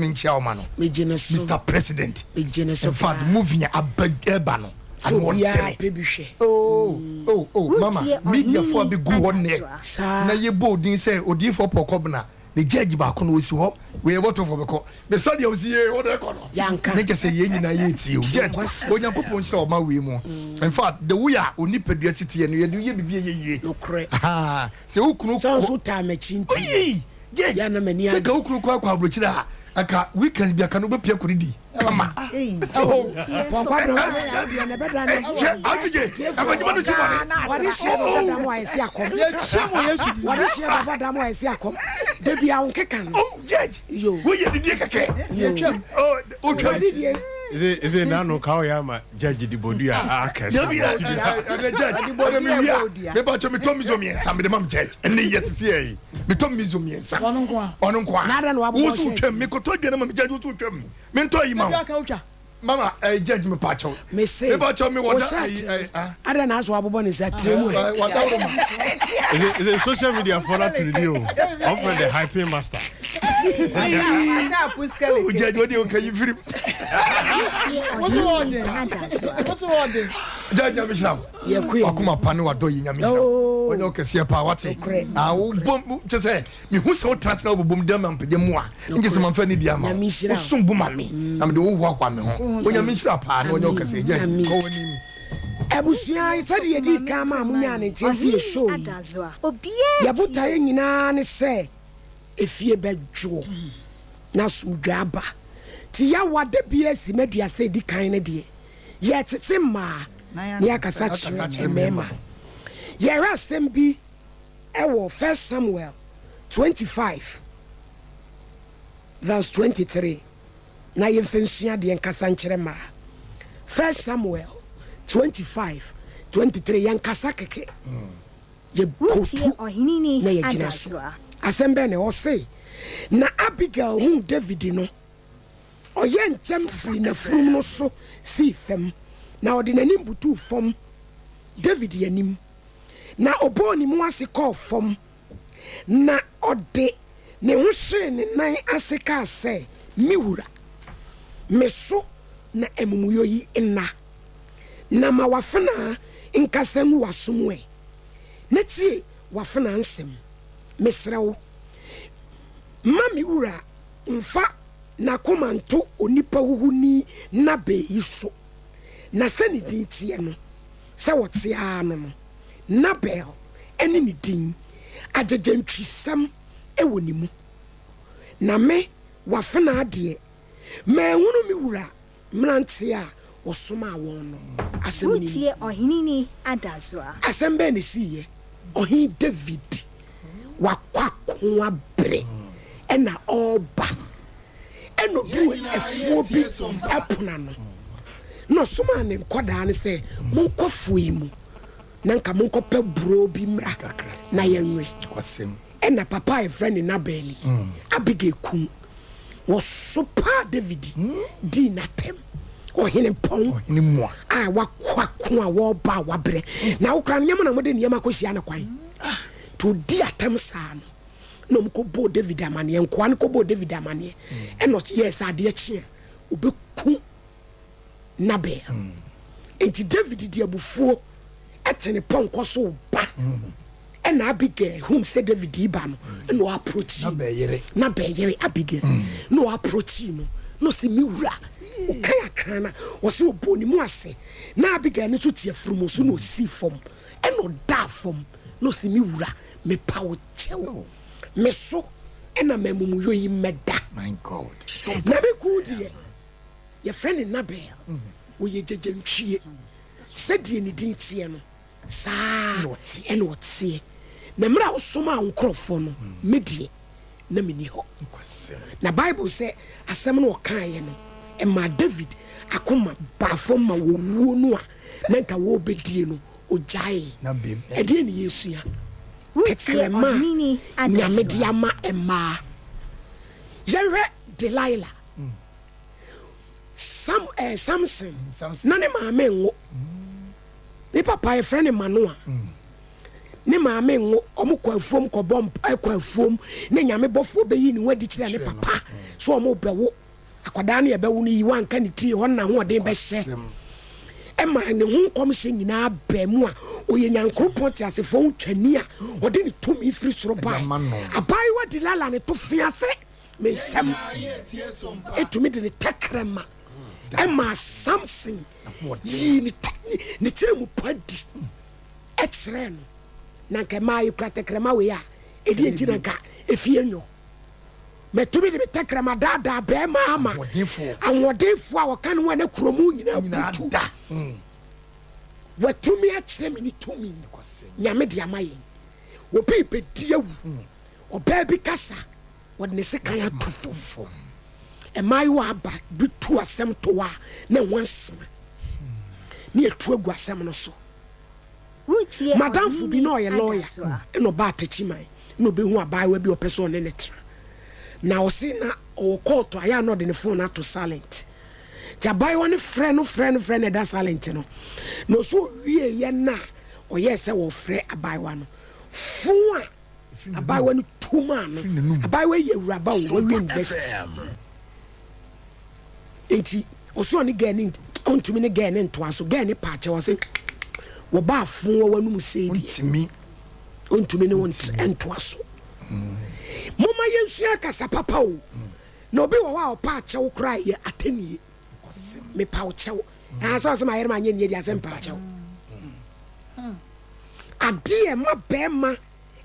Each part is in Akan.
Menkyia wo ma no. Megye ne so. Mr President. Megye ne so In fact, paa. movie a aba ɛba no. Sɛ Ano obiara ɔdene. pɛ bi hwɛ. Oh, oh, oh, mama, Wotie media fo a Ɔhene bɛgu hɔ nnɛ Adasoa. Saa. na yɛbɔ odin sɛ odiyifoɔ Paul Kɔbena ne judge baako no ɔsi hɔ, wei yɛbɔtɔfoɔ bɛkɔ. Mesɔ deɛ ɔsi yee, wo de kɔ no. Yɛanka. Ne kyɛ sɛ yɛn nyinaa yɛretie o. Judge, Nokwasɛm. Onyankopɔn nhyira wo ma wei mu. In fact, the way a onipadua si teɛ no, yɛde wo yɛ biribi a ɛyɛ yie. Nokorɛ. Ahaa, sɛ wo kunu Sɛ wo kɔ. nso wotaa m'akyi nti. Oyi! Jane, Yɛ a na m'ani sɛ agye. ka wo kunu kɔ akɔ aburokyire a, anka weekend bi anka no wobɛpia akɔdidi kama. Pɔnkɔ abena wa bɛyɛ adeɛ na ɛbɛda ne. Hwɛ, Auntie Jane, ɛfɛ no si bɔne. Wɔde hyɛ baba dam a ɛsi akɔm. Wɔde hyɛ baba dam a ɛsi akɔm. Dabi a nkeka no. Oh, Judge, Yo. woyɛ didie kɛkɛ. Yo. Oh, wotwam. Wɔde die. Eze nanu ka ɔyɛ ama judge di bodua a akɛse. Dabi ɛ ɛ ɛ judge, ɔde mi wia. Meba kyɛ metɔ mizo mmiɛnsa mede ma m judge. Ɛnne yɛ sisi yɛ yi. Metɔ mizo mmiɛnsa. Ɔno nko a. Ɔno nko a. Na adɛn na wabobɔ Wo so shirt twam. Mekɔtɔ aduane ma me judge wo so twam. Mentɔ yi ma wo. Ebi aka wotwa. Mama ɛɛ judge me pa kyɛw. Me se. Me pa kyɛw me Wo wɔ da shirt. ɛyi ɛyi ah. Adɛn na asɔ wabobɔ ne nsa tire mu ɛ. Wada wo ma. Eze social media fo na tuni di o. Ɔfrɛ the hyping master. Wo judge wo de o ka yi firim. Wosi wɔ ɔden. Wosi wɔ ɔden. Judge nyame hyira wo. Yɛ kɔ yɛ. Wakoma pa ne wadɔ yi nyame hyira wo. Ɔnyɛ ɔkɛseɛ paa wate. Ah wo bom kyɛ sɛ mehu sɛ wotra ase na wobobom dɛm ma mpagya mu a nkyɛ sɛ mamfa nidi ama wo. Wosom bo ma me na mede wo hoahoa me ho. Onyame nhyira paa na ɔnyɛ ɔkɛseɛ. Judge kɔ w'anim. Abusua, sɛdeɛ yɛdii kan maa monyaa ne nteaseɛ yɛ show yi, yɛ botaeɛ nyinaa ne sɛ efie bɛdwoɔ na asomdwoeɛ aba. Nti Yawa da biara si m'aduasa ɛdi kan no deɛ, yɛretete mmaa na yɛakasa kyerɛ mmarima. Yɛhwɛ asɛm bi wɔ First Samuel 25 verse 23 na yɛmfa nsua adeɛ nkasa nkyerɛ mmaa. First Samuel 25 23 yɛnkasa kɛkɛ, yɛkɔtu na yɛgyina so. Asɛm bɛn na ɔse? Na Abigail huu David no, ɔyɛɛ ntɛm firii n'afurum no so sii fam, na ɔde n'anim butuu fam David anim, na ɔbɔɔ ne mu ase kɔɔ fam, na ɔde ne ho hyee ne nan ase kaa sɛ, Me wura, me so na amumuyɔ yi nna, na ma w'afenaa nkasa ngu w'aso mu ɛ, na tie w'afenaa nsɛm. Mesrɛ wo, mma me wura mfa n'akoma nto onipa huhuni Nabal yi so, na sɛ ne din teɛ no, sɛ ɔte ara no no, Nabal ne ne din, agyegyentwisɛm wɔ ne mu. Na me, w'afenaa deɛ, manhunu me wura mmeranteɛ a wɔsomaa wɔn no asɛm no mu. Wotie Ɔhene Adasoa. Asɛm bɛn na esiiɛ? Ɔhene David, wakɔ ako abrɛ, ɛna ɔreba, ɛna ɔduruu afuo bi pono ano, na ɔsomaa ne nkwadaa no sɛ, Monkɔ afuo yi mu, na nka monkɔpɛ buroo bi mmra na yɛnwe. Ɛna papa a yɛfrɛ no Nabal yi, Abigail kum. Wɔsopaa David dii n'atɛm. Ɔhene pɔn a wakɔ ako a wɔreba a wabrɛ. Na wokora nneɛma na wɔde nneɛma kɔhyia no kwan. Nti ɔdi atɛm saa no, na wɔkɔbɔɔ David amaneɛ. Nkoa no kɔbɔɔ David amaneɛ. Ɛna ɔyɛɛ sɛ adeɛ kye a, ɔbɛku Nabal. Enti David de abufuo te ne pɔnkɔ so reba. Ɛna Abigail hu sɛ David reba no, ɛna ɔaprochi Nabal yere Abigail na ɔaprochi no, na ɔse, Me wura, ɔkan akra no a, ɔse ɔbɔɔ ne mu ase. Na Abigail no nso te afunumu so na ɔsii fam, ɛna ɔdaa fam, na ɔse, Me wura, mepa wo kyɛw, me so na m'amumuyɔ yi mmɛda. Na me kunu deɛ, Yɛfrɛ no Nabal. Ɔyɛ gyagyantwie. Sɛdeɛ ne din teɛ no, saa ara na ɔteɛ. Na mmerɛ a wosomaa wo nkurɔfoɔ no, me deɛ, na menni hɔ. Na Bible sɛ asɛm no ɔkaeɛ no, ɛmaa David akoma baa fam ma wɔwuo no a na nka wɔrebɛdie no, ɔgyaee. Ɛdeɛn ne yɛresua? Tɛkrɛma a Nyame de ama mmaa. Yɛnhwɛ Delilah. Sam, eh, Samson, mm, na ne maame nwo. Mm. Ne papa yɛfrɛ no Manoa. Mm. Ne maame nwo, ɔmo kɔ afuom kɔbɔ mp kɔ afuom ne Nyame bɔfoɔ bɛyi ne ho adi kyerɛ ne papa sɛ ɔmo bɛwo akwadaa no yɛbɛwo no yi wanka ne tiri hɔ no n'ahoɔden bɛhyɛ ɛma ne ho nkɔmhyɛ nyinaa baa mu a ɔyɛ Nyankoropɔn teasefoɔ ho twani a ɔde ne tumi firi soro bae. Abaayewa Delilah ne to fea sɛ me nsam ɛtumi de ne tɛkrɛma ɛmaa Samson yii ne tiri mu pa di kyerɛɛ no, na anka mmaa yɛkura tɛkrɛma wei a, ɛdeɛ nti na anka efie nyɔ? Matumi de me tɛkrɛma daadaa bɛrima ama ahoɔdenfoɔ a wɔka ne ho a na kurom nyinaa butu. Watumi akyerɛ me ne tumi Nyame de ama yɛn. Obi bɛdi awu, ɔbaa bi kasa, wɔde ne sekan ato fam. Mmaayewa aba bi tu asɛm to hɔ a na ɛho asena ne yɛtu agu asɛm no so. Woretie M'adamfo bi Ɔhene na ɔyɛ lɔya Adasoa. na ɔbaa Techiman na obehu abaayewa bi a ɔpɛ sɛ ɔne no tena. Na ɔse na ɔwɔ kɔɔto a, ɛyɛ a na ɔde ne fon ato silent. Nti abaayewa no frɛ no frɛ no frɛ no ɛda silent no. Na ɔse ɔwieeɛ no a ɔyɛɛ sɛ ɔrefrɛ abaayewa no. Fon a abaayewa no tu maa no, abaayewa yi yɛ awuraba o, wawie university. Nti ɔse ɔne girl no ɔntumi ne girl no ntoa so, girl no paa kyɛw ɔse wɔba afo wɔ w'anum sei deɛ ɔntumi ne wo ntoa so. Momma yɛnsua kasa papa o, na obi wɔ hɔ a ɔpa akyɛw koraa yɛ atɛnie. Mepa wo kyɛw. Ɛha sɛ ɔse mayere manyɛ nnie deɛ asɛ mpa akyɛw. Adeɛ ɛma bɛrima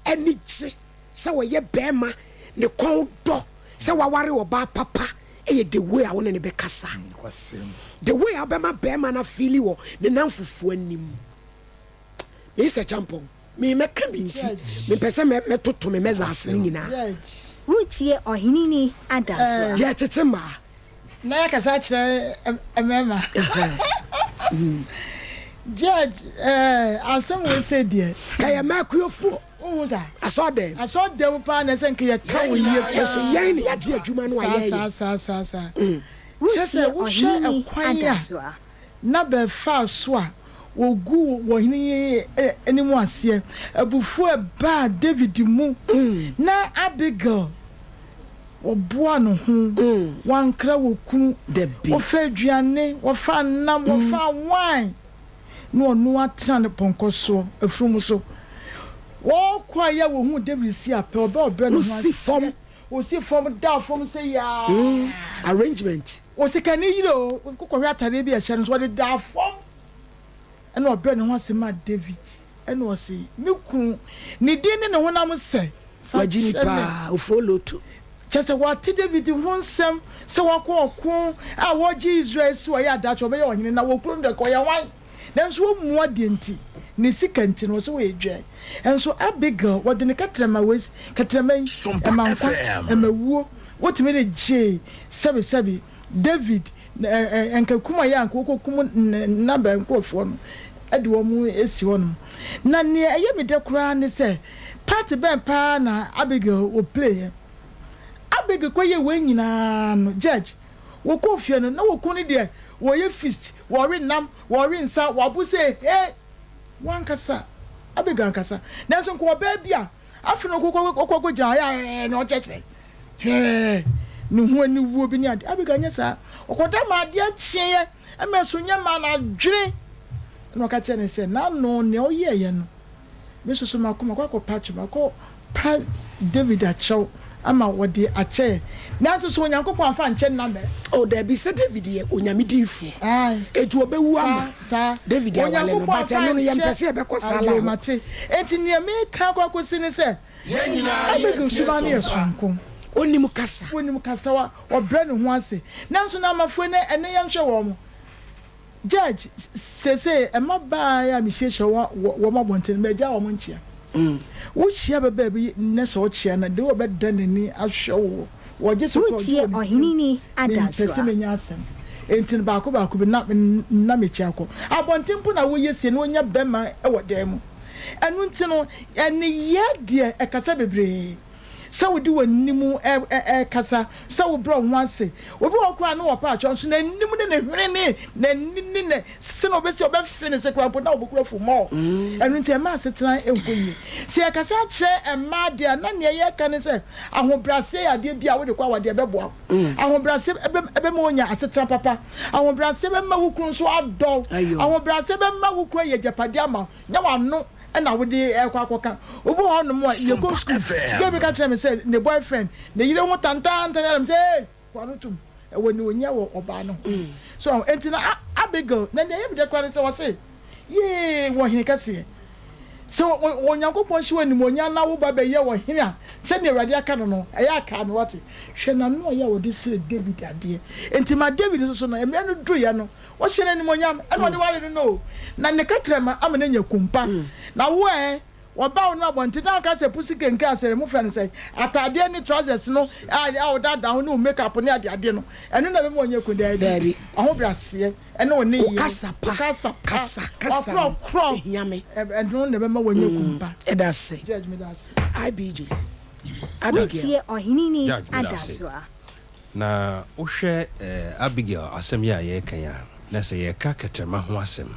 ani gye sɛ ɔyɛ bɛrima ne kɔn dɔ sɛ waware ɔbaa papa yɛ the way a wo ne no bɛkasa. The way a wobɛma bɛrima no afeeli wɔ ne namfofoɔ anim. Mister Champong, me mɛka bi nti mempɛ sɛ mɛtoto me mɛzaase no nyinaa. Woretie Ɔheneni Adasoa. Yɛtete mmaa. Na yɛakasa akyerɛ mmarima. Judge, eh, asɛm wei sɛ deɛ. Ka yɛ mmaa akuofoɔ. Wohu sa? Asɔɔdɛm. Asɔɔdɛm paa na ɛsɛ nka yɛka wɔ yie paa. Ɛso yɛn na yɛagye adwuma no a yɛyɛ. Saa saa saa saa. Kyerɛ Woretie sɛ wohwɛ Ɔheneni ɛkwan a Adasoa. na bɛfaa so a wɔguu ɔhene yi anim aseɛ, abufuo a ɛbaa David mu, na Abigail wɔboa ne ho, wɔankra wɔ kunu, wɔfa aduane, wɔfa nam, wɔfa wine, na ɔno atena ne pɔnkɔ soɔ, afunumu so. Wɔkɔ a yɛ wɔhuu David si apɛ, ɔbɛ ɔbrɛ ne ho ase. Ɔsi fam da fam sɛ yaa. Arrangement. Osikani yere o, wokɔhwɛ atadeɛ bi a ɛhyɛ no nso, ɔde daa fam. Ɛna ɔbrɛ ne ho ase maa David. Ɛna ɔse, Me kunu, ne din ne ne honam sɛ, fa Wagye ni kyɛ me. paa, ofoo loto. Kyerɛ sɛ, wate David ho nsɛm sɛ wakɔ ɔko a wɔregye Israel asi hɔ, ɔyɛ adaakye ɔbɛyɛ ɔhene, na wɔ kuro no deɛ, ɔyɛ hwan? Nanso wɔmmua deɛ nti, ne sika nti no, wɔse wɔyɛ dwan. Nso Abigail, wɔde ne kɛtrɛma wei, kɛtrɛma yi, ɛma nkwa, ɛma wuo, wotumi de gyee, sɛbesɛbe, David, ɛ, ɛ, nka kum a ɛyɛ a nka wɔkɔkum Nabal nkurɔfoɔ no, de wɔn asi hɔnom. Na nea ɛyɛ me dɛ koraa ne sɛ, part bɛn paa na Abigail wɔ play-ɛ? Abigail kɔyɛɛ wei nyinaa no, judge, wɔkɔɔ fie no, na wɔn kunu no deɛ, wɔreyɛ feast, wɔrewe nam, wɔrewe nsa, wɔabo sɛ he! Wankasa, Abigail ankasa. Nanso nka ɔbaa bi a, afei na ɔkɔ ɔkɔ kɔgyina hɔ, ɛɛ na ɔkyerɛkyerɛ, hwɛ ne ho aniwuo bi ne ade. Abigail nyɛ saa. Ɔkɔda ma adeɛ kyeeɛ, ɛma ɛso nyɛ maa no adwene. Ɛna ɔka kyerɛɛ no sɛ, n'ano nea ɔyɛeɛ no, Me nso so makɔ, makɔ akɔpa kyɛw, makɔ pa David akyɛw ama wɔde akyɛ yɛn. Nanso so Onyankopɔn amfa ankyɛ Nabal? Oh, dabi, sɛ David yɛ Onyame diyifoɔ, Ae. enti ɔbɛwu Saa, ama saa. David awale no, Onyankopɔn but amfa ɛno no yɛmpɛ ankyɛ. sɛ yɛbɛkɔ saa Ayo, line hɔ. mate. Enti nea mereka akɔ akɔsi ne sɛ, Abigail suban no yɛ soronko. Ɔnim kasa. Ɔnim kasa, wa, ɔbrɛ ne ho ase. Nanso Naamafoɔ yi, ɛnnɛ yɛnhwɛ wɔn. Judge, Seesei mmabaa a mihyiahyia wɔn wɔ wɔn abɔnten no, magyaa wɔn nkyea. Wuhyia ababaa bi nnɛ sɛ ɔkyea no a, de ɔbɛda n'ani ahwɛ wo. Wɔgye so koraa, ɔgye Woretie wɔ ne tirim. Ɔheneni Mempɛ sɛ Adasoa. menya asɛm. Enti no, baako baako bi na na mekyia kɔ. Abɔnten mpo na woyɛ sie na wonya bɛmma wɔ dan mu. Ɛno nti no, nneyɛe deɛ ɛkasa bebree. Sɛ wode w'anim rekasa, sɛ wobrɛ wo ho ase. Obi wɔ hɔ koraa a na ɔpɛ akyɛw nso n'anim ne ne hwene ne n'ani ne ne sɛnea ɔbɛsi a ɔbɛfe ne se koraa mpo na ɔbɛkura fu mɔɔ. Ɛno nti ɛmma asetena nkɔ yie. Sɛ yɛkasa kyerɛ mmaa deɛ a, na nea yɛreka ne sɛ ahobrɛaseɛ yɛ adeɛ bi a wode kɔ awadeɛ ɛbɛboa wo. Ahobrɛaseɛ bɛma woanya asetena papa. Ahobrɛaseɛ bɛma wo kunu nso adɔ wo. Ahobrɛaseɛ bɛma wo kunu ayɛ agyapadeɛ ama wo. Nyɛ w'ano na wode rekɔ akɔka. Obi wɔ hɔnom a, yɛkɔ sukuu, girl bi ka kyerɛɛ me sɛ ne boyfriend, ne yere ho tantaantan ara. Mese, hey, kɔ ano tom. Ɛwɔ nea ɔnya wɔ ɔbaa no ho. So, enti na Abigail, na nea ɛyɛ me dɛ koraa ne sɛ ɔse, Yee, wɔ ɔhene kɛseɛ. Sɛ Onyankopɔn hyɛ wo animuonyam na wo ba bɛyɛ ɔhene a, sɛdeɛ Awurade aka no no, ɛyɛ a kaa me, woate? Hwɛ n'ano a ɛyɛ a ɔde srɛ Dawid adeɛ. Enti ma Dawid nso so no, mmerɛ no duruiɛ no, Wɔhyɛ no animuonyam, ɛna ɔde ware no no o, na ne kɛtrɛma ama no anya kumpa. Na wo ɛ, wɔba wo no abɔnten na woka sɛ pusi kenke a sɛ mofrɛ no sɛn, ataadeɛ ne trousers no a a wodaadaa ho ne wo make up ne adeadeɛ no, ɛno na ɛbɛma wanya kun? Daabi. W'ahobrɛaseɛ ne wo Wo nneyɛɛ, kasa wo pa, kasa pa, kasa, kasa no, w'akorɔkorɔ, ɛhia me. ɛno na ɛbɛma wanya kumpa. Ɛda ase. Judge, meda ase. IBJ, Abigail. Woretie Ɔheneni Judge, meda ase. Adasoa. Na wohwɛ Abigail asɛm yi a yɛreka yi a, na sɛ yɛreka kɛtrɛma ho asɛm.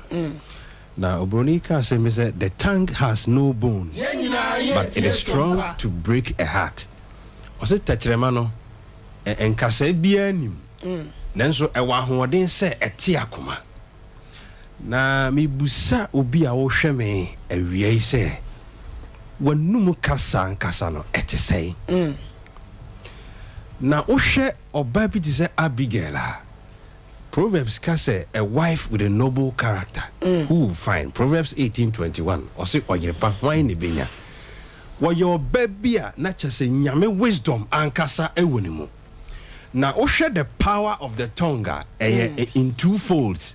Na oburoni ka asɛm bi sɛ, The tongue has no bones, but it is strong to break a heart. Ɔse tɛkyerɛma no, nkasɛɛ biara nnim, nanso ɛwɔ ahoɔden sɛ ɛte akoma. Na mebisa obi a wohwɛ me awia yi sɛ, w'anum kasa ankasa no, ɛte sɛn? Na wohwɛ ɔbaa bi te sɛ Abigail a, Proverbs ka sɛ, A wife with a noble character, who will find? Proverbs 18:21, ɔse ɔyere pa, hwan na ebenya? Wɔyɛ ɔbaa bi a na kyerɛ sɛ Nyame wisdom ankasa wɔ ne mu. Na wohwɛ the power of the tongue a, ɛyɛ in two folds.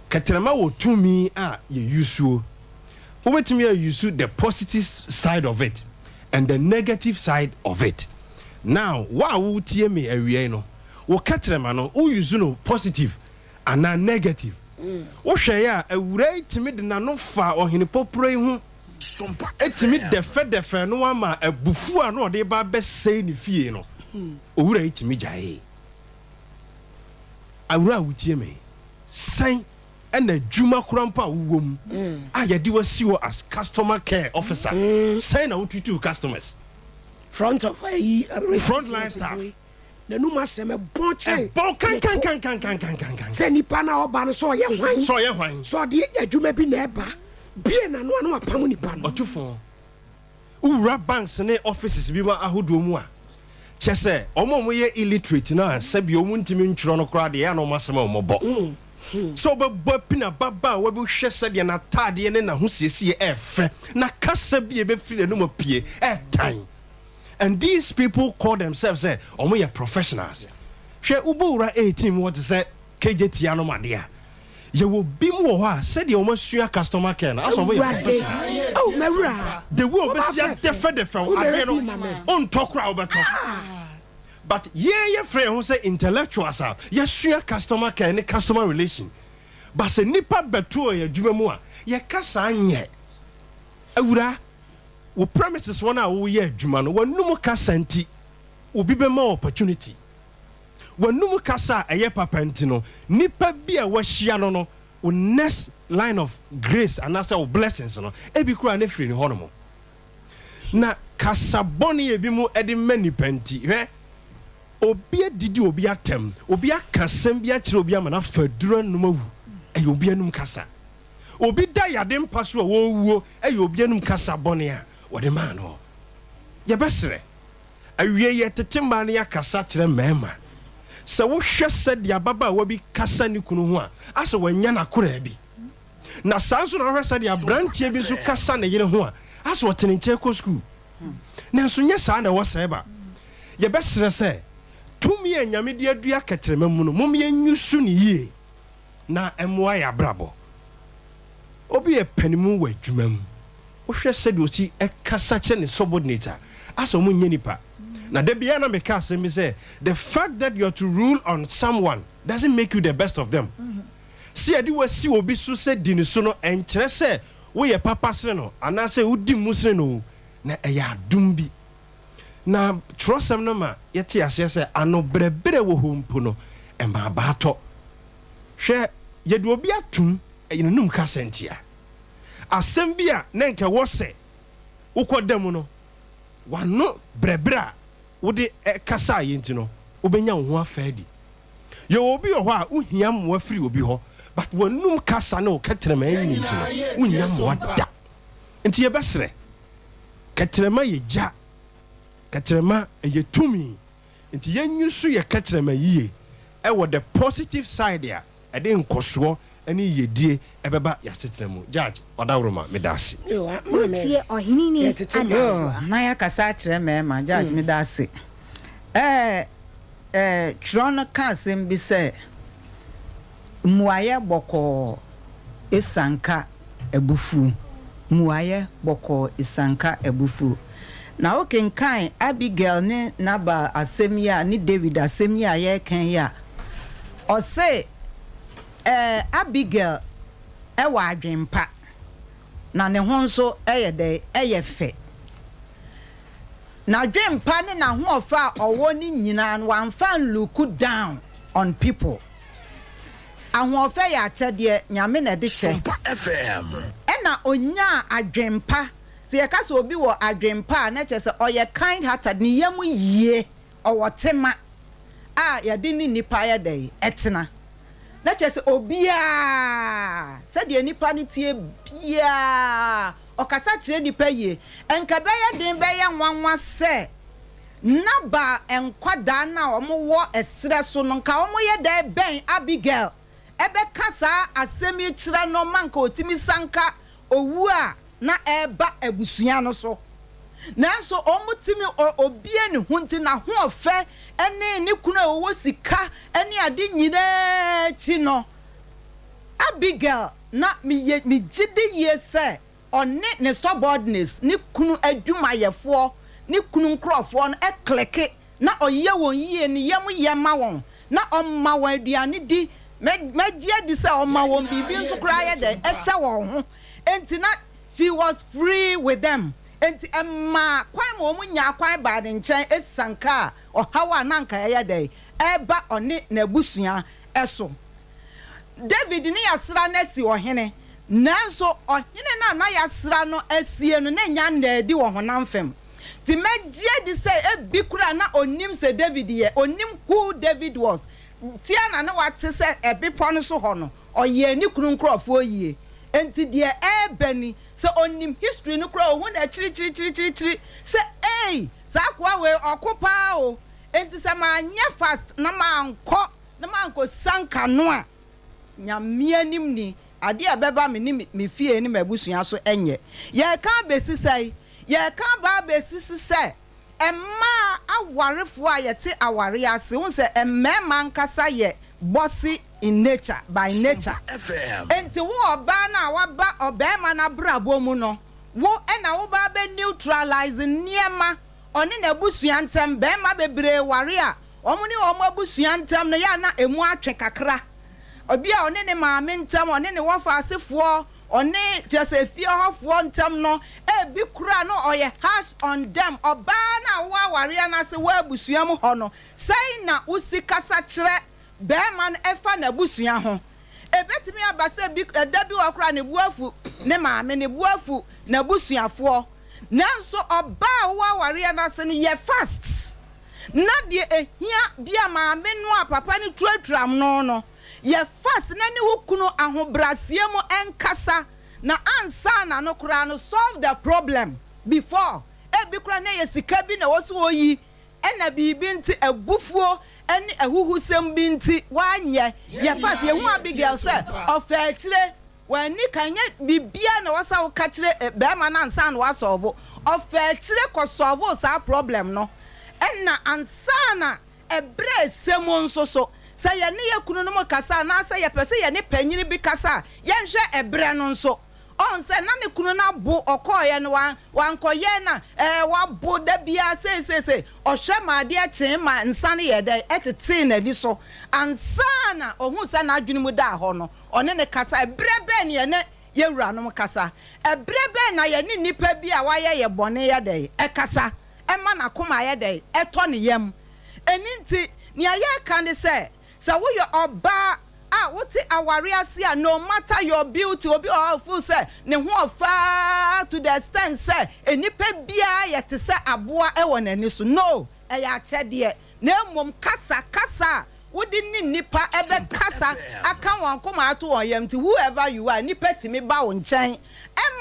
Kɛtrɛma wɔ tumi a yɛ usuo. Wobɛtumi a use the positive side of it and the negative side of it. Now, wo a woretie me awia yi no, wo kɛtrɛma no, wo use no positive anaa negative? Wohwɛeɛ a, awuraa yi tumi de n'ano faa ɔhene pɔporɔ yi ho tumi dɛfɛdɛfɛɛ no ama abufuo a na ɔde reba abɛsɛe ne fie no, owura yi tumi gyaee. Awura a wotie me, sɛn na adwuma koraa mpo a wowɔ mu a yɛde wo asi hɔ as customer care officer, sɛn na wo treat wo customers? Front of ayi Front line staff. N'anum asɛm ɛbɔn kyɛn Ɛbɔn ne to. kankankankankankankan. Sɛ nipa no a ɔba no sɛ ɔyɛ hwan. Sɛ ɔyɛ hwan. Sɛ ɔde adwuma bi na ɛba. Bue n'ano a na wapam nipa no. Ɔtu fo. Wowura banks ne offices bi mu ahodoɔ mu a, kyerɛ sɛ wɔn a wɔyɛ illiterate no a sɛbi wɔn ntumi ntwerɛ no koraa deɛ ɛyɛ a na wɔn asɛm a wɔbɔ. Sɛ wobɛbɔ apini ababaawa bi hwɛ sɛdeɛ n'ataadeɛ ne n'ahosiesie ɛɛfɛ na kasa bi a ɛbɛfiri n'anum apue ɛɛtan. And these people call themselves sɛ ɔmo yɛ professionals. Hwɛ wobɔ wura 18 mu hɔ te sɛ KJ Tia nom adeɛ a, yɛwɔ bi mu wɔ hɔ a sɛdeɛ ɔmo asua customer care no asɛ ɔmo yɛ Awurade, professional. oh m'awura, The way wo ba ɔbɛsi fɛfɛ, adɛfɛdɛfɛ wo wo adeɛ mɛrɛ no bi ma me. wontɔ koraa wobɛtɔ. But yɛn yɛfrɛ yɛn ho sɛ intellectuals a yɛasua customer care ne customer relation but sɛ nnipa bɛto yɛn adwuma mu a yɛka saa nyɛ. Awuraa. Wo premises wɔn a woyɛ adwuma no w'anum kasa nti obi bɛma wo opportunity. W'anum kasa a ɛyɛ papa nti no nipa bi a wahyia no no wo next line of grace anaasɛ wo blessings no ebi koraa na efiri ne hɔ nom. Na kasa bɔne a ebinom de ma nipa nti hwɛ obi adidi obi atɛm, obi aka asɛm bi akyerɛ obi ama no afa aduru anom awu, ɛyɛ obi anum kasa. Obi da yade mpa so a ɔrewuo yɛ obi anum kasa bɔne a wɔde maa no. Yɛbɛsrɛ, awiei yɛtete mmaa no yɛakasa kyerɛ mmarima. Sɛ wohwɛ sɛdeɛ ababaawa bi kasa ne kunu ho a, asɛ wanya n'akoraa bi. Na saa nso na wohwɛ sɛdeɛ aberanteɛ bi nso kasa ne yere ho a, asɛ ɔte ne nkyɛn kɔ sukuu. Nanso nyɛ saa na ɛwɔ sɛ ɛba. Yɛbɛsrɛ sɛ, tumi a Nyame de adua kɛtrɛma mu no, mom yɛnyusu no yie. na ɛmmoa yɛn abrabɔ. Obi yɛ panimu wɔ adwuma mu, wohwɛ sɛdeɛ ɔsi kasa kyerɛ ne subordinates a, asɛ wɔn nyɛ nipa. Na da biara na meka asɛm bi sɛ, the fact that you are to rule on someone doesn't make you the best of them. Sɛ yɛde wo asi obi so sɛ di ne so no, ɛnkyerɛ sɛ woyɛ papa sene no anaasɛ wodi mu sene no o, na ɛyɛ adom bi. Na twerɛsɛm no ma yɛte aseɛ sɛ ano brɛbrɛ wɔ hɔ mpo no, ɛma abaa tɔ. Hwɛ, yɛde obi atom, ɛyɛ n'anum kasa ntia. Asɛm bi a na nka ɛwɔ sɛ wokɔ da mu no, w'ano brɛbrɛ a wode kasaeɛ nti no, wobɛnya wo ho afa adi. Yɛwɔ obi wɔ hɔ a, wohia mmoa firi obi hɔ, but w'anum kasa ne wo kɛtrɛma nyɛ nti no, wonnya mmoa da. Nti yɛbɛsrɛ, kɛtrɛma yɛ gya, kɛtrɛma ɛyɛ tumi, nti yɛnyusu yɛ kɛtrɛma yie ɛwɔ the positive side a ɛde nkɔsoɔ ne yiyedie ɛbɛba y'asetena mu. Judge Ɔdawuroma, meda ase. Wotie Ɔheneni Adasoa. Na yɛakasa akyerɛ mmarima. Judge, meda ase. Ɛɛ, ɛɛ, twerɛ no ka asɛm bi sɛ, Mmuaeɛ bɔkɔɔ sianka abufuo. Mmuaeɛ bɔkɔɔ sianka abufuo. Na wokenkan Abigail ne Nabal asɛm yi a, ne Dawid asɛm yi a yɛreka yi a, ɔse, Ɛɛ, Abigail wɔ adwempa, na ne ho nso yɛ dɛn? Ɛyɛ fɛ. N'adwempa ne n'ahoɔfɛ a ɔwɔ no nyinaa no, wamfa anlook down on people. Ahoɔfɛ yɛ akyɛdeɛ, Nyame na ɛde kyɛ. Ɛna ɔnyaa adwempa. Sɛ yɛka sɛ obi wɔ adwempa a, na kyerɛ sɛ ɔyɛ kind hearted, ne yam yie, ɔwɔ tema a yɛde ne nnipa yɛ dɛn? Ɛtena. Na kyerɛ sɛ obiara, sɛdeɛ nnipa no teɛ biara, ɔkasa kyerɛ nnipa yie. Nka ɛbɛyɛ den bɛyɛ nwanwa sɛ Nabal nkwadaa no a wɔwɔ ɛserɛ so no, nka wɔyɛ dɛn bɛn Abigail bɛka saa asɛm yi kyerɛ no ma nka ɔtumi sanka owu a na ɛreba abusua no so. Nanso wɔtumi, obue ne ho nti, n'ahoɔfɛ ne ne kunu a ɔwɔ sika ne ade nyinaa akyi no, Abigail, na meyɛ, megye di yie sɛ ɔne ne subordinates, ne kunu adwumayɛfoɔ, ne kunu nkurɔfoɔ no kleke, na ɔyɛ wɔn yie, ne yam yɛ ma wɔn, na ɔma wɔn aduane di, mɛ, mɛgye adi sɛ ɔma wɔn biribi nso koraa yɛ dɛn, ɛhyɛ wɔn ho. Enti na she was free with them. Enti ɛmaa kwan ma wɔn nyaa kwan baa ne nkyɛn esiankaa ɔhaw a na anka ɛyɛ dɛn, ɛreba ɔne n'abusua so. David ne yɛasra no asi ɔhene, nanso ɔhene no a na yɛasra no asie no, na ennya nnaa adi wɔ honam fam. Nti mɛgye adi sɛ ebi koraa na onnim sɛ David yɛ, onnim who David was. Tia na na wate sɛ bepɔ no so hɔ no, ɔyɛɛ ne kunu nkurɔfoɔ yie. Enti deɛ ɛreba ni, sɛ ɔnim history no koraa a, ɔhu no akyirikyirikyirikyiri sɛ ei, saa akoa wei ɔko paa o. Enti sɛ manyɛ fast na mankɔ na mankɔsianka no a, Nyame anim ni, adeɛ a ɛbɛba me ne me fie ne m'abusua so nyɛ. Yɛreka abɛsi sɛn? Yɛreka aba abɛsi so sɛ, mmaa awarefoɔ a yɛte awareɛ ase, wohu sɛ mmarima ankasa yɛ bossy in nature, by nature. Enti wo ɔbaa no a woaba ɔbarima no abrabɔ mu no, wo na woba abɛ neutralise nneɛma ɔne n'abusua ntam. Barima bebree ware a, Wɔn ne wɔn abusua ntam no, yɛ a na emu atwe kakra. Ebia ɔne ne maame ntam, ɔne ne wɔfa asefoɔ, ɔne kyerɛ sɛ efie hɔfoɔ ntam no, ebi koraa na ɔyɛ harsh on them. Ɔbaa no a wowɔ awareɛ no ase wɔ abusua mu hɔ no, sɛn na wosi kasa kyerɛ barima no ɛfa n'abusua ho? Ebetumi aba sɛ bi ɛda bi wɔ hɔ koraa ne bo afu ne maame, ne bo afu n'abusuafoɔ. Nanso ɔbaa a wowɔ awareɛ no ase no, yɛ fast. Na deɛ ɛhia bia maame no a papa no turaturam no no, yɛ fast na ne wo kunu ahobraseɛ mu nkasa na ansa na no koraa no solve the problem before ebi koraa na ɛyɛ sika bi na ɛwɔ sɛ ɔyi ɛna biribi nti abufuo ne ahuhusɛm bi nti wanyɛ, yɛ fast. Yɛhu Abigail sɛ ɔfaa akyire W'anni kan, nyɛ biribiara na ɛwɔ sɛ woka kyerɛ barima no ansa na woasɔlvo. Ɔfaa akyire kɔsɔlvoo saa problem no. Ɛna ansa na ɛberɛ a ɛsɛ mu nso so, sɛ yɛne yɛn kununom rekasa anaasɛ yɛpɛ sɛ yɛne panin bi kasa a, yɛnhwɛ ɛberɛ no nso. Ɔhu sɛ na ne kunu no abo, ɔkɔeɛ no wankɔyɛ na ɛɛ wabo da biara sei sei sei. Ɔhwɛ ma adeɛ kyee ma nsa no yɛɛ dɛn? Ɛtetee n'ani so. Ansa na ɔhuu sɛ n'adwene mu daa hɔ no, Ɔne no kasa. Ɛberɛ bɛn na yɛne yɛn wuranom kasa? Ɛberɛ bɛn na yɛne nnipa bi a wɔayɛ yɛn bɔne yɛ dɛn? Ɛkasa. ma n'akoma yɛ dɛn? Ɛtɔ ne yam. Ɛno nti, nea yɛreka ne sɛ, sɛ woyɛ ɔbaa a wote aware ase a, no matter your beauty, obi wɔ hɔ a ɔfeel sɛ ne ho ɔfɛ ara to the extent sɛ nnipa biara yɛ te sɛ aboa wɔ n'ani so. No! Ɛyɛ akyɛdeɛ. Na mmom kasa, kasa a wode ne nnipa bɛkasa aka wɔn akoma ato wɔn yam nti, whoever you are, nnipa tumi ba wo nkyɛn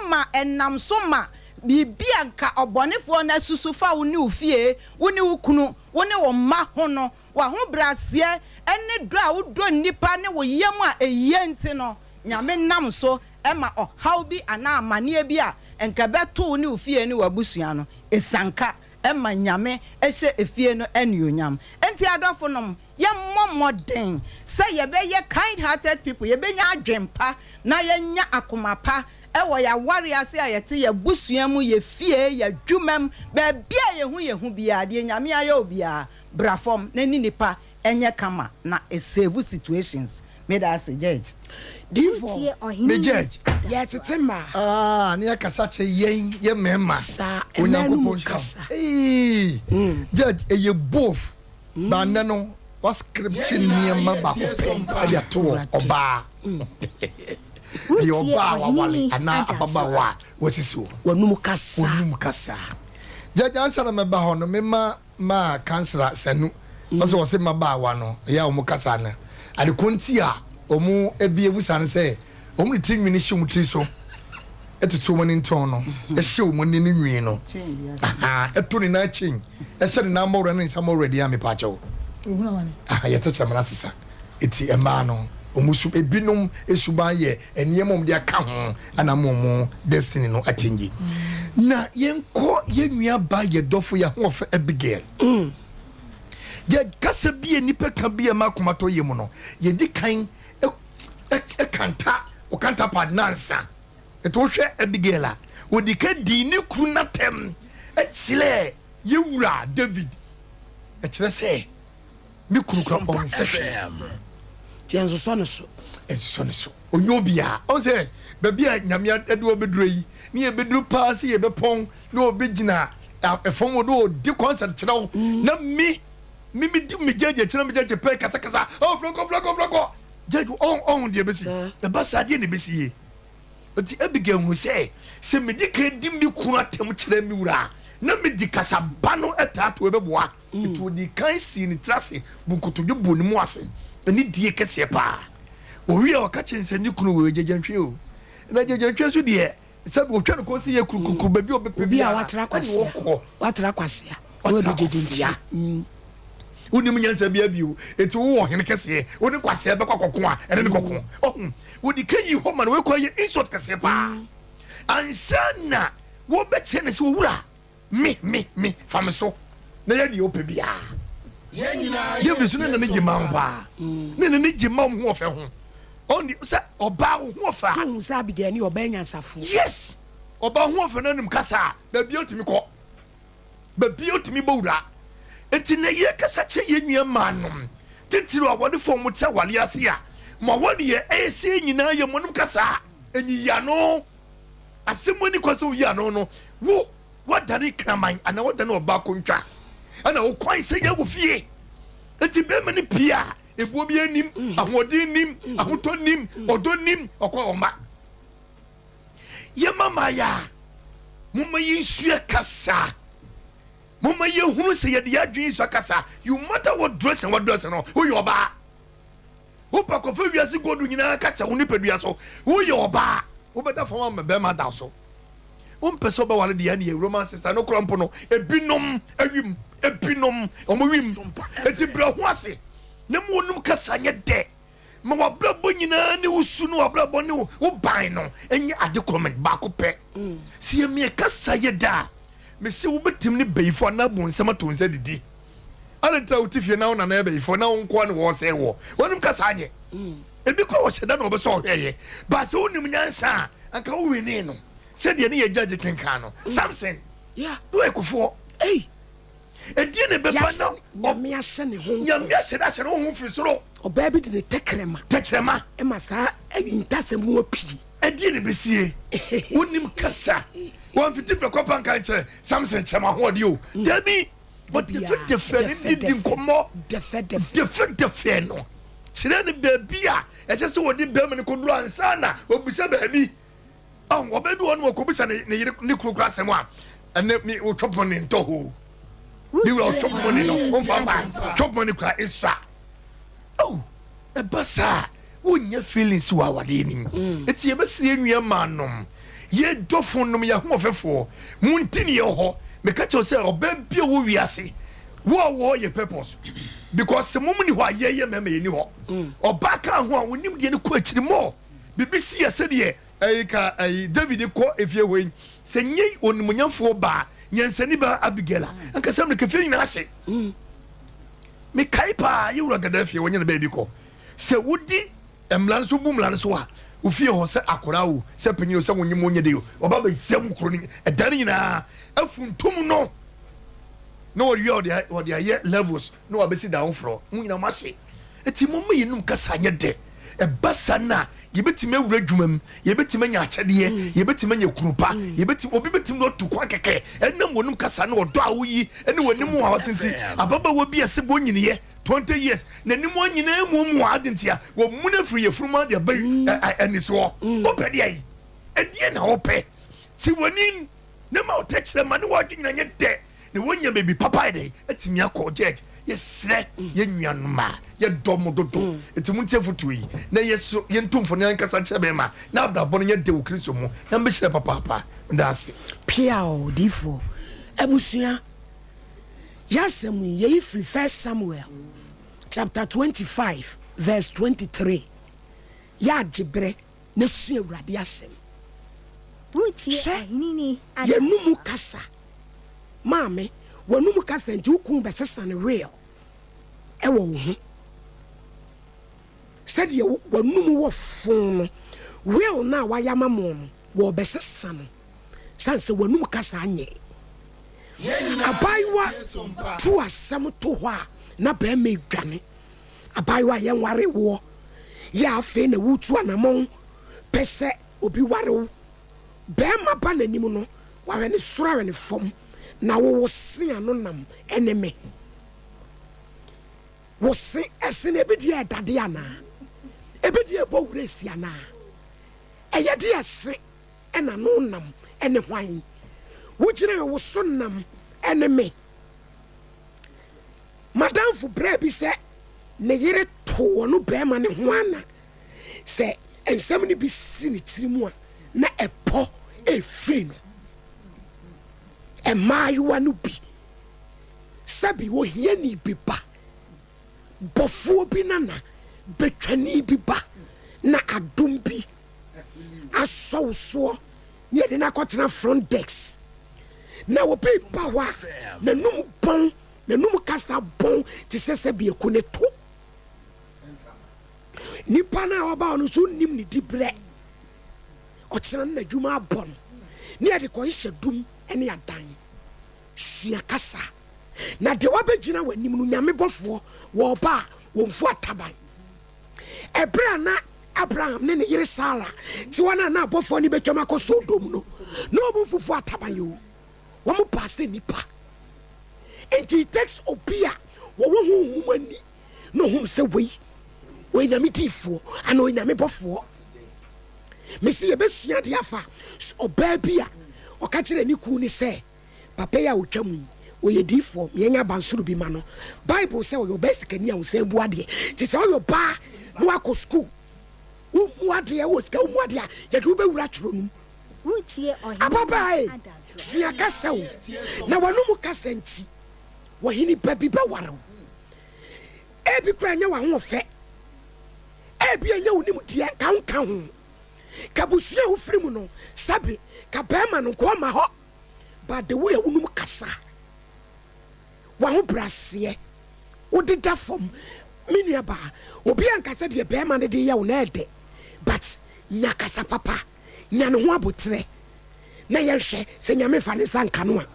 ma ɛnam so ma biribi a nka ɔbɔnefoɔ no asusu fa wo ne wo fie, wo ne wo kunu, wo ne wo mma ho no, w'ahobrɛaseɛ ne dɔ a wodɔ nnipa ne wo yam a ɛyie nti no, Nyame nam so ma ɔhaw bi anaa amaneɛ bi a nka ɛbɛto wo ne wo fie ne w'abusua no, ɛsianka ma Nyame hyɛ efie no anuonyam. Enti adɔfonom, yɛmmɔ mmɔden sɛ yɛbɛyɛ kind hearted people, yɛbɛnya adwen pa na yɛanya akoma pa wɔ yɛn aware ase a yɛte, yɛn abusua mu, yɛn fie, yɛn adwuma mu, baabi a yɛhu yɛn ho biara, deɛ Nyame ayɛ wo biara, bra fam na ne nipa nyɛ kama na ɛsave situations. Meda ase, Judge. Difoɔ, Wotie ɔhene Me yi judge. yɛ tete mmaa. Ah, ne akasa kyerɛ yɛn yɛ mmarima. Saa, mmaa no mu Onyankopɔn nhyira wo. kasa. Eii, judge, ɛyɛ both. Ba nnɛ no, wa script nneɛma baako pɛ de ato hɔ, ɔbaa. Ɛyɛ Wotie ɔbaa a ɔhene wawale yi anaa adasoa. ababaawa a wasisi hɔ. W'anum kasa. W'anum kasa. Judge, ansa na mɛba hɔ no, mema maa kansra sanu ɔsɛ ɔse mmabaawa no ɛyɛ a wɔn kasa no ade ko nti a wɔn abievu saa no sɛ wɔn de tiri nwini hyɛ wɔn tiri so ɛtoto wɔn ani ntɔn no ɛhyɛ wɔn ani no nwini no ɛto ne nan kyen ɛhyɛ ne nan mmɔwerɛ ne nsa mmɔwerɛ deɛ a mepa akyɛw yɛte kyerɛ mana sesa Eti mmaa no wɔn su ebinom suban yɛ nneɛma a wɔde aka ho na ama wɔn destiny no akyɛngye. Na yɛnkɔ yɛn nua ba yɛ dɔfo yɛ ahoɔfɛ Abigail. Yɛ kasa bi a nipa ka bi a ɛma akoma tɔ yɛ mu no, yɛdi kan kanta o counterpart nansa. Nti wohwɛ Abigail a, wɔdi kan dii ne kunu n'atɛm kyerɛɛ yɛ wura David. Ɛkyerɛ sɛ Me kunu kura ɔnsɛ hwee. Nti ɛnsosɔ ne so. Ɛnsosɔ ne so. Ɔnyɛ obiara. Ɔn sɛ baabi a Nyame de wo abɛduru yi, ne yɛbɛduru paa sɛ yɛbɛpɔn na obi gyina ɛfam hɔ na ɔdi concert kyerɛ wo na me me medi me gyagye akyi na me gyagye pɛ kasakasa oh flɔkɔ flɔkɔ flɔkɔ gyagye ɔn ɔn deɛ ɛbɛsi ɛba saa deɛ na ɛbɛsi yie. Enti Abigail hui sɛ, sɛ midi kan di me kunu atɛm kyerɛ me wura a, na mede kasa ba no taa to ɛbɛboa. Enti odii kan sii ne tiri ase bu nkotodwe buu ne mu ase anidie kɛseɛ paa. Owiee a, ɔka kyerɛɛ no sɛ ne kunu wei ɔyɛ gyagyantwie o. Na gyagyantwie nso deɛ, sɛbi wɔtwa ne kɔn sɛ yɛ kurukurukuru baabi a ɔbɛpɛ Obi a biara watra ɛna kwasea, ɔkɔ. watra kwasea, na wadu Watra gyagyantwie. kwasea. Wonnim nyansa biara bio. Enti wowɔ ɔhene kɛseɛ, wo ne kwasea bɛkɔ akɔko a, ɛne no kɔko. Ɔho, wɔdi kan yi hɔ ma no, wei koraa yɛ insult kɛseɛ paa. Ansa na wɔbɛkyerɛ no sɛ, Owura, me, me, me, fa me so na yɛ deɛ wopɛ biara. David nso ne n'ani gye mmaa ho paa. Ne n'ani gye mmaa wɔn ho ɔfɛ ho. Ɔn sɛ ɔbaa wo ho ɔfɛ a. So wohu sɛ Abigail ne ɔbaa nyansafoɔ? Yes! Ɔbaa ho ɔfɛ no anim kasa a, baabi a ɔtumi kɔ. Baabi a otumi bɔ wura. Enti nnɛ yɛrekasa kyerɛ yɛn nua mmaanom, titiriw awarefo a wɔte aware ase a mo awareɛ ɛyɛ sɛ yɛn nyinaa yɛ mo anom kasa a enyiyi ano. Asɛm mu ani kwan sɛ woyi ano no, wo woadane kraman anaa woadane ɔbaa kontwa ɛna wo kwan sɛ yɛ wɔ fie. Enti bɛrima no pie a, ebuo biara nnim, ahoɔden nnim, ahotɔ nnim, ɔdɔ nnim, ɔkɔ a ɔmma. Yɛn mmammaa, momma yɛnsua kasa. Momma yɛhunu sɛ yɛde yɛn adwene sua kasa. You matter what dress and what dress no, woyɛ ɔbaa. Wopɛ kɔfa wiase gold nyinaa kasa wo nipadua so. Woyɛ ɔbaa. Wobɛda fam ama bɛrima da so. Wompɛ sɛ wobɛware deɛ ɛne Roman sister no kora mpo no, ebinom awim, ebinom wɔn wim. Eti brɛ ho ase na mu wɔnum kasa nyɛ dɛ. Ma w'abrabɔ nyinaa ne wo su ne w'abrabɔ ne wo ban no nyɛ ade korɔ mɛ baako pɛ. Sɛ yɛmia kasa yɛ da a, mese wobɛtumi ne bayifoɔ anaa bonsam ato nsa didi. Adɛn nti na wote fie na wo nana yɛ bayifoɔ na wo nkoa ne wɔresɛe woɔ? W'anom kasa anyɛ. Ebi koraa wɔhyɛ da na wɔbɛsɔ ɔhwɛeɛ. But sɛ wonim nyansa a, anka wo winee no. Sɛdeɛ ne yɛ judge kenkan no, Samson, na ɔyɛ kofoɔ. Ɛdeɛn na ɛbɛba na. Nyame ahyɛ ne ho nkɔm. Nyame ahyɛ da ahyɛ ne honhom firi soro. Ɔbaa bi de ne tɛkrɛma. Tɛkyerɛma. Ma saa ahintasɛm no apue. Ɛdeɛn na ɛbɛsie? Wonim kasa. Wɔamfiti prɛko pɛ anka ankyerɛ Samson kyerɛ m'ahoɔden o. Dabi! Ɔdɛfɛdɛfɛɛ no didi nkɔmmɔ. Dɛfɛdɛfɛɛ no kyerɛ no baabi a ɛsɛ sɛ wɔde barima no kɔduru ansa na ɔbisa baabi. Ɔn, ɔbaa bi wɔ hɔ no ɔkɔbisa ne ne yere ne kunu kora asɛm a, ɛnɛ me wo chop money ntɔ hoo. Me wura wo chop money no, ɔmfa mma. Chop money kora esua. Oh, ɛba saa a, wonnya feelings wɔ awadeɛ no mu. Enti yɛbɛsrɛ yɛn nua maa nom, yɛn dɔfo nom, yɛn ahoɔfɛfoɔ, mo nti ne yɛwɔ hɔ. Meka kyerɛ wo sɛ ɔbaa bi a ɔwɔ wiase, wo a wowɔ hɔ yɛ purpose. Because sɛ mom nni hɔ a, yɛn yɛ mmarima yɛnni hɔ. Ɔbaa ka ho a, wo nimdeɛ no kɔ akyiri more. Biribi si yɛ sɛdeɛ ɛyi ka ɛyi David kɔ efie hɔ yi, sɛ nyɛ onimuonyamfoɔ baa, nyansani baa Abigail a, anka saa mmerɛ kefie nyinaa ahye. Mekae paa yɛ wura Gaddafi a wɔnyɛ no baabi kɔ. Sɛ wodi mmara no so, bu mmara no so a, wo fie hɔ sɛ akwadaa o, sɛ panyin o, sɛ wonyem o, nyɛ de o, wɔba bɛsɛm wo kuro no ɛdan no nyinaa afuntum no na wɔwie a wɔde wɔde ayɛ levels na wɔabɛsi dan foforɔ. Mo nyinaa moahye. Eti momma yɛnum kasa nyɛ dɛ. Ɛba saa no a, yɛbɛtumi awura adwuma mu, yɛbɛtumi anya akyɛdeɛ, yɛbɛtumi anya kunu pa, yɛbɛtumi, obi bɛtumi de atu kwan kɛkɛ ɛnam w'anum kasa ne ɔdɔ a woyi ne w'anim a wase nti. Ababaawa bi a ɛsɛ bɔ nyiniiɛ, 20 years, n'anim anyina amuamua, ade nti a wɔmuna afiri yafunu mu ade aba anisoɔ. Wopɛ deɛn? Ɛdeɛn na wopɛ? Te w'anim na ma wo tɛkyerɛma ne w'adwene nyinaa nyɛ dɛ. Na wɔnya baabi papa ayɛ dɛn atumi akɔ. Judge, yɛsrɛ yɛn nuanom a yɛdɔ mo dodo, enti montie afotuo yi, na yɛso yɛn ntumfoɔ no ankasa nkyerɛ bɛrima na abrabɔ no nyɛ dɛ wɔ Kristo mu, na mbɛhyira papaapa. Meda ase. Piaw odiyifoɔ abusua y'asɛm yi yɛyi firi first Samuel chapter 25 verse 23 yɛ agye berɛ na sua Awurade asɛm. Hwɛ, yɛn mu kasa. Maame, w'anum kasa nti wo kunu bɛsesa ne will wɔ wo ho. Sɛdeɛ w'anum wɔ fon no, will no a wayɛ ama mo no, wɔbɛsesa no. Sane sɛ w'anum kasa anyɛ. Abaayewa tu asɛm to hɔ a, na barima redwane. Abaayewa a yɛnware woɔ, yɛ a afei na woretu anamɔn pɛ sɛ obi ware wo. Barima ba n'anim no, wahwɛ ne soro ahwɛ ne fam, na wo wo se ano nam ne me. Wo se ɛse no ebi deɛ ɛdade anaa? Ebi deɛ ɛbɔ wura esi anaa? Ɛyɛ deɛ ɛse ɛna no nam ne hwan? Wogyina wo so nam ne me. Madamfo braa bi sɛ ne yere too ɔno barima no ho ana sɛ nsɛm no bi si ne tiri mu a na ɛpɔ ɛfiri no. Mmaayewa no bi sɛbi ohiani bi ba, bɔfoɔ bi nana, bɛtwani bi ba na adom bi asɔ wo soɔ ne yɛde no akɔtena front desk na obi ba hɔ a n'anum bɔn n'anum kasa bɔn te sɛ sɛbi eku ne to. Nipa no a ɔba hɔ no nso nnim ne dibrɛ. Ɔkyena no n'adwuma abɔ no ne yɛde kɔhyehyɛ dum ne adan. Sua kasa. Na deɛ wabɛgyina w'anim no, Nyame bɔfoɔ, wɔreba a, wɔmfu ataban. Ɛberɛ a na Abraham ne ne yere Sara te hɔ no a na abɔfoɔ no bɛtwam akɔ Sodom no, na wɔn mfufu ataban o. Wɔn baa sɛ nnipa. Enti it takes obi a wɔwɔ honhom ani na ɔhunu sɛ wei ɔyɛ Nyame diifoɔ anaa ɔyɛ Nyame bɔfoɔ. Mese yɛbɛsua adeɛ afa ɔbaa bi a ɔka kyerɛɛ ne kunu no sɛ papa yi a ɔtwa mu yi ɔyɛ diifoɔ, meɛnyɛ abansoro bi ma no. Bible sɛ ɔyɛ ɔbaa sikani a ɔsan bu adeɛ. Nti sɛ ɔyɛ ɔbaa na wakɔ sukuu, wommu adeɛ, wɔ sika wommu adeɛ a, yɛde wo bɛwura twerɛ no mu. Ababaa e, sua kasa o, na w'anomu kasa nti, wɔhene ba bi bɛware wo. Ebi koraa ɛnyɛ w'ahoɔfɛ, ebi ɛnyɛ wo nimdeɛ, nka wonka ho. Ka abusua a wofiri mu no, sɛbe, ka bɛrima no, nka ɔmma hɔ. But the way a wonom kasa, w'ahobrɛaseɛ, wodeda fam, me nuabaa, obi anka sɛ deɛ bɛrima no de yɛ wo no ɛɛdɛ, but nya kasa papa, nya ne ho aboterɛ, na yɛnhwɛ sɛ Nyame mfa ne nsa nka no a.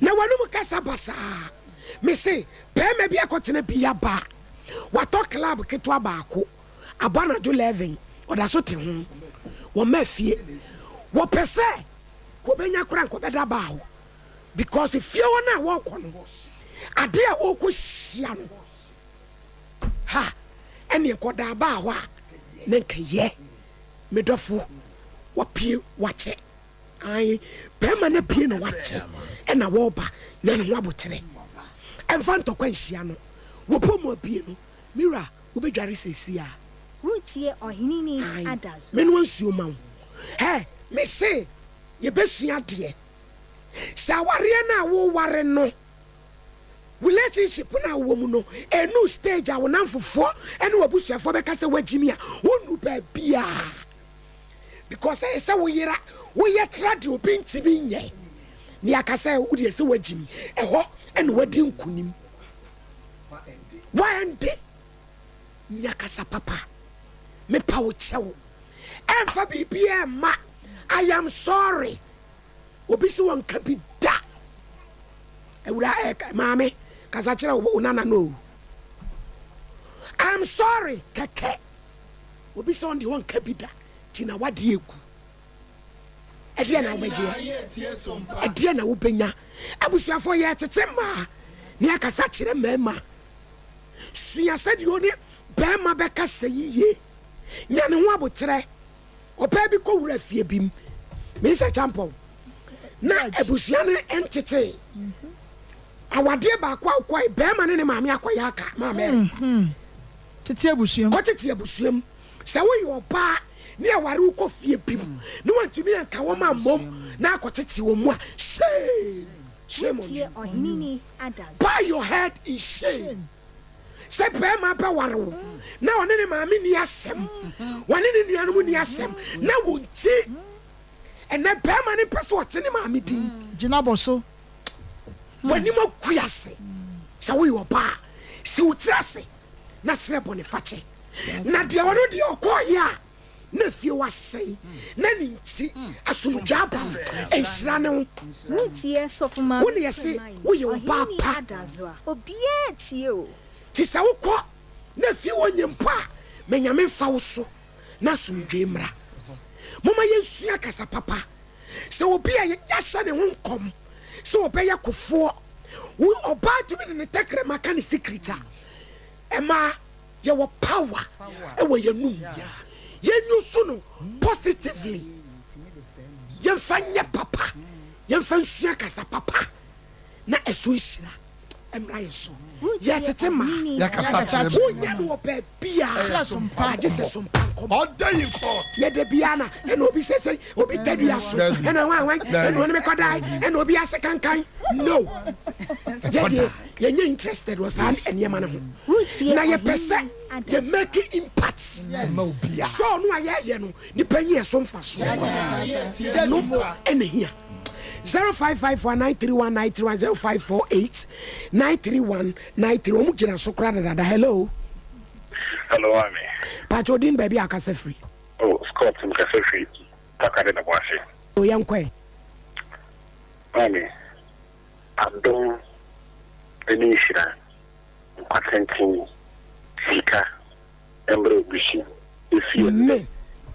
Na w'anom kasa basaa. Mese barima bi akɔtena bi aba a, watɔ club ketewa baako, abɔ anadwo 11, ɔda so te ho. Wɔmma fie. Wɔpɛ sɛ nka ɔbɛnya koraa nka ɔbɛda bar hɔ because fie hɔ no a wɔrekɔ no, adeɛ a wɔrekɔhyia no, ha, ɛneɛ nka ɔda bar hɔ a, na nka yɛ. Me dɔfo, wapue, wakyɛ. Ae, barima no apue na wakyɛ ɛna wɔreba, nya ne ho aboterɛ. Ɛmfa ntɔkwa nhyia no. Wɔbɔ mu abue no, me wura, wobɛdware seesei ara. Woretie Ɔheneni Ae, Adazoa. mɛnoa nsuo ma wo. Hɛ, mese yɛbɛsua adeɛ. Sɛ awareɛ no a woreware no, relationship no a wowɔ mu no, ɛnnuu stage a wo nnamfofoɔ ne w'abusuafoɔ bɛka sɛ woagyimi a, wonnuru baabiara. Because ɛyɛ sɛ woyera, woyɛ tra deɛ obi ntumi nyɛ. Ne aka sɛ wo deɛ sɛ woagyimi. Ɛhɔ ɛna wadi nkunim. Waɛnde. Nya kasa papa. Mepa wo kyɛw. Ɛmfa biribiara mma. I am sorry. Obi se wɔnka bi da. Awura eh, maame, kasa kyerɛ wo nana no o. I'm sorry kɛkɛ. Obi sɛ ɔno deɛ ɔnka bi da ti na wadeɛ egu. Ɛdeɛ na wobɛgyeɛ? Ɛdeɛ na wobɛnya? Abusuafoɔ yɛtete mmaa ne akasa kyerɛ mmarima. Sua sɛdeɛ ɔne barima bɛkasa yiye. Nya ne ho aboterɛ. Ɔbaa bi kɔ wura fie bi mu. Mensah Champɔn. Na abusua no ntetee. Awadeɛ baako a wokɔe, barima ne ne maame akɔyɛ aka, Maa Mary. Tete abusua mu. Kɔ tete abusua mu. Sɛ woyɛ ɔbaa ne aware wo kɔ fie bi mu na wantumi anka wɔn ammom na akɔtete wɔn mu a, shame! Shame on you. Bow your head in shame. Sɛ barima bɛware wo na ɔne ne maame nni asɛm, wɔne ne nuanom nni asɛm na wo nti, ɛnɛ barima no mpɛ sɛ ɔte ne maame din. Gyina bɔ so. W'anim agu ase. Sɛ woyɛ ɔbaa, si wo tiri ase na srɛ bɔnefakyɛ. Na deɛ ɔno deɛ ɔkɔɔeɛ a na fie hɔ asɛe na ne nti asomdwoeɛ aba no, nhyira ne wo. Wo na yɛse woyɛ ɔbaa pa. Nti sɛ wokɔ na fie hɔ nye mpo a, ma Nyame mfa wo so na asomdwoeɛ mmra. Momma yɛnsua kasa papa. Sɛ obi a yɛahyɛ ne ho nkɔm sɛ ɔbɛyɛ kofoɔ, wo ɔbaa tumi de ne tɛkrɛma ka ne secret a, ɛma yɛwɔ power wɔ yɛn num. Yɛn use no positively. Yɛnfa nyɛ papa. Yɛnfa nsua kasa papa na ɛso nhyira mmra yɛn so. Yɛtete mmaa. Wonyɛ no wɔ baabiara agye sɛ sompa nkɔmmɔ. Yɛ da biara na ɛna obi sese obi tadua so ɛna hwan hwan ɛna ɔne me kɔdae ɛna obi ase kankan. No. Yɛ deɛ yɛnyɛ interested wɔ saa nneɛma no ho. Na yɛpɛ sɛ yɛ make impact. Show no a yɛyɛ no nipa nyi ɛso mfasoɔ. Ɛno ɛna hia. 0554 931 931 0548 931 93 wɔn gyina so koraa dadada. Hello. Hello, Mami. Pacho odin baabi a akasa firi. Oh, Scott mkasa firi Takoradi na Boase. O yɛn kɔɛ. Mami, adom ne nhyira, nkwa tenten, sika, mmra obi so efi ɛnnɛ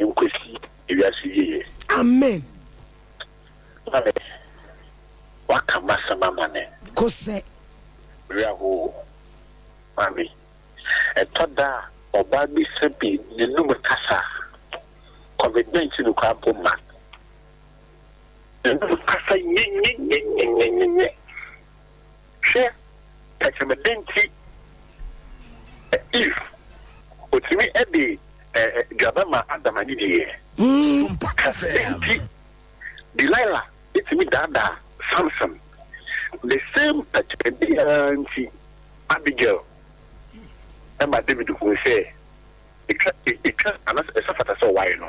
nkosi ewiase wieɛ. Amen. Mami, waka m'asɛm ama me. Kosɛ. Werɛ ahow. Mami, ɛtɔ da a ɔbaa bi sɛbi n'anum kasa a, covid 19 koraa mpo mma. N'anum kasa nyenyenyenyenyenye. Hwɛ, tɛkyerɛmɛdɛ nti, Eve, otumi de duaba ma Adam anidiiɛ. Sompa Dɛn FM. nti Delilah tumi daadaa Samson? The same tɛkyerɛmɛdɛ yi ara nti Abigail ma David hui sɛ etwa etwa anaasɛ ɛsɛ fata sɛ ɔware no.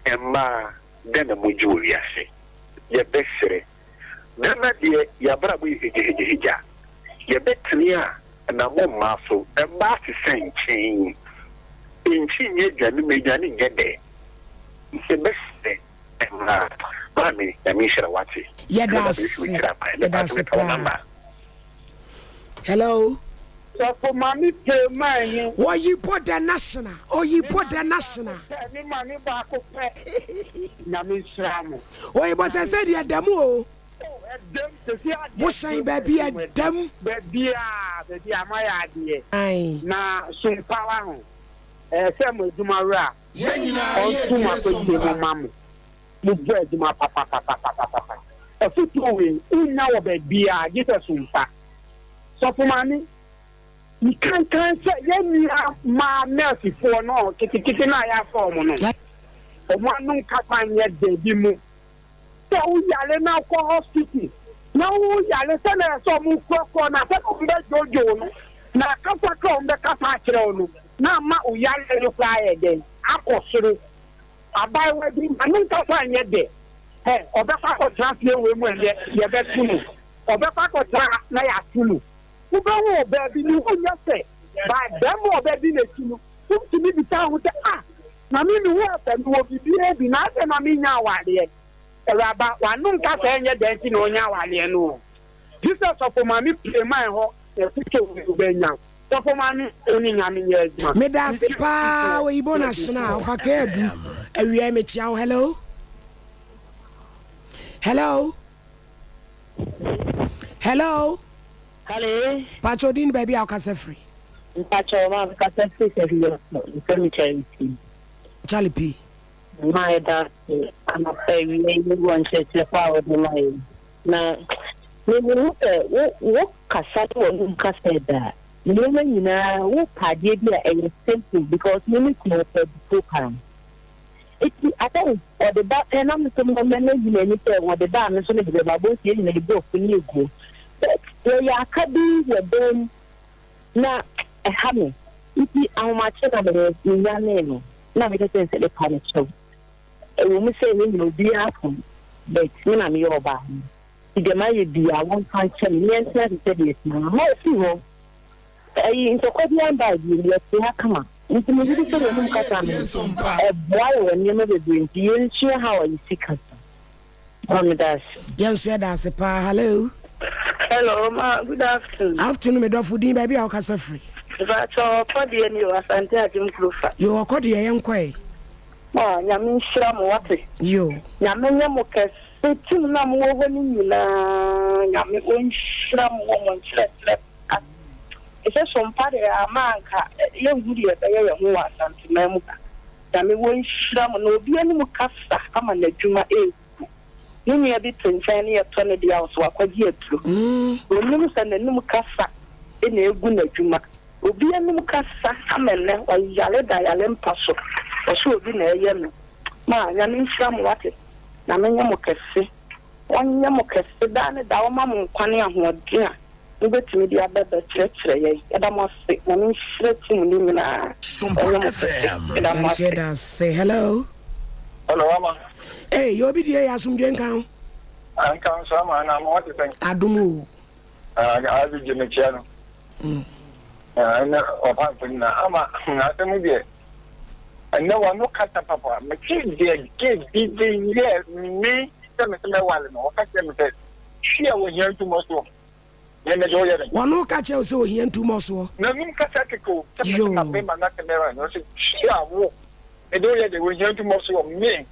Mmaa, dɛn na mogye wɔ wiase? Yɛbɛsrɛ. Ghana deɛ y'abrabɔ yɛ hegyahegyahegya. Yɛbɛtene a na mo mmaa so. Mmaa te sɛ nkyen. Nkyen nyɛ aduane ma aduane nyɛ dɛ. Yɛbɛsrɛ mmaa. Maame Nyame nhyira wo wate. Yɛda Ɛbɛba ase bɛhwɛ wo tiri akwan. yɛda Mepatwo ase mepɛ wo paa. number. Hello. Sɔfo Maame pray maa he. Oyibo the national Oyibo the national. Me maame baako pɛ Nyame nhyira mo. Oyibo sɛ sɛ deɛ ɛda mu o. Bohyɛn baabi ɛda mu. Baabiaa baabiaa moayɛ adeɛ. Na sumpa wa ho. Ɛyɛ sɛ mo adwuma wura ɔnto mo akwantie mu ma mo. Mo bɔ adwuma papapapapapa. Afutuo wei wonnya wɔ baabiaa gye sɛ sumpa. Sɔfo maame, me kankan sɛ yɛn nua maa nurse foɔ no ketekete no a yɛafa wɔn no, wɔn anom kasa nyɛ dɛ bi mu. Sɛ wo yare na wokɔ hospital na wo yare sɛ na ɛsɛ wɔn korɔkorɔ na sɛ wɔn bɛ dwodwo no na kasa kora wɔn bɛ kasa akyerɛ wo no na ama wo yare no koraa ayɛ dɛn akɔ soro. Abaayewa bi n'anom kasa nyɛ dɛ, hɛ ɔbɛkɔ akɔtena fie wei mu ɛnnɛ yɛbɛto no. Ɔbɛkɔ akɔtena ha na yɛato no. Wobɛhu ɔbaa bi, ne ho nyɛ fɛ, but barima a ɔbɛdi n'akyi no, wotumi bisa wo ho sɛ, Ah, na me me ho yɛ fɛ, mewɔ biribiara bi, na adɛn na mennya awareɛ? Awuraba, w'ano nka sɛ ɛnyɛ dɛn nti na ɔnya awareɛ no o. Gye sɛ sɔfo maame pue man hɔ na ɛfoto wo wobɛnya. Sɔfo maame, wo ne Nyame nyɛ adwuma. Medaase paa oyibo na hyena ɔfa kee adu awia yi mekyia wo hello hello. Hello. Hello. Pacho din baabi a wokasa firi. Mpacho ma mekasa firi sɛ mfrɛ me Charity. Charlie P. Ma yɛda ase anɔpa awia yi wɔ nkyerɛkyerɛ pa a wode ma yɛn. Na mehu sɛ wo wo kasa ne w'anum kasa ɛda a nneɛma nyinaa wopɛ adeɛ bi a ɛyɛ simple because me me kunu ɔpɛ abufuo paa. Enti at times ɔde ba pɛ na me nso ma mayi m'ani sɛ ɔde ba a me nso mede bɛba abɔ nti yɛn nyinaa yɛbu afu ne yɛguo. But yɛyɛ aka bi wɔ dan mu na ɛha me nti ahomakye na me menyanee no na meka kyerɛ no sɛ mepa no kyɛw. Ɛwɔ mu sɛ yɛn nyinaa obiara fom but me na meyɛ ɔbaa no nti deɛ mayɛ biara wɔmfa nkyɛ me na yɛntena ase sɛdeɛ yɛtena no. Ma ɔfiri hɔ Ayi, ntɔkwa biara mbae bio, yɛte ha kama. Ntsi megye di sɛ yɛnum kasa no, ɛboa yɛ wɔ nneɛma bebree nti yɛnsua how a yɛsi kasa. Ma meda ase. Yɛn nso yɛda ase paa. Hello. Hello ma, good afternoon. Afternoon me dɔfo, din baabi a wokasa firi. Mpakyɛw ɔkɔ deɛ ni o, Asante Agyem Kurofa. Yoo ɔkɔ deɛ yɛnkɔ ɛ. Ma Nyame nhyira mo wate. Yoo. Nyame nyɛ mo kɛse team no a mowɔ hɔ no nyinaa Nyame ɔnhyira mo wɔ mo nkyerɛkyerɛ pa. Ɛsɛ so mpa deɛ ama anka yɛnhu deɛ ɛbɛyɛ yɛn ho wɔ Asanteman mu ha. Nyame wɔnhyira mo na obi anim kasa ama n'adwuma ɛgu. Ne nua bi te nkyɛn ne yɛtɔ ne deɛ a ɔso wakɔgye aduro. Ɔnnim sɛ n'anim kasa na ɛgu n'adwuma. Obi anim kasa ama ɛnnɛ wayare da yare mpa so. Ɔse obi na ɛyɛ no. Ma Nyame nhyira mo wate. Nyame nyɛ mo kɛse. Ɔnyɛ mo kɛse daa ne daa ɔma mo nkwa ne ahoɔden a mobɛtumi de aba bɛkyerɛkyerɛ yɛn. Yɛda mo ase. Nyame nhyira team no nyinaa. Ɔnyɛ mo kɛse. Yɛda mo ase. Yɛda ase. Hello. Hello, Ama. Hey, yɛ obi deɛ yɛ asomdwe nka ho. Nka nso ama na ama wate sɛn. Adom o. Adi gye mekyia no. Ɛnɛ ɔpa mfoni na ama asɛm deɛ ɛnɛ wano kasa papa mete deɛ gye bi de yɛ me sɛ me sɛ mɛwale no ɔka kyerɛ me sɛ hwi a wɔhia ntumɔ soɔ ne de woyɛ dɛn. Wɔno ka kyerɛ wo sɛ ohia ntumɔ soɔ. N'anum kasa keke o sɛ me sɛ mabɛma no asɛ mɛwale no ɔsɛ hwi a wo ne de woyɛ dɛn wɔhia ntumɔ soɔ me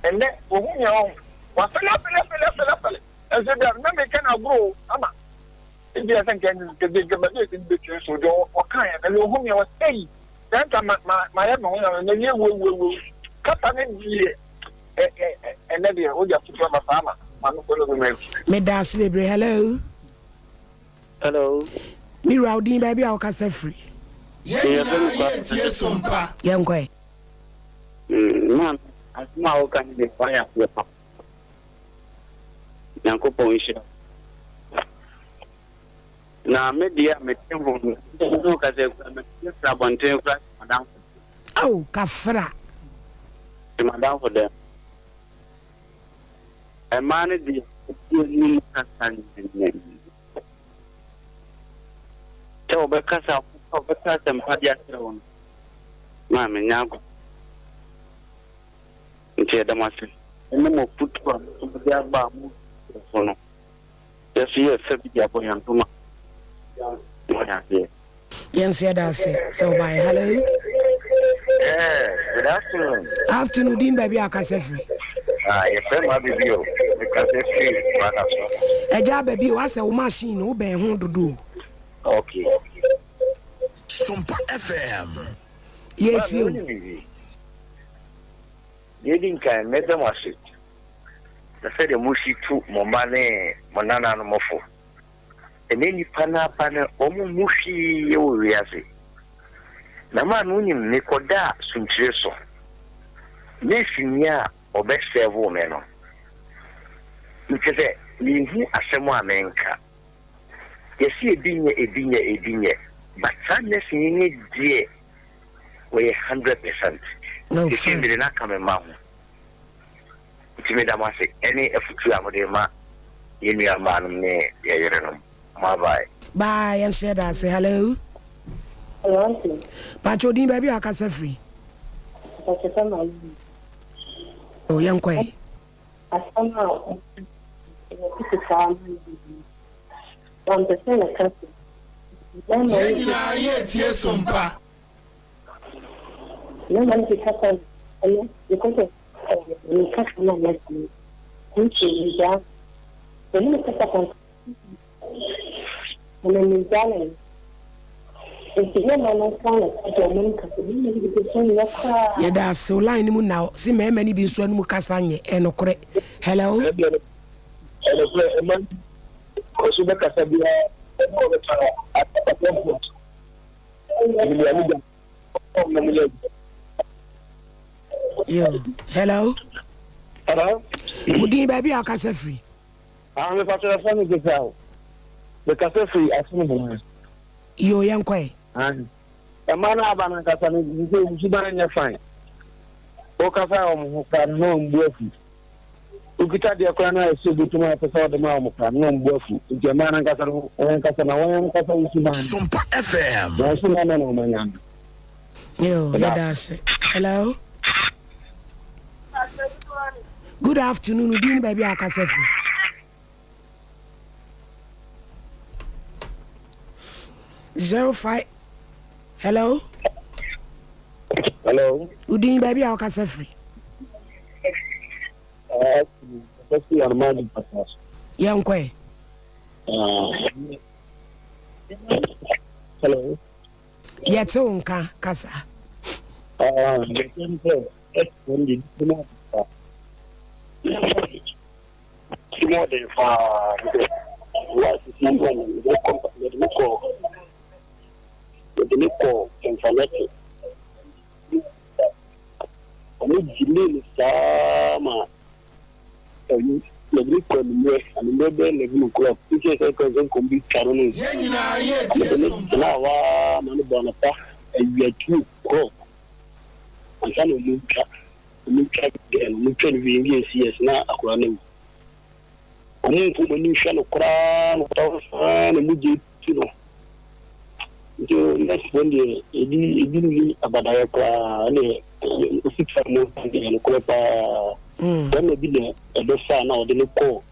ɛnɛ wɔhu me a ɔho wafɛle afɛle afɛle afɛle afɛle ɛnso bia na meka no agorɔ o ama ebia sɛ nka nka baabi a ɛsɛ bɛtumi so deɛ ɔkaeɛ na ɔhu me a ɔsɛ yi sɛ nka mayɛ me ho na na wie wuawuawu kasa ne deɛ ɛnɛ deɛ wode afotu aba saa ma ma no kɔ no bɛma Meda ase bebree. Hello. Hello. Me wura wo din baabi a wokasa firi. Yɛn nyinaa yɛ tie sompa. Yɛnkɔ ɛ. Maame, asɛm a woka no deɛ wayɛ aseɛ papa. Nyankopɔn nhyira wo. Na me deɛ a mete ho no, me ne wo kasa yi koraa, mete firi abɔnten koraa te m'adamfo dɛm. Ao, kafra. Te m'adamfo dɛm. Mmaa no deɛ, obi anim kasa nyɛnyɛnyɛ. Sɛ wɔbɛkasa, wɔbɛka asɛmpa de akyerɛ wo no, maame, nyɛ agorɔ. Nti yɛda mo ase ne mo afotu a mo nso mode aba a mo nkurɔfo no, yɛn nso yɛrefa bi de abɔ yɛn ntoma. Wɔn aseɛ. Yɛn nso yɛda ase sɛ wobaeɛ. Hello. Yeah, good afternoon. Afternoon, din baabi a akasa firi. Ah, yɛfrɛ mu Abibio. Mekasa firi Rwanda so. Ɛgya Ababio, asɛ wo machine no wobɛn ho dodo o. Okay. Sompa FM. Yɛtie o. Deɛ ɛdi nkan, mɛda mo ase na sɛdeɛ mosi tu mo mma ne mo nananom fo. Ɛnɛ nnipa no aba no, wɔn mmu hwee wɔ wiase. Na maame wonim, mekɔdaa sunkyire so. Nɛɛseni a ɔbɛ sɛɛvoo me no, kyerɛ sɛ menhu asɛm a menka. Yɛse ebi nyɛ, ebi nyɛ, ebi nyɛ, but saa nɛɛseni no deɛ wɔyɛ 100%. Seesei mede no aka me mma ho. Nti meda mo ase ɛne afutuo a mode rema yɛn nua mmaa nom ne yɛn yerenom. Bye bye. Bye yɛn nso yɛda ase. Hello. Hello auntie. Pakyɛ odin baabi a wakasa firi. Pakyɛ sɛ ma yi. O yɛn kɔ ɛ. Asɛm a yɛ tete saa ma yi. Wɔn pɛ sɛ yɛ ka sɛ. Yɛn nyinaa yɛ tie sompa. Mmarima no bi kasa no because of ne kasa no a mɛka no nti megyaa no. Me ne no kasa kakra na megyaa no. Nti mmarima no nko ara na ɛka sɛ ɔmo nkasa mmarima no bi nso nyɛ koraa. Yɛda ase wo line no mu na se mmarima no bi nso anum kasa nyɛ ɛnokorɛ hello. Ɛnokorɛ ɛma ɔso bɛkasa biara ɛne ɔbɛka akasa. Yo, hello. Hello. Wodin baabi a ɔkasa firi. Ah, me pastor fa me kasa o. Me kasa firi asem ho. Yo, yɛn kɔɛ. Ah. Ɛma no aba no ankasa no sɛ nsuban nyɛ fine. Wokasa wɔn ho koraa no na wɔn bu afu. Wokita deɛ koraa no a ɛsɛ obotom a ɛpɛ sɛ ɔde ma wɔn koraa no na wɔn bo afu. Nti mmaa no ankasa no, wɔn ankasa na wɔn ankasa wɔn suban no. Sompa FM. Wɔn suban na na wɔn anya no. Yo, yɛda ase. Hello. Good afternoon. Din ne baabi a akasa firi. 05 Hello. Hello. Udin baabi a ɔkasa firi. Yɛn kɔɛ. Hello. Yɛte wo nka kasa. Ti mu ɔden paa sɛ wife si mu ɔmo yɛde me kɔ yɛde me kɔ kɛnfanɛte ɔmo delay me saa ma ɛyi yɛde me kɔ anummerɛ anummerɛ bɛyɛ 11 o'clock nti ɛsɛ kɔ sɛ nkɔm bi twa no no ɔmo de me tena hɔ ara ma no bɔ anɔpa awia 2 o'clock ansa na ɔmo twa. Ɔmo twa dɛn no, ɔmo twa no wie wie CS na akwadaa no awu. Ɔmo mfa ɔmo ani nhwɛ no koraa na ɔda hɔ saa na mogya tu no. Nti nurse foɔ deɛ ebi ebi nni abadaeɛ koraa ɛne hospital mu deɛ nokorɛ paa. Bɛrima bi na ɛbɛfaa na ɔde no kɔɔ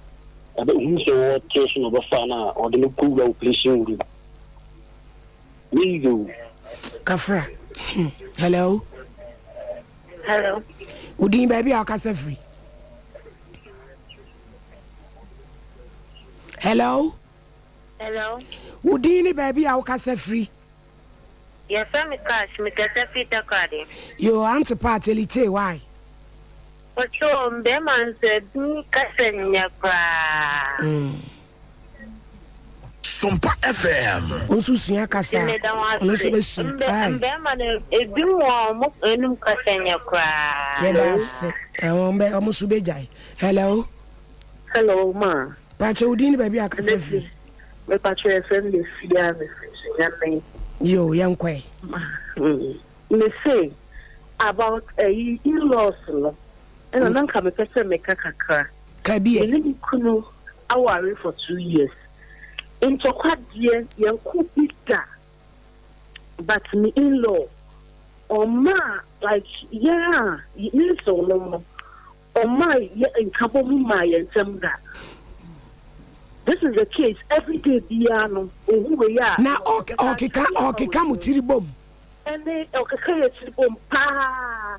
ɛbɛ ohun sɛ wɔte so na ɔbɛfaa na ɔde no kɔ wura operation room. Nyɛ easy o. Kafra. Hello. Hello. Wo din baabi a wokasa firi? Hello. Hello. Wo din ne baabi a wokasa firi? Yɛfrɛ me Cash, mekasa firi Takoradi. Yo, Auntie Pat, elite, why? Ɔkyɛw, mbɛɛma nso ebi kasa nyɛ koraa. Sompa FM. Wo nso sua kasa a, ɔno nso bɛsua. Aye. Mbɛɛma no ebi mu a ɔmo enum kasa nyɛ koraa. Yɛda ase. Wɔn bɛ wɔn nso bɛgyae. Hello. Hello ma. Pakyɛ wo din ne baabi a kasa firi. Me pakyɛ yɛfrɛ me Efia me firi Sunyani. Yo yɛn kɔɛ. Me se about ɛyi in-laws no ɛna na nka mepɛ sɛ meka kakra. Ka bi ɛ. Me ne me kunu aware for 2 years. Ntɔkwa deɛ yɛnko bi da but me in-law ɔmaa like yɛn a me nsew nom no ɔmaa yɛ nkabɔ mu maa yɛn ntɛm da. This is the case everyday biara no ohu wei a. Na ɔkeka ɔkeka mo tiri bom. Ɛne ɔkeka yɛ tiri bom paa.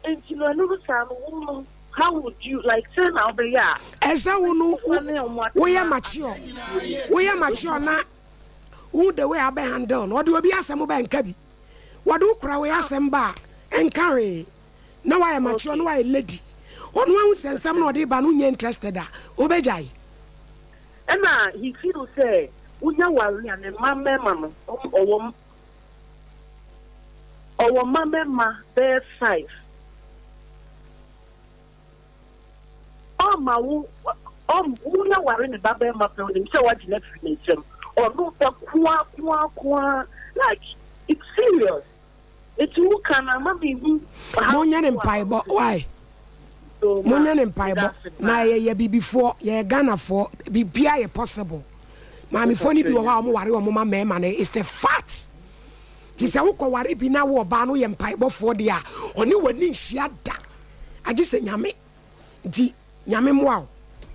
Nti no ɛno no saa no wo no how would you like sɛn na wobɛyɛ a. Ɛsɛ wo no woyɛ mature woyɛ mature na wohu the way a wobɛ handle no ɔde obi asɛm ba nka bi wɔde wo kora wei asɛm ba a nka hwee na wayɛ mature na wayɛ lady ɔno ahu sɛ nsɛm na ɔde ba no wonyɛ interested a wobɛgyae. Ɛna he feel sɛ wonya ware a ne mma mmarima no ɔwɔ Ɔwɔ mma mmarima bɛyɛ five. Ɔmma wo, ɔm, wo na ware ne ba barima pɛ, onim sɛ wagye no afiri ne nsam. Ɔno bɛko ara, ko ara, ko ara. Like, it's serious. Eti wo ka no ama me hu how Monyɛ ne people are mpaebɔ talking. why? So ma, Monyɛ ne meda mpaebɔ ase na paa. yɛyɛ abibifoɔ, yɛyɛ Ghanafoɔ, biribiara yɛ possible. Maamefoɔ no bi wɔ hɔ a wɔn ware wɔn ma mmarima no, it's a fact. Nti sɛ wokɔ ware bi na wo ɔbaa no yɛ mpaebɔfoɔ deɛ a, ɔne w'ani nhyia da. Agye sɛ Nyame. Nti Nyame mmoa wo.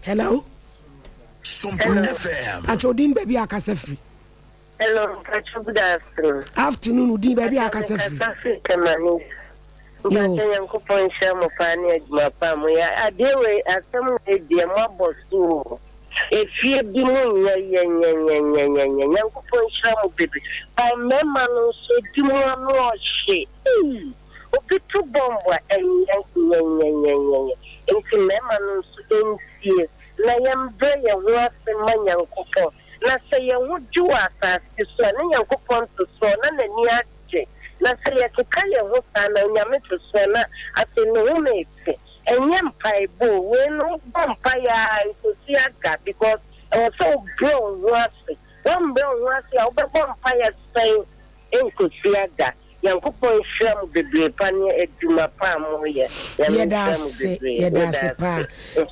Hello. Sompa FM. Pakyɛ wo din baabi a akasa firi. Hello, mpakyɛ good afternoon. Afternoon, wo din baabi a akasa firi. Mekasa firi Temane. Mpakyɛ Nyankopɔn nhyira mo paa ne adwuma pa a moyɛ. Adeɛ wei, asɛm wei deɛ moabɔ so o. Efie bi mu nyɛ yɛnyɛnyɛnyɛnyɛnyɛ. Nyankopɔn nhyira mo bebree. By mmarima no nso edi mo ano ɔhye. Ei! Obi to bomb a ɛnyɛ nyɛnyɛnyɛnyɛnyɛ. Nti mmarima no nso ntie na yɛmbrɛ yɛn ho ase mma Nyankopɔn. Na sɛ yɛn ho dwo wɔ asase so a, ne Nyankopɔn te soɔ na n'ani agye. Na sɛ yɛkeka yɛn ho saa na Onyame te soɔ na afei ne home te. Ɛnyɛ mpaebɔ o, wei no wobɔ mpaeɛ ara ɛnkɔsi aga because ɛwɔ sɛ wobrɛ wo ho ase. Woambrɛ wo ho ase a wobɛbɔ mpaeɛ sɛn ɛnkɔsi aga. Nyankopɔn nhyira mo bebree pa ne adwuma pa a moyɛ. Nyame Yɛda nhyira mo ase, bebree. yɛda Meda ase ase. paa.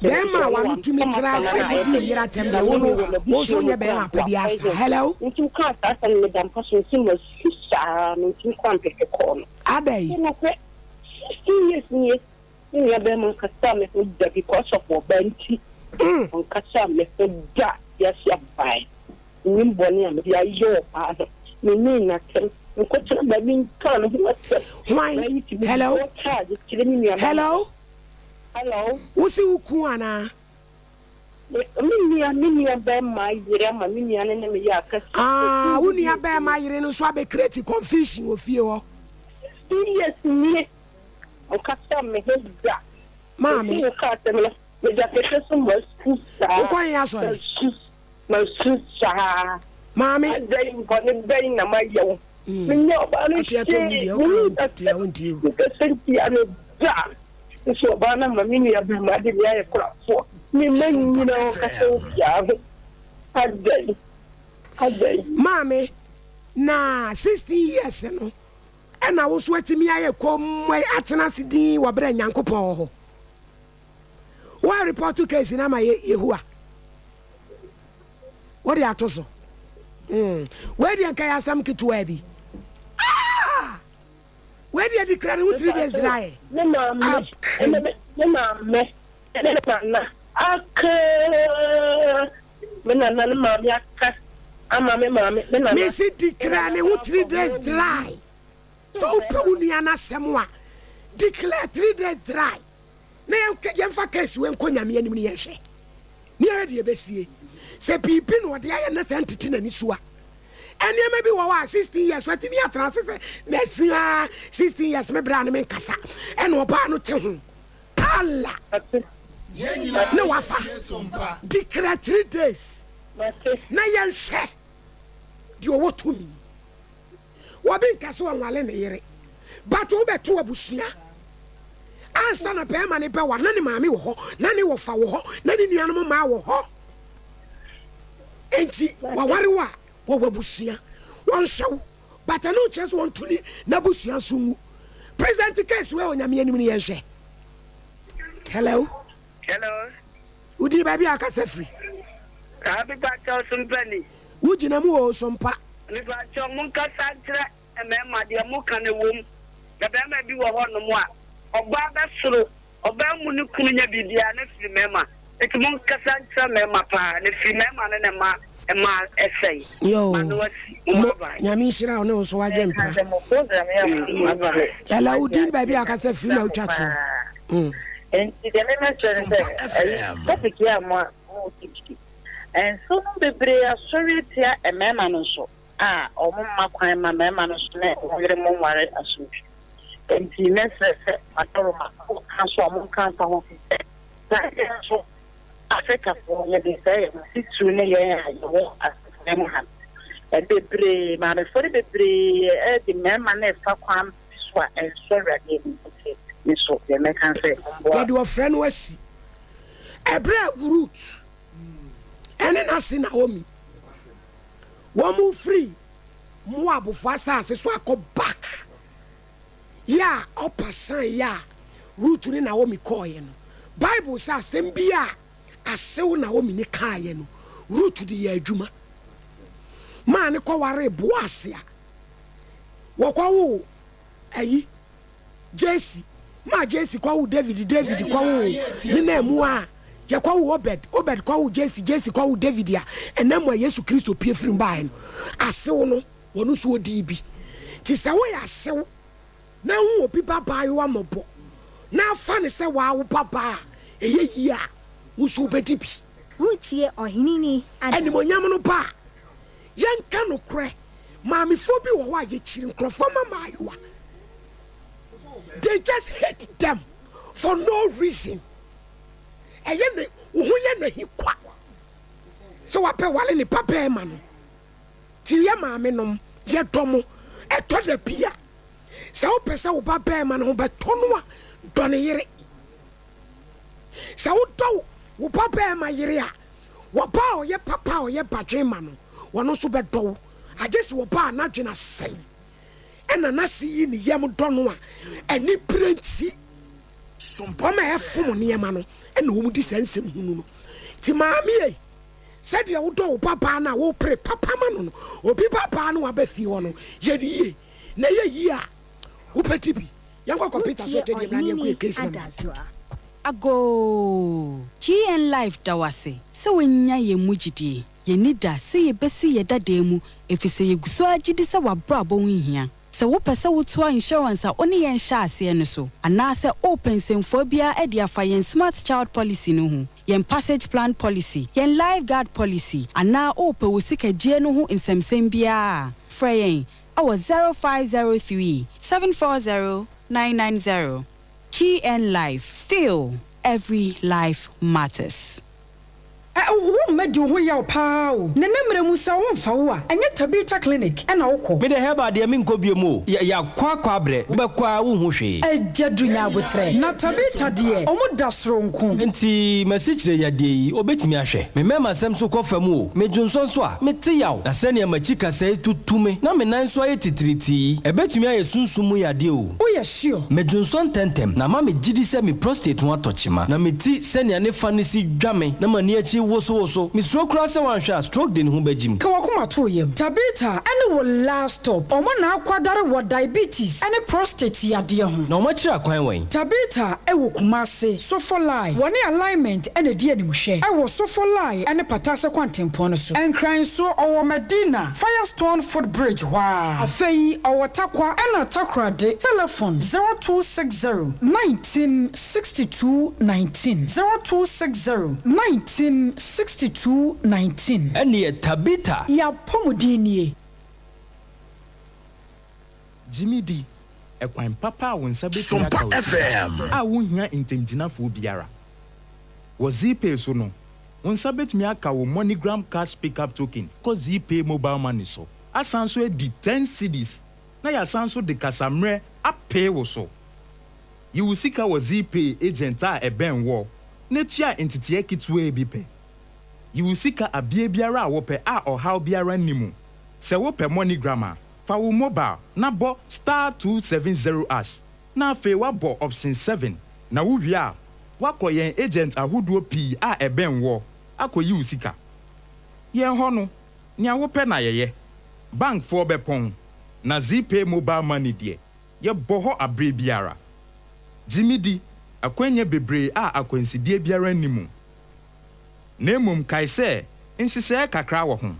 Bɛɛma a wano tumi tra ɛkɔdi wo yere atɛm deɛ wo no wo nso wonyɛ bɛɛma pa biara saa. Hello. Nti wokaa saa asɛm no meda mpa so nti masu saa mentumi koraa mpeke kɔɔ no. Adɛn? Sɛ nokorɛ 16 years nie me nua bɛɛma nkasaa me ho da because of ɔbaa nti ɔnkasaa me ho da wiase abae. Mennim bɔne a mede ayɛ ɔbaa no. Menii no atɛm. Menkɔtena baabi nkaa ne ho asɛm. Hwan? Ɔbaa yi tumi Hello? bɔ charge kyerɛ me nuabarima. Hello? Hello? Wo se wo kun anaa? Me, me nua, me nua barima yere ama me nua no ne me yɛ akasi. Ah, wo nua barima yere no nso abɛ create confusion wɔ fie hɔ. 16 years nie, ɔnkasa me ho da. Maame. Ɔsi wo kaa asɛm no, meda kɛtɛ so masu saa. Wokɔ he asɔre? Masu. Masu saa. Maame. Adɛn bɔne bɛn na mayɛ wo? Menyɛ ɔbaa no hwee. Menni asɛm mekasa ntia no da. Nso ɔbaa no ama me nua barima de me ayɛ korafoɔ. Me mma nyinaa ɔnkasa obiara ho. Adɛn? Adɛn? Maame, na 16 years no ɛna wo nso atumi ayɛ komm atena ase dinn wɔ berɛ a Nyankopɔn wɔ hɔ? Wo a report case no ama Yehowa. Wode ato so. Mm. Wei deɛ nka yɛ asɛm ketewa bi. Ah! Wei deɛ di kra ne ho 3 days dry. Ne maame, ne maame, ne nana aka. Me nana ne maame aka ama me maame, me nana. Mesi di kra ne ho 3 days dry. Sɛ wopɛ wo nua no asɛm a, declare 3 days dry. Na yɛmfa case wei nkɔ Nyame anim ne yɛnhwɛ. Ne yɛhwɛ deɛ ɛbɛsie. Sɛ biribi na ɔde ayɛ na sɛ ntete n'ani so a. Nneɛma bi wɔ hɔ a 16 years watumi atena ase sɛ masi a 16 years me bra ne me nkasa. Ɛna ɔbaa no te ho. Kala. Ne wafa. Declare 3 days. Na yɛnhwɛ deɛ ɔwɔ tumi. Obi nka sɛ ɔnwale ne yere but wobɛto abusua ansa na bɛrima no bɛwa na ne maame wɔ hɔ na ne wɔfa wɔ hɔ na ne nuanom mmaa wɔ hɔ enti waware wo a wɔwɔ abusua wɔnhwɛ wo but ɛno nkyerɛ sɛ wɔnto ne n'abusua nso ngu president case wei onyame anim no yɛnhwɛ hello hello wodini baabi a akasa firi Mepakyɛw sompani. Wo gyina mu oo sompa. Mepakyɛw monkasa nkyerɛ mmarima deɛ moka no ɛwom na barima bi wɔ hɔ nom a ɔbaa bɛsoro ɔbaa mu ne kunu nyɛ biribiara na firi mmarima. Nti monkasa nkyerɛ mmarima paa na firi mmarima no na ɛma mmaa ɛsɛe. Yoo Mano asi. Mo mo bye. Nyame nhyira wo ne wo nso w'adwen pa. Mm, bye bye. Yɛla wo din baabi a akasa firi na wotwa toɔ. Mm. Nti deɛ memɛsrɛ ne sɛ ɛyi topic yi a mo a mo teach nso no bebree asɔre atia mmarima no nso a wɔn mma kwan ma mmarima no nso ne wɔn yere mo nware asomdwe nti mɛsrɛ sɛ madɔroma mo ka so a mo nka nfa ho fi sɛ Saa yɛn nso, Afrikafoɔ, yɛde sɛe yɛn ho, titiriw ne yɛn a yɛwɔ asetena mu ha no. Bebree, maamefoɔ no bebree de mmarima no refa kwan bi so a ɛnsɔ Awurade ani. Nti me nso, deɛ mɛka ne sɛ, mommoa. Yɛde ɔfrɛ no asi. Ɛberɛ a Rut ne n'ase Naomi wɔfiri Moabfoɔ asase so akɔ back yɛ a Orpa san yɛ a Rut ne Naomi kɔeɛ no, Bible sɛ asɛm bi a asew Naomi ne kaeɛ no, Rut de yɛɛ adwuma maa ne kɔwaree Boas a wɔkɔwoo ayi Jesse maa Jesse kɔwoo David, David kɔwoo ne nan mu a yɛkɔwoo Obed, Obed kɔwoo Jesse, Jesse kɔwoo David a ɛnam mu a Yesu Kristo pue firi mu baeɛ no, asew no wɔn nso wɔdii bi. Nti sɛ woyɛ asew na hu obi ba baayewa mmɔbɔ na afa no sɛ waa wo ba baa a, ɛyɛ yie a, wo nso wobɛdi bi. Woretie Ɔhene Ni Adansefo. Animuonyam no ba a, yɛnka nokorɛ, maamefoɔ bi wɔ hɔ a yɛkyiri nkorɔfoɔ ma mmaayewa. They just hate them for no reason. Ɛyɛ ne, wo ho yɛ no ahi kwa sɛ wabɛware ne ba bɛɛma no. Nti yɛ maame nom yɛdɔ mo ɛtɔ da bi a sɛ wopɛ sɛ wo ba bɛɛma no ho bɛtɔ no a dɔ ne yere sɛ wodɔ wo ba bɛɛma yere a wɔba a ɔyɛ papa a ɔyɛ badwen ma no wɔno nso bɛdɔ wo agye sɛ wɔba a n'adwene asɛe ɛna n'ase yi ne yam dɔ no a ani bere nti wɔn a ɛfom nneɛma no ɛna wɔn di saa nsɛm hunu no nti maame ei Sɛdeɛ wodɔ wo babaa no a worepere papa ma no no, obi babaa no a waba fie hɔ no, yɛ no yie, na ɛyɛ yie a, wobɛdi bi. Yɛnkɔ kɔmputa so Wotie atwa deɛ mmra na yɛnkɔ Ɔhene yɛ case number. Adasoa. Agoo! GN Life da wo ase sɛ woanya yɛn mu gyidie. Yɛn ani da sɛ yɛbɛsi yɛn dadaa mu efisɛ yɛgu so ara gyidi sɛ w'abrabɔ ho hia. Sɛ wopɛ sɛ wotoa insurance a wo ne yɛn hyɛɛ aseɛ no so, anaasɛ worepɛ nsɛmfua biara de afa yɛn Smart Child Policy no ho, yɛn Passage Plan Policy, yɛn Life Guard Policy, anaa worepɛ wo sika gyie no ho nsɛmsɛm biara a, frɛ yɛn wɔ 0503 740 990. GN Life, still every life matters. Ɛ Wo mma di wo ho yaw paa o. Na ɛnnɛ mmerɛ mu sɛ wo ho mfa wo a, ɛnyɛ Tabitha Clinic na wo kɔ. Me deɛ herbal deɛ menkɔ biom o, yɛ yɛakɔ akɔ abrɛ, wobɛkɔ ara wonhu hwee. Agya du nya aboterɛ. Na Tabitha deɛ ɔmo da soronko. Nti m'asikyire yadeɛ yi obetumi ahwɛ? Me mmarima sɛm nso kɔ fam o, me dwonsɔ nso a, mete yaw, na sɛnea m'akyi kasɛe tutu me na me nan nso ayɛ titiritii yi, ɛbɛtumi ayɛ sunsum mu yadeɛ o. Woyɛ sure? Me dwonsɔ ntɛmntɛm, na ama me gyidi sɛ me prostate ho atɔ kyema, na me ti sɛnea ne fa no si dwa me na m'ani akyi wosowoso. Misuro koraa sɛ wanhwɛ a stroke de ne ho bɛgyim. Ka w'akoma to wo yam. Tabitha ne wo last stop. Wɔn na akwadare wɔ diabetes ne prostate yadeɛ ho. Na wɔn akyiri akwan wɛn? Tabitha wɔ Kumasi, Sofolai. Wɔne Alignment na ɛdi animhwɛ wɔ Sofolai ne Patase kwantempɔn no so. Nkran nso, ɔwɔ Madina, Firestone foot bridge hɔ ara. Afei ɔwɔ Tarkwa ɛna Takoradi. Telefon, 0260 19 62 19 0260 19 62 19. Ɛnneɛ Tabitha. Y'apɔmuden nie. Gye me di, ɛkwan papa a wo nsa bɛtumi aka wo sika a wonhia ntamgyinafoɔ biara. Wɔ Zeepay so no, wo nsa bɛtumi aka wo MoneyGram Cash Pickup Token kɔ Zeepay Mobile Money so, asan nso adi ten cedis na yɛasan nso de kasammerɛ apee wo so. Yi wo sika wɔ Zeepay agent a ɛbɛn woɔ na tua nteteɛ ketewaa bi pɛ. Yi wo sika abeɛ biara a wopɛ a ɔhaw biara nni mu. Sɛ wopɛ MoneyGram a, fa wo mobile na bɔ star 270 ash na afei woabɔ option 7 na wowie a, woakɔ yɛn agent ahodoɔ pii a ɛbɛn woɔ akɔyi wo sika. Yɛn hɔ no, nea wopɛ na yɛyɛ. Bankfoɔ bɛpɔn, na Zeepay mobile money deɛ, Yɛbɔ hɔ aberɛ biara. Gye me di, akwannya bebree a akwansideɛ biara nni mu. Na mmom kae sɛ nhyehyɛe kakra wɔ ho.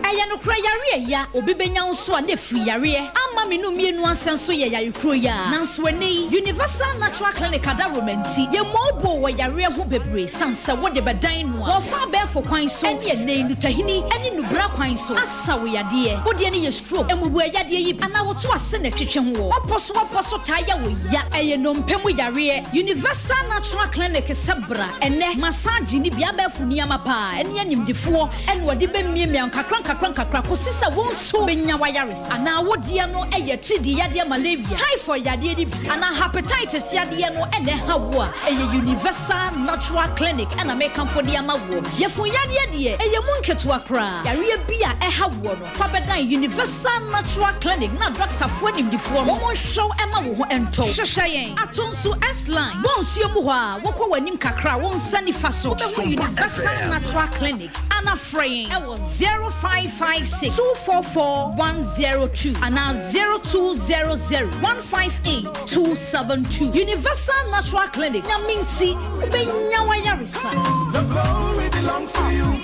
Ɛyɛ nokorɛ yareɛ ya obi bɛnya wo nso a na ɛfiri yareɛ ama me no mmienu ansɛ nso yɛ yare kuro yi ara nanso ɛnnɛ yi Universal Natural Clinic adaworoma nti yɛmmɔɔ boo wɔ yareɛ ho bebree sane sɛ wode bɛdan no a wɔfa abɛɛfo kwan so ɛne ɛnnɛ yi nutahini ɛne nubra kwan so asa wo yadeɛ wo deɛ no yɛ stroke mmubuɛ yadeɛ yi bi anaa woto ase na ɛtwetwe ho wɔ ɔpɔ so ɔpɔ so taa yɛ wo ya ɛyɛ nnompe mu yareɛ Universal Natural Clinic sɛ bra ɛnnɛ massage ne bi abɛɛfo nneɛma paa ɛne animdefoɔ ɛna wɔde bɛmiamia nkakra nkakra nkakra kɔsi sɛ wo nso bɛnya w'ayaresa anaa wo deɛ no ɛyɛ atiridii yadeɛ malaria typhoid yadeɛ no bi anaa hepatitis yadeɛ no ɛna ɛha wo a ɛyɛ Universal Natural Clinic ɛna mekamfo de ama woɔ yafunu yadeɛ deɛ ɛyɛ mu nketewa koraa yareɛ bi a ɛha woɔ no Fa bɛdan Universal Natural Clinic na dɔktafoɔ animdefoɔ no wɔn nhwɛ wo ɛma wo ho ntɔ wo. Hwehwɛ yɛn Atonsu S-Line, bɔ nsuo mu hɔ a wokɔ w'anim kakra wo nsa nifa so wobɛhu Universal Natural Clinic ana frɛ yɛn ɛwɔ 0556 244 102 anaa 0200 158 272. Universal Natural Clinic, Nyame nti wobɛnya w'ayaresa. The glory belongs to you.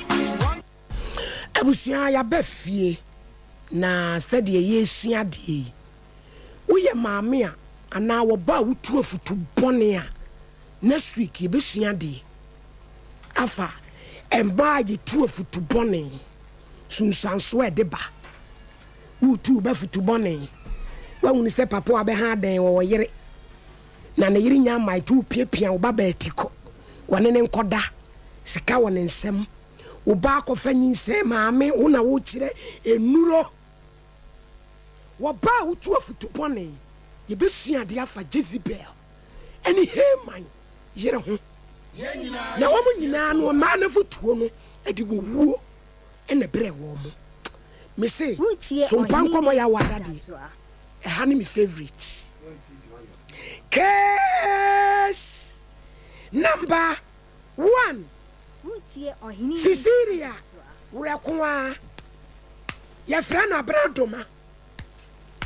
Abusua yɛaba fie na sɛdeɛ yɛresua adeɛ yi, woyɛ maame a anaa wɔba a wotu afutu bɔne a, next week yɛbɛsua adeɛ afa mmaa a yɛtu afutu bɔne, sunsuansoɔ a ɛde ba. Woretu wo ba futu bɔne, woahunu sɛ papa wabɛha adɛn wɔwɔ yere na ne yere nya mmae nti wopiapia wo ba baa ti kɔ wɔne ne nkɔda, sika wɔ ne nsam. Wo ba akɔfa nyinsɛn maame wo na wokyerɛ nnuro. Wɔ ba a wotu afutu bɔne. Yɛbɛsua adeɛ afa Jezebel ne Haman yere ho. Na wɔn nyinaa no mmaa no afutuo no de wɔwuo na ɛbrɛɛ wɔn. Mese Woretie Sompa Ɔhene Nkɔmmɔ yɛ awada deɛ Adasoa. ɛha ne me favourite. Case number one. Cecilia Werɛkoaa, yɛfrɛ no Abena Doma,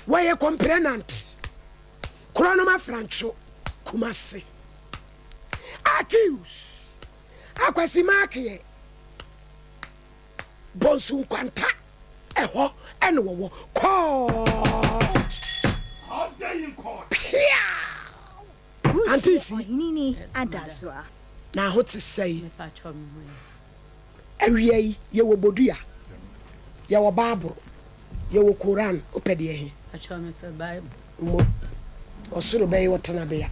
wɔyɛ complainant, Korɔnom Afrantwo, Kumasi. Accused, Akwasi Makeɛ, Bonsu Nkwanta, ɛhɔ ɛna wɔwɔ. Court. Piaa! Auntie Woretie Si. Ɔheneni Adasoa. Na ho te sɛe? Awia yi, yɛwɔ bodua, yɛwɔ Bible, yɛwɔ Koran, wopɛ deɛ he? Mo, ɔsoro bɛyɛ wo tenabea.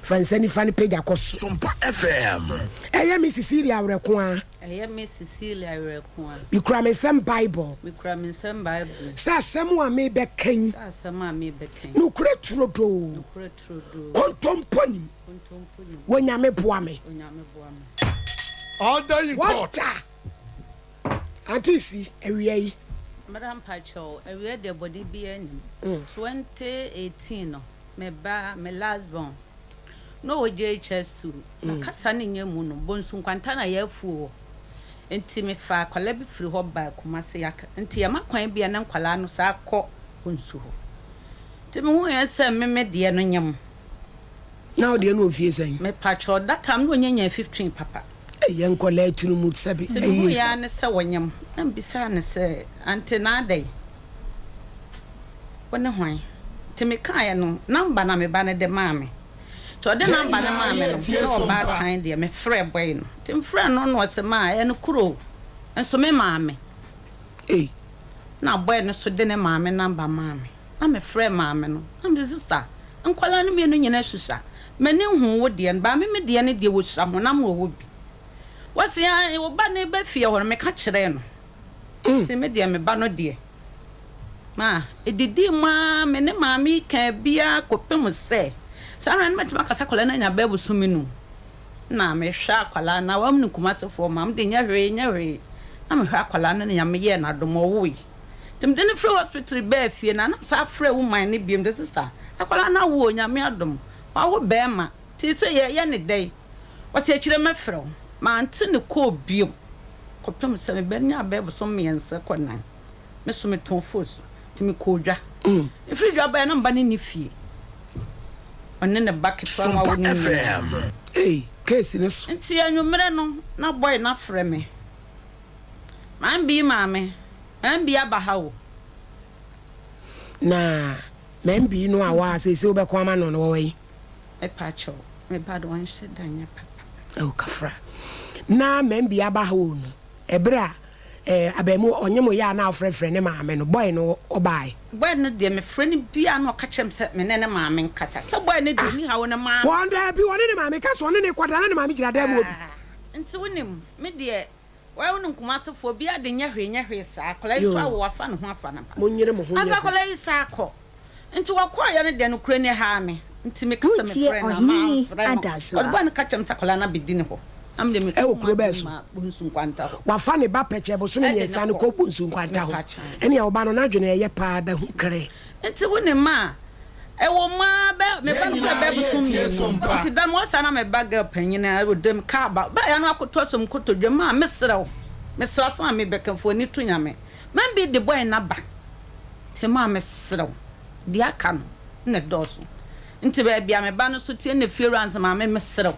Fa nsa nifa no pagya kɔ soro. Sompa FM. Ɛyɛ me Cecilia awerɛko ara. Ɛyɛ me Cecilia awerɛko ara. Mekura me nsam Bible. Mekura me nsam Bible. Sɛ asɛm a merebɛka yi. Sɛ asɛm a merebɛka yi. Nokorɛ turodoo. Nokorɛ turodoo. Kontompo nim. Kontompo nim. Onyame boa me. Onyame boa me. Order in court. Wɔda. Auntie Si, awia yi. Madam mpakyɛw, awia deɛ bɔne biara nnim. 2018 no, me ba, me last born, na ɔwɔ JHS 2, na kasa no nyɛ mu no, Bonsu Nkwanta na yɛn afuo wɔ. Nti me faa akwadaa bi firi hɔ baa Kumasi, nti yɛma kwan bi a na nkwadaa no saa kɔ Bonsu hɔ. Nti me huiɛ sɛ me me deɛ no nyɛ mo. Na wo deɛ no wɔ mfie sɛn? Me pakyɛw, that time na ɔnya nyaa 15 papa. Ei yɛn nkwadaa tiri mu sɛbe Nti me ɛyɛ. huiɛ ara ne sɛ ɔnyem, na me bisaa no sɛ, Ante na adɛn? Wo ne hwan? Nti me kaeɛ no, number na me ba no de maa me. Nti ɔde number no maa me no, na ɔbaatan deɛ, me frɛɛ boy no. Nti me frɛɛ no na ɔse maa ɛyɛ nokorɛ o, nso me maame. Ei. Na boy no nso de ne maame number maa me. Na me frɛɛ maame no, na me se sister, nkwadaa no mmienu nyinaa susua. M'ani nhuu wo deɛ no, but me me deɛ no deɛ wɔsua honam na wɔwɔ bi. Wɔse ae, wo ba no reba fie hɔ no, meka kyerɛɛ no. Se me deɛ me ba no deɛ, ma ɛdidii mu ara me ne maame yi kaa biara kɔpem sɛ, saa mmerɛ no mɛtumi aka sɛ akwadaa no anya bɛyɛ bosome num. Na mehwɛ akwadaa no, na wɔn ne Kumasefoɔ ma, wɔde nyɛ hwee nyɛ hwee. Na mehwɛ akwadaa no na Nyame yɛɛ no adom ɔwoe. Nti mede no firi hospital baa fie no, na mesan frɛ woman no biom sɛ sister, akwadaa no awo o, Nyame adom, wawo barima, nti sɛ yɛyɛ no dɛn? Ɔse akyire mɛfrɛ wo. Mante ne call biom kɔpem sɛ me ba nyaa bɛyɛ bosom mmiɛnsa kɔ nan. Me so metɔn fos nti mekɔɔ dwa. Mefiri dwa baeɛ na me ba no nni fie. Ɔne ne ba ketewa no awo no nyinaa. Ei, case no so. Nti anwummerɛ no, na boy no afrɛ me. Mambi maame, Mambi aba ha o. Na Mambi no a waa seesei wobɛko ama no no, wɔwɔ he? Mepa kyɛw, me ba de ɔnhyɛ da nyɛ papa. Oh, kafra. Na Mambi aba ha o no, ɛberɛ a eh, abaamu ɔnye mo yɛ a na ɔfrɛfrɛ ne maame no, boy no ɔbae? Boy no deɛ mefrɛ no biara na ɔka kyerɛ me sɛ me ne ne maame nkasa. Sɛ boy no deɛ ɔnni ha o, ne maame. Wɔn daabi, ɔne ne maame kasa, ɔne ne kɔda na ne maame gyina dan mu hɔ bi. Ah, nti wonim, me deɛ Wai wonim Kumase foɔ obiara de nyɛ hwee nyɛ hwee saa akwadaa yi so awo wafa ne ho afa ne ba Monyere mo ho nyɛ afei hwee. akwadaa yi saa kɔ nti wɔkɔɔyɛ no deɛ nokorɛ ni ɛhaa me nti meka sɛ Wotie mefrɛ no a Ɔhene mamfrɛ no Adasoa. ɔde bɔɔ no ka kyerɛ me sɛ akwadaa no abɛdi ne hɔ na me deɛ metu Ɛwɔ kuro bɛɛ m'adwene so? maa Bonsu Nkwanta hɔ Wafa ne ba pɛkyɛ bosome ɛde mmiɛnsa no no kɔ kɔ Bonsu Nkwanta hɔ. mepa kyɛw. Ɛnea wo ba no n'adwene ɛyɛ paa da hu krɛ. Nti wo ne ma a ɛwɔ mu ara bɛ me ba no kura bɛ bosom mmienu nti da no ɔsa na me ba girl panyin a ɔda mu kaa ba ba ya no akoto asom kotodwe ma me serɛ wo me serɛ asɛm a me bɛka fo ani to nyame ma bi de boy na ba nti ma me serɛ wo deɛ aka no na ɛdɔɔso nti baabi a me ba no so tie na fie wura nse maame me serɛ wo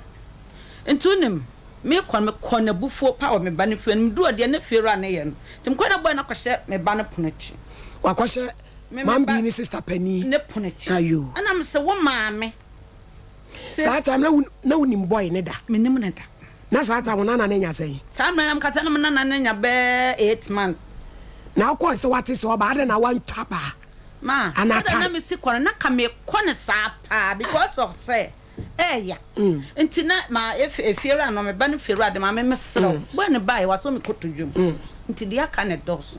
nti wonim me kɔ me kɔ na bufuo pa wɔ me ba no fie no meduru ɔdeɛ na fie wura ne yɛ no nti mekɔ na boy no akɔhyɛ me ba no pono akyi Wakɔhyɛ Me me Mam ba bii ne sister panin. ne pono akyi. Ayoo. Ɛna me se wo maame. Saa time na wo na wonim boy ne da? Menim ne da. Na saa time wo nana no anya sɛn? Saa mmerɛ no mekasa na me nana no anya bɛɛ 8 months. Na wokɔɔ sɛ wate sɛ ɔba adɛn na wantwa baa? Ma, Anaa sɛdeɛ na tie? mesi kɔ no na ka mekɔ no saa paa because of sɛ. Ɛɛya. Nti na ma efi efiewura no me ba no fiewura de ma me mesrɛ wo. Boy no baeɛ wasɔ me kotodwe mu. Nti deɛ aka no ɛdɔɔso.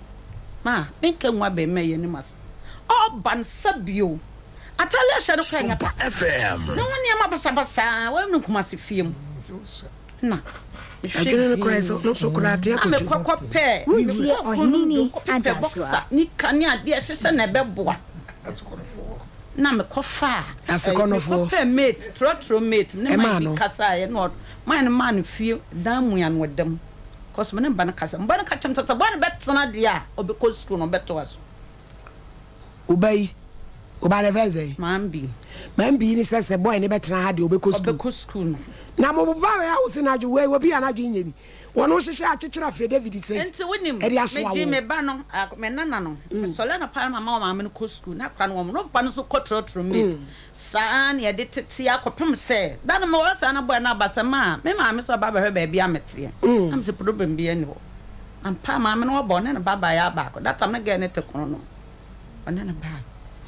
Ma menka ngu abarimaa yi anim ase. Ɔɔba no sa bio. Atadeɛ a ɔhyɛ no koraa nyɛ papa. Ne ho nneɛma basabasa wei no Kumasi fie mu. Na mehwɛ Adwene no koraa sɛ dinn. ɔno nso koraa te Na akoto. mekɔ kɔpɛ Woretie mekɔ kuro no Ɔheneni do kɔpepɛ Adasoa. boxer, nika ne adeɛ hyehyɛ na ɛbɛboa. na mekɔ faa Asekɔnɔfoɔ. mekɔ pɛɛ mate trɔtrɔ mate me ne Ɛmaa man bi no. kasaeɛ na man no maa no fie dan mua no ɔda mu kɔso me ne mba no kasa mba no ka kyerɛ me sɛ sɛ boy no bɛtena deɛ a ɔbɛkɔ sukuu no ɔbɛtoa so. Wo ba yi, wo ba no yɛfrɛ no sɛn? Mambi. Mambi ne sɛ sɛ boy no bɛtena ha deɛ ɔbɛkɔ sukuu. Ɔbɛkɔ sukuu no. Na mo ba wei a wo se n'adwe wei obi a n'adwene nyɛ ni. Wɔn hyehyɛ akyekyere afrɛ David sɛ Nti wonim, ɛde asoa megyee wo. me ba no, me nana no, mesɔre anɔpa na mama maame no kɔ sukuu, na akora no wɔn no ba no nso kɔ trɔtrɔ mate. Saa ara na yɛde tete akɔpem sɛ, da no mewɔ hɔ saa na boy no aba sɛ, Ma, me maame sɛ ɔba abɛhwɛ baabi a meteɛ. Na mese, Problem biara nni hɔ. Ampa, maame no ɔba, ɔne ne ba baeɛ baako. That time na girl no te kono no mu. Ɔne no baeɛ.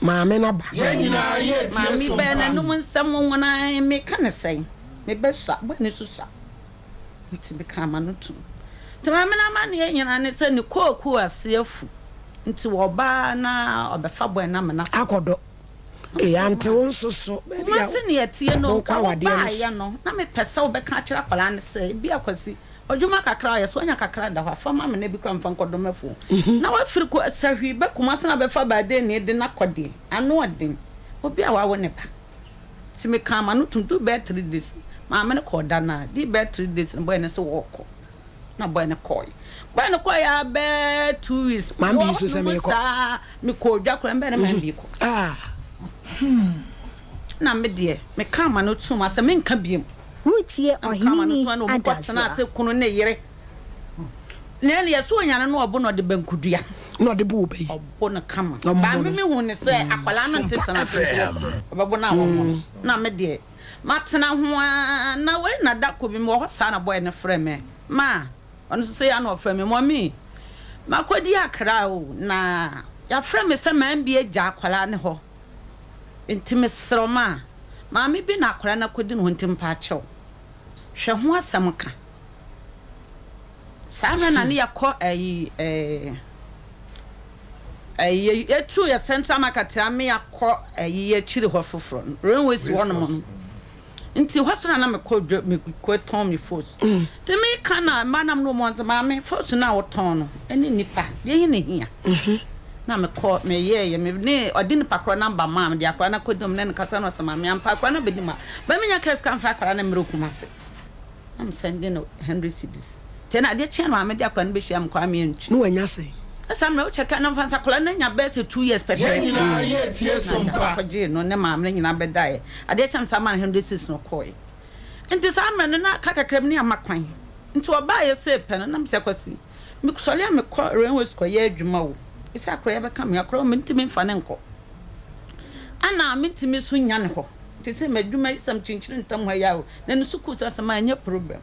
Maame no aba. Maame bɛɛ n'anom nsɛm nwonwonaa, meka no sɛn? Me ba sua, boy no nso sua. Nti mekaa m'ano toom. Nti maame no amanneɛ nyinaa ne sɛ ne kookoo ase afu nti ɔba na ɔbɛfa bɔe no amena kɔ. Akɔdɔ. Ee, ante wo nso so baabi a Kumasi ne ɛteɛ no, mokɔ nka awadeɛ no so. wobaeɛ no, na mepɛ sɛ wobɛka akyerɛ akwadaa no sɛ, ebia Kwasi, adwuma kakra a ɔyɛ, sɛ wanya kakra da hɔ a, fa ma me na bi koraa mfa nkɔdɔ m'afuo. Na wafiri kɔ sahwi ba Kumasi na abɛfa baadeni de no akɔ deɛ, ano ɔden. Obi a wawo ne ba. Nti mekaa m'ano tom duu bɛyɛ three days maame no kɔɔ da no a dii bɛyɛ three days no boy no se wɔɔkɔ na boy no kɔɔe boy no kɔɔe a bɛyɛ two weeks Maame mewɔ bi nso hɔ sɛ nom meekɔ. saa mekɔɔ dwa koraa mbɛyɛ na maame bi kɔ Ah. na me deɛ mekaa m'ano tom asɛ menka biom Woretie na mekaa m'ano Ɔheneni tom na wɔn kɔ tena Adasoa. ase kunu ne yere Na ɛno yɛsɛ onya no na ɔbo na ɔde bankudua. Na ɔde bo ɔbɛ yi. Ɔbo no kama. Na ɔmmɔ Baa no. me me hu ne sɛ akwadaa no nte tena ase nti ɔbɛbo no a wɔmmɔ no. Na me deɛ matena ho ara na wei na da koro bi mewɔ hɔ saa na boy no frɛ me ma ɔno nso sɛ yɛ na ɔfrɛ me mɔmi makɔdi akra o na yɛafrɛ me sɛ man bi agya akwadaa no hɔ nti mesrɛ wo ma maame bi na akwadaa no akɔdi ne hɔ nti mpaakyɛw hwɛ ho asɛm ka. Saa mmerɛ na ne yɛkɔ ɛyi ɛɛ ɛyi yɛtu yɛ central market a me akɔ ɛyi akyiri hɔ foforɔ no railways hɔ nom no nti hɔ so na na mekɔ dwa mekɔ tɔn me fos nti meka na mma nam no wɔn sɛ maame fos no a wotɔn no ɛne nipa deɛ yi na hia na mekɔ meyɛɛyɛ me ne ɔde nipa korɔ namba maa me de akora no akɔdi mu ne no kasa na ɔsɛ maame ampa akora no bɛdi mu a bɛmenya kɛse ka mfa akora no mmerɛ Kumase. Na me sɛnde no hundred cedis. Nti ɛna adeɛ kyeɛ no maame de akwadaa no bɛhyia me Kwame Antwi. Na wanya sɛn? Na saa mmerɛ wo kyɛkɛ na mfa nsa akwadaa no anya bɛyɛ sɛ 2 years Yɛn pɛpɛɛpɛ. nyinaa yɛretie Na agya Sompa. kɔgyee no ne maame no nyinaa bɛdaeɛ. Adeɛ kyɛm saa maa no 106 na ɔkɔeɛ. Nti saa mmerɛ no na aka kakra bi ne ama kwan. Nti ɔbaeɛ sei pɛ no na mesɛ Kwasi, mesɔre a mekɔ railways kɔyɛ adwuma o. Mesɛ akwadaa yi abɛka me ho, akwadaa yi mentumi mfa no nkɔ. Ɛna mentumi nso nnya ne hɔ. Nti sɛ m'adwuma yi sɛ mekyinkyini ntam ha yi a o, na ne sukuu so asɛm a ɛnyɛ problem.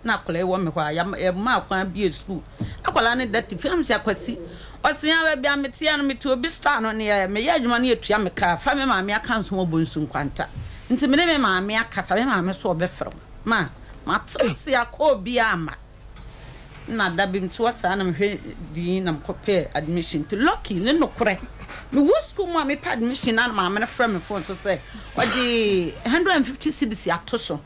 Na akwadaa yi wɔ me hɔ a, yɛmaa kwan bue sukuu. Akwadaa no da te fie na mesɛ Kwasi, ɔse a baabi a meteɛ no mete obi store ano ne meyɛ adwuma no yɛtua me ka, fa me maame aka nso wɔ Bonsu Nkwanta. Nti me ne me maame akasa, me maame so ɔbɛfrɛ wo. Ma matena ase akɔ obiara amma. Nna da bi mete hɔ saa na mehwɛ din na mekɔpɛɛ admission. Nti lucky ne nokorɛ, mewɔ sukuu mu a mepɛ admission na maame no frɛ me phone so sɛ ɔde 150 cedis ato so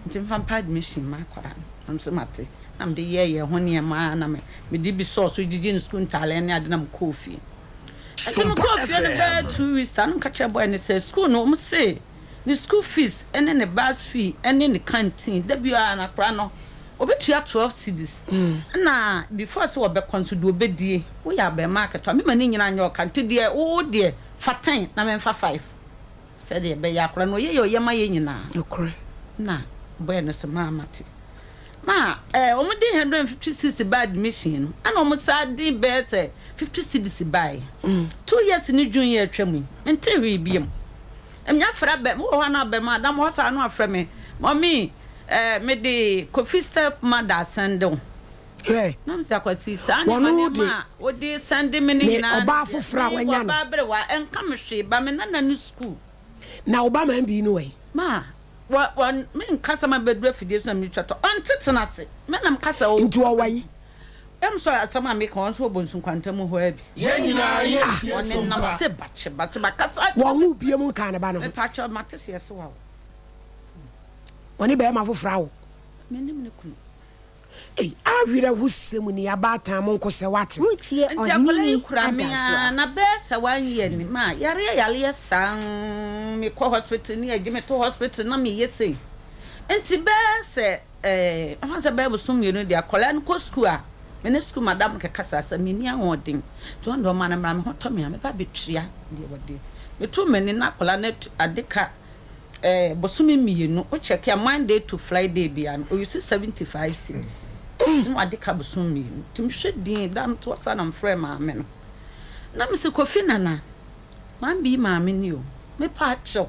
nti mfa mpɛ admission ma akwadaa no. Na mese mate. Na mede yɛɛyɛɛ ho nneɛma na mede bi sɔɔ so gyegyee no sukuu ntaaleɛ ne ade na mekɔɔ fie. Nti mekɔɔ fie no bɛyɛ 2 weeks saa na meka kyerɛɛ boy no sɛ sukuu no wɔn se ne school fees ne ne bus fee ne ne canteen da biara no akwadaa no ɔbɛtua 12 cedis ɛna before sɛ ɔbɛkɔ nso deɛ ɔbɛdie woyɛ abarimaa ketewa mema ne nyinaa nyɛ ɔka nti deɛ wo deɛ fa 10 na memfa 5 sɛdeɛ ɛbɛyɛ akwadaa no ɔyɛ yɛ ɔyɛ ma yɛ nyinaa na boy no sɛ maa mate ma eh, wɔn de 150 cedis ba admission no ɛna wɔn saa de bɛyɛ sɛ 50 cedis baeɛ 2 years ne June yɛ atwa mu yi mente hwee biom. Nya frɛ bɛ, mowɔ hɔ a na bɛ ma da mo hɔ saa no afrɛ me, Mummy eh, mede Kofi step mother asɛnde wo. Hwɛ, Na mese Akwasi, saa wɔn nneɛma de nneɛma a wode sɛnde me no ne nyinaa no ɔbaa deɛ, foforɔ a me wanya no. wɔba aberewa, ɛnka me hwee, ba me nana ne sukuu. Na wo ba man bi no wɛn? Ma, wɔ, wɔ, menka sɛ mabɛduru afidie so na meretwa tɔ, ɔnte tena ase, me na meka sɛ Nti ɔwɔ ɔwɔ he? Ɛm sɛ asɛm a meka, ɔno nso wɔ Bonsu Nkwanta mu hɔ ara bi. Yɛn nyinaa yɛretie Ɔnenam Sompa. se bakye bakye bakasa akyerɛ me. Wɔnwoo biom nkaa ne ba no ho. Mepakyɛw, mate sɛ yɛse wawo. Ɔne barima foforɔ awo. Mennim ne kunu. Ei, awerɛhosɛm ni, abaatan monko sɛ wate. Woretie Nti akwadaa yi Ɔhene kura me Adasoa. ara na bɛyɛ sɛ one year ni ma yareɛ yareɛ saa mekɔ hospital ne yɛgye me to hospital na meyɛ sei nti bɛyɛ sɛ Ɛɛ, ɛfa sɛ bɛyɛ bosom mmienu deɛ, akwadaa no kɔ sukuu a, me ne sukuu madam no kɛkasa sɛ menni ahoɔden, nti ɔno deɛ ɔma no mmra, me ho tɔ me a, mɛba abɛtua deɛ wɔde. Meto m'ani na akwadaa no atu ade ka ɛɛ bosome mmienu, wo check a Monday to Friday biara no, ɔuse 75 cedis na wade ka bosom mmienu. Nti mehwɛ din da no to hɔ saa na mefrɛɛ maame no, na mese Kofi Nana, Maame yi maame ni o, mepaakyɛw,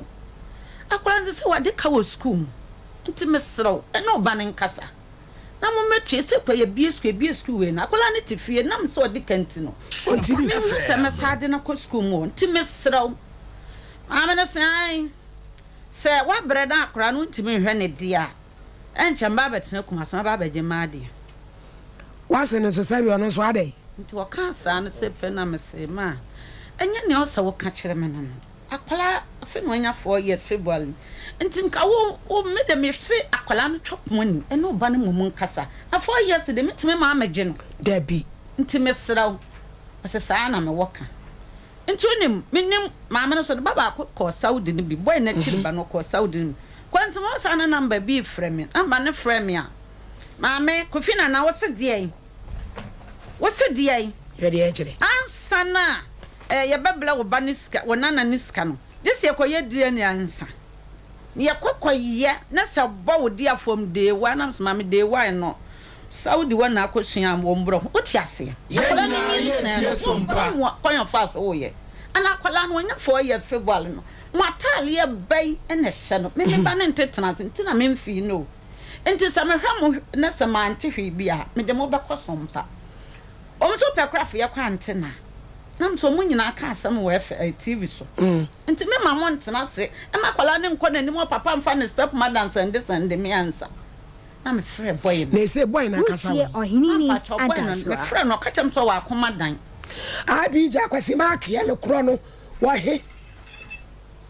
akwadaa no sɛ sɛ wade ka wɔ sukuu mu. Nti mesrɛ wo ɛne wo ba no nkasa na mommɛtwe sɛ kɔ yɛbie sukuu yɛbie sukuu wei no akwadaa no te fie nam sɛ ɔde ka nti no Ɔntumi. menhu sɛ mɛsan de no akɔ sukuu mu o nti mesrɛ wo. Maame no se ae sɛ woabrɛ na akwadaa no wontumi nhwɛ no deɛ a ɛnkyɛ mɛba abɛtena Kumasi mɛba abɛgye m'adeɛ. W'ase no nso sɛdeɛ ɔno nso adɛn? Nti ɔkaa saa no sɛ pɛ na mese ma ɛnyɛ nea ɔsɛ woka kyerɛ me no no. Akwadaa afei na wanya 4 years February nti nka wo wo me de me se akwadaa no twa pon anim ɛne ɔba no mmom nkasa na 4 years de metumi maa megye no. Dabi. Nti mesrɛ wo ɔsɛ saa na mewɔ ka nti wonim menim maame no so ne ba baako kɔɔ Saudi no bi boy n'akyiri ba no ɔkɔɔ Saudi no bi kwanti mo saa na number bi frɛ me number ne frɛ me a maame Kofi Nana wo se deɛn wo se deɛn. Hwɛ deɛ ɛkyerɛ. Ansa na eh, yɛbɛbrɛ wo ba ne sika, wo nana ne sika no, gye sɛ yɛkɔyɛ DNA ansa. Na yɛkɔ kɔyɛ, na sɛ bɔ wo dea from day one, na mesɛ maame day one no, Saudi hɔ na akɔsua wɔ mborɔ ho, wote aseɛ? Yɛn Akwadaa no nyinaa nyinsɛn yɛretie no, Sompa. wonhu kwan a ɔfaa so woeɛ. Ana akwadaa no wanya 4 years February no, mo ataadeɛ bɛn na ɛhyɛ no? Me me ba no nte tena ase, nti na memfii no o. Nti sɛ mehwɛ mo na sɛ mante hwee bi a, mede mo bɛkɔ Sompa. Wɔn nso pɛ korafo yɛ kɔ antena. Na nso wɔn nyinaa ka asɛm wɔ F eh, TV so. Nti me ma mo ntena ase mma akwadaa no nkɔ n'anim ɔpapa mfa ne step mother nsɛnde sɛnde me ansa. Na me frɛ boy no. Na ese boy no ankasa Woretie wɔ he? Ɔhene Mampakyɛw boy no, me Adasoa. frɛ no ɔka kyerɛ me sɛ ɔwɔ akoma dan. Abijah Kwasi Markey no korɔ no wɔ he?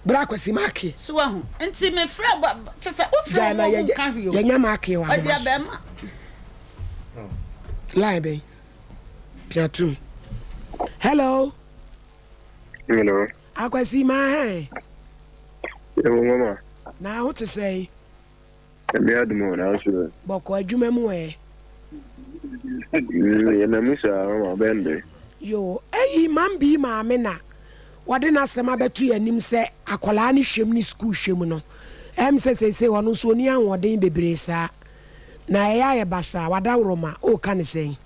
Bra Kwasi Markey. So wahu? Nti me frɛ boy, kyɛ sɛ wo frɛ Gyae wɔn na a wɔn yɛgye nka hwee o. yɛnya Markey wɔ Ɔde ahoma so. abɛɛma. Line bɛn? Pia tum. Hello. Hello. Akwasi ma hɛn. Ewo mama. Na ho te sɛn? Ɛmi adum o na nso. Bɔkɔ adwuma mu ɛ. Yɛ na mu saa mama bɛn de. Yoo eyi Mambi maame na wɔde n'asɛm abɛto yɛn anim sɛ akwadaa no hwɛm ne sukuu hwɛm no ɛm sɛ seesei ɔno nso ɔnni ahoɔden bebree saa na ɛyɛ ayɛ basaa wadaworoma woka no sɛn?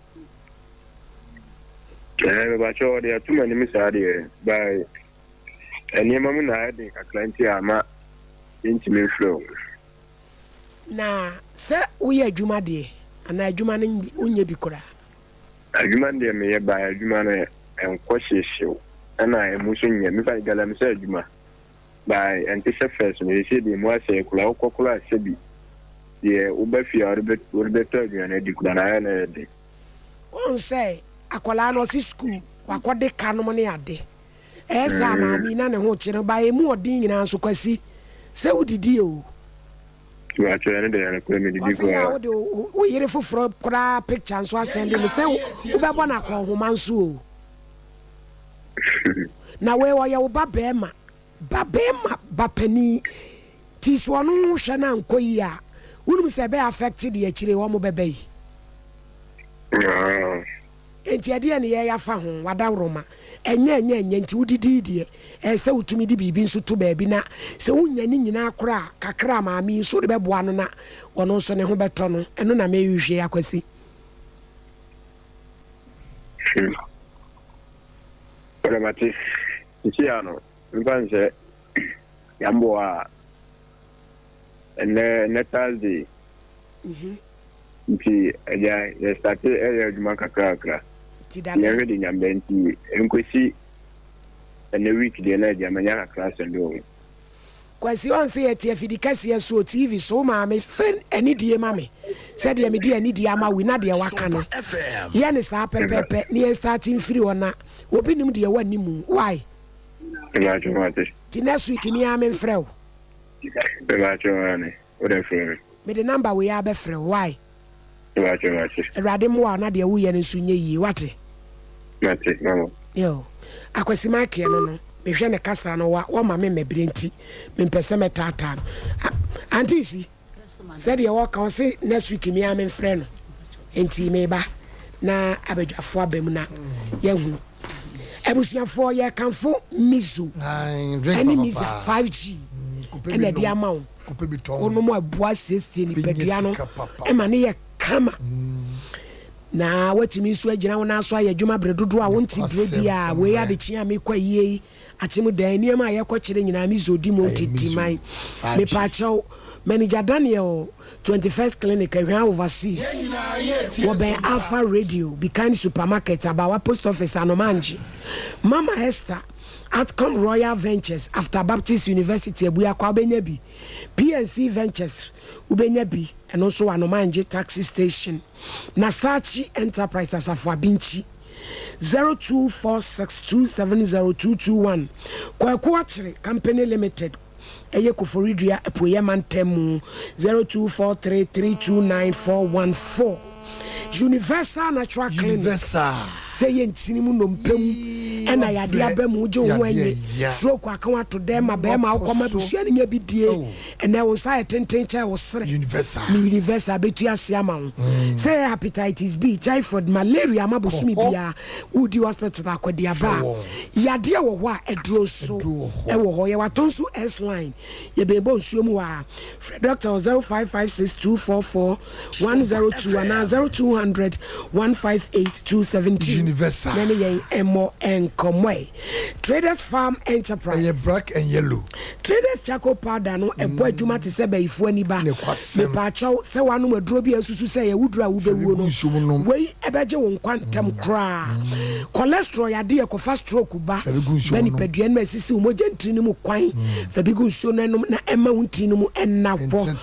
Ɛɛ mebakyɛ ɔde ato m'anim saa deɛ by nneɛma mu na ayɛ den kakra nti a ma yɛntumi mfrɛ wo. Na sɛ woyɛ adwuma deɛ anaa adwuma no wonyɛ bi koraa? Adwuma no deɛ meyɛ by adwuma no ɛnkɔ hyewhyew ɛna ɛmu nso nyɛ mefa galamsey adwuma by ɛnte sɛ first no seesei deɛ ɛmu asɛe koraa wokɔ koraa sɛbi deɛ woba fie a wode bɛtɔ aduane adi koraa no ayɛ na ɛyɛ den. Wohu sɛ akwadaa no ɔse sukuu wakɔde ka nom ne ade ɛyɛ saa maame yi na ne ho kyere no by ɛmu ɔden nyinaa nso Kwasi sɛ wodidi o. Mepakyɛw ɛno deɛ nokorɛ medidi Ɔse yɛ a koraa. wode wo yere foforɔ koraa picture nso asɛnde no sɛ wobɛbɔ no akɔnhoma nso o. Na wei ɔyɛ wo ba bɛɛma, ba bɛɛma, ba panin nti sɛ ɔno ho hwɛ no ankɔ yie a wonim sɛ ɛbɛ affect deɛ akyire wɔn bɛba yi. Enti ɛdeɛn ne yɛreyɛ afa ho? W'adaworoma, ɛnyɛ ɛnyɛ ɛnyɛ nti wodidii deɛ, ɛyɛ sɛ wotumi de biribi nso to baabi na sɛ wonnya ne nyinaa koraa a, kakra a maame yi nso wode bɛboa no na ɔno nso ne ho bɛtɔ no. Ɛno na merehwehwɛ yi, Akwasi. Hmm. Wode mate, sisi a no, mfa nsɛ yɛmboa a, ɛnɛ ɛnɛ Thursday. Mhm. Nti agya yɛ starte ɛyɛ adwuma kakra kakra. Nti da bɛn? Yɛhwɛ de nyame nti nkosi ɛnɛ week deɛ na agya manya kakra asɛnde wɔn. Kwasi ɔn sɛ yɛte afidi kɛseɛ so TV so wo maame fɛ anidie ma me sɛdeɛ mede anidie ama wo yi na deɛ waka no yɛ ne saa pɛpɛpɛ ne yɛn starte mfiri hɔ na obi nim deɛ ɛwɔ animu why? Mebakyɛw mate. Nti next week me ara memfrɛ wo. Mebakyɛw aane wode frɛ me. Mede number wei ara bɛfrɛ wo why? Mate mate. Awurade mmoa wo na deɛ woyɛ no nso nyɛ yie wate? Mate mama. Yo, Akwasi Michael no no mehwɛ ne kasa no wa wɔma me mmɛbrɛ nti mempɛ sɛ mɛtaataa no. Auntie Isi, sɛdeɛ wɔka ɔse next week me ara memfrɛ no nti meba na abadwafoɔ aba mu na yɛahunu. Abusuafoɔ yɛkamfo Mizo ɛne Miza 5G ɛna ɛde ama wo. Wonom a ɛboa siesie nipadua no ma no yɛ kama. Na woatumi nso agyina wo nan so ayɛ adwuma bere dodoɔ a wonte berɛ biara. Wei adekyee a mekɔ ayie yi, akyem dan, nneɛma a yɛkɔkyerɛ nyinaa Mizo di mu ntintiman. Mepaakyɛw, Manager Daniel, 21st Clinic, Ahwea Overseas, wɔbɛn Alpha Radio, Bekind Supermarket, Abawa Post Office, Anomangye. Mama Esther, Atcom Royal Ventures, After Baptist University, Abuakwa, wobɛnya bi. PNC Ventures, wobɛnya bi, ɛno nso wɔ Anomangye Taxi Station. Nasachi Enterprise, Asafo Abinkyi, 0246270221. Kwaku Akyere Company Limited, ɛyɛ Koforidua Apueeɛ Mantam mu, 0243329414. Universal Natural Clinic, sɛ ɛyɛ ntini mu nnompe mu ɛna yadeɛ aba mu, wogye wo ho anyi, stroke aka wo ato dɛm ma bɛrima wokɔ ma abusua no nya bi die, ɛnɛ wo nsa yɛ tenten kyɛn wo serɛ, ne Universal bɛtu ase ama wo. Sɛ ɛyɛ hepatitis B, typhoid, malaria ma bosome biara wodi hospital akɔdiaba a, yadeɛ wɔ hɔ a aduro nso wɔ hɔ. Yɛwɔ Atonsu S line, yɛbɛn bɔ nsuo mu hɔ a. Frɛ dɔkta wɔ 0556244102 anaa 0200 158 272 na ɛne yɛn mmɔ nkɔmmɔ ɛ. Traders Farm Enterprise. Ɛyɛ black and yellow. Traders charcoal powder no ɛbɔ adwuma te sɛ bayifoɔ ani ba. Mepaakyɛw sɛ woanom aduro bi a asusu sɛ ɛyɛ wo duro a wobɛwuo no, wei ɛbɛgye wo nkwa ntɛm koraa. Cholesterol yadeɛ kɔfa stroke ba, ba nipadua no mu ɛsisi wo mogya ntini no mu kwan. Fa bi gu nsuo no nom na ɛmma wo ntini no mu nna hɔ.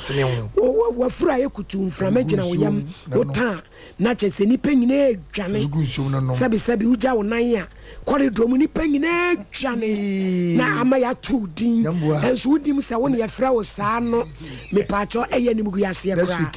W'afuru ayɛ kutuu, mframa gyina wo yam, wo ta a na kyerɛ sɛ nnipa nyinaa redwane. Sɛbesɛbe wogya wo nan a, kɔredɔ mu nnipa nyinaa dwane na ama yɛato wo din. Nanso wonim sɛ wo na yɛfrɛ wo saa no. Mepaakyɛw, ɛyɛ animguaseɛ koraa.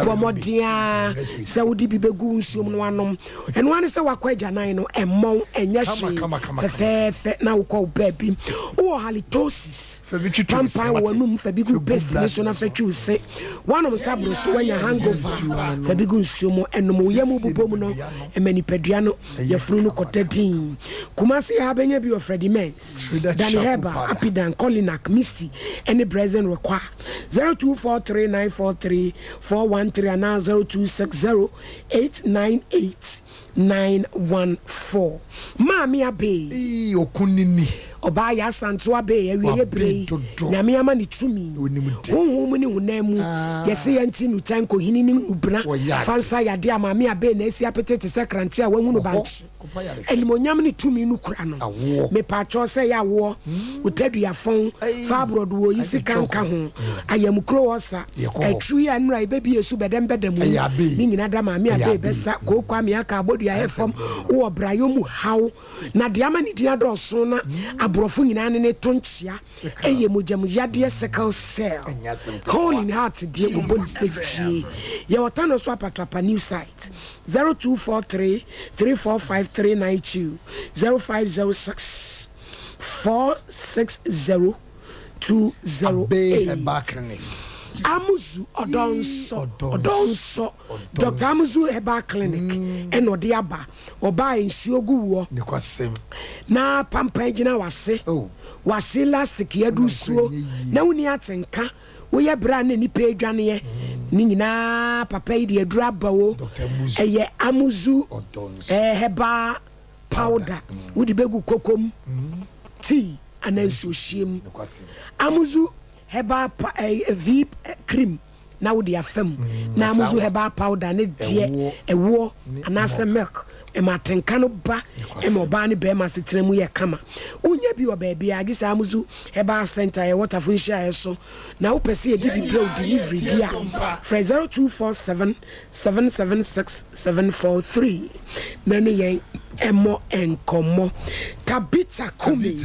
Bɔ mmɔden ara sɛ wode bi bɛgu wo nsuom na woanom. Ɛno ara ne sɛ woakɔ agyanan no, ɛmmɔn, ɛnyɛ hwee, fɛfɛɛfɛ na wokɔ wo baabi. Wowɔ halitosis, pampan wɔ w'anum, fa bi gu paste no so na fa twi wo se. Woanom nsa boro so, woanya hangover, fa bi gu nsuo mu. mu nom. Wo yam bobɔ mu no, ɛma nipadua no yafunu no kɔda dinn. Kumasi ha bɛnya bi wɔ Freddie Mens, Danny Herbal, Apidan, Colinak, Misty ne Brezen Require. 0243 943 413 anaa 0260 898 914. Maame Abey. Eii okunini. Ɔbaa Yaa Asantewaa Abey awieɛ berɛ yi Nyame ama no tumi honhom mu ne honam mu Yɛse yɛnte nnutan nkohini ne nnubena fa nsa yadeɛ a Maame Abey na asi apete te sɛ krante a wahu no bankye Animuonyam ne tumi no kura no. Mepaakyɛw sɛ yɛ awoɔ, otadua fɔn, fabroid wɔ yi sika nka ho, ayamukuro ɔsa, atru yi a nnura yi bɛbie su bɛdɛm bɛdɛm yi, ne nyina da maame abee bɛsa, kooko ame aka abɔdua hɛ fam, wowɔ brayɔ mu haw, na deɛ ama ne din adɔɔso na aborɔfo nyinaa ne ne to nkyea ɛyɛ mogya mu yadeɛ sickle cell, hole in heart deɛ wɔbɔ ne sɛ dwie, yɛwɔ Tano so apatrapa new site. 0243 345 392 0506 460 208 Amuzu Ɔdɔnsɔ Ɔdɔnsɔ Doctor Amuzu Herbal Clinic ɛna ɔde aba ɔbaa nsuo gu woɔ na pampan gyina wase wase elastic yɛdu suo na wonni atenka Woyɛ berɛ a na nnipa redwaneɛ ne nyinaa papa yi de aduru aba o. Ɛyɛ Amuzu herbal powder. Wode bɛgu koko mu, tea anaa nsuohyeɛ mu. Amuzu herbal V cream na wode afa mu. Na Amuzu herbal powder ne deɛ ɛwoɔ anaasɛ milk Ɛma atenka no ba ma ɔbaa ne barima asetena mu yɛ kama. Wonnya bi wɔ baabiara gye sɛ Amuzu Herbal Centre a ɛwɔ Tafo Nhyiaeɛ so. Na wopɛ sɛ yɛde bi brɛ wo delivery di a, frɛ 0247 776 743 na ne yɛn mmɔ nkɔmmɔ. Tabitha Kumi.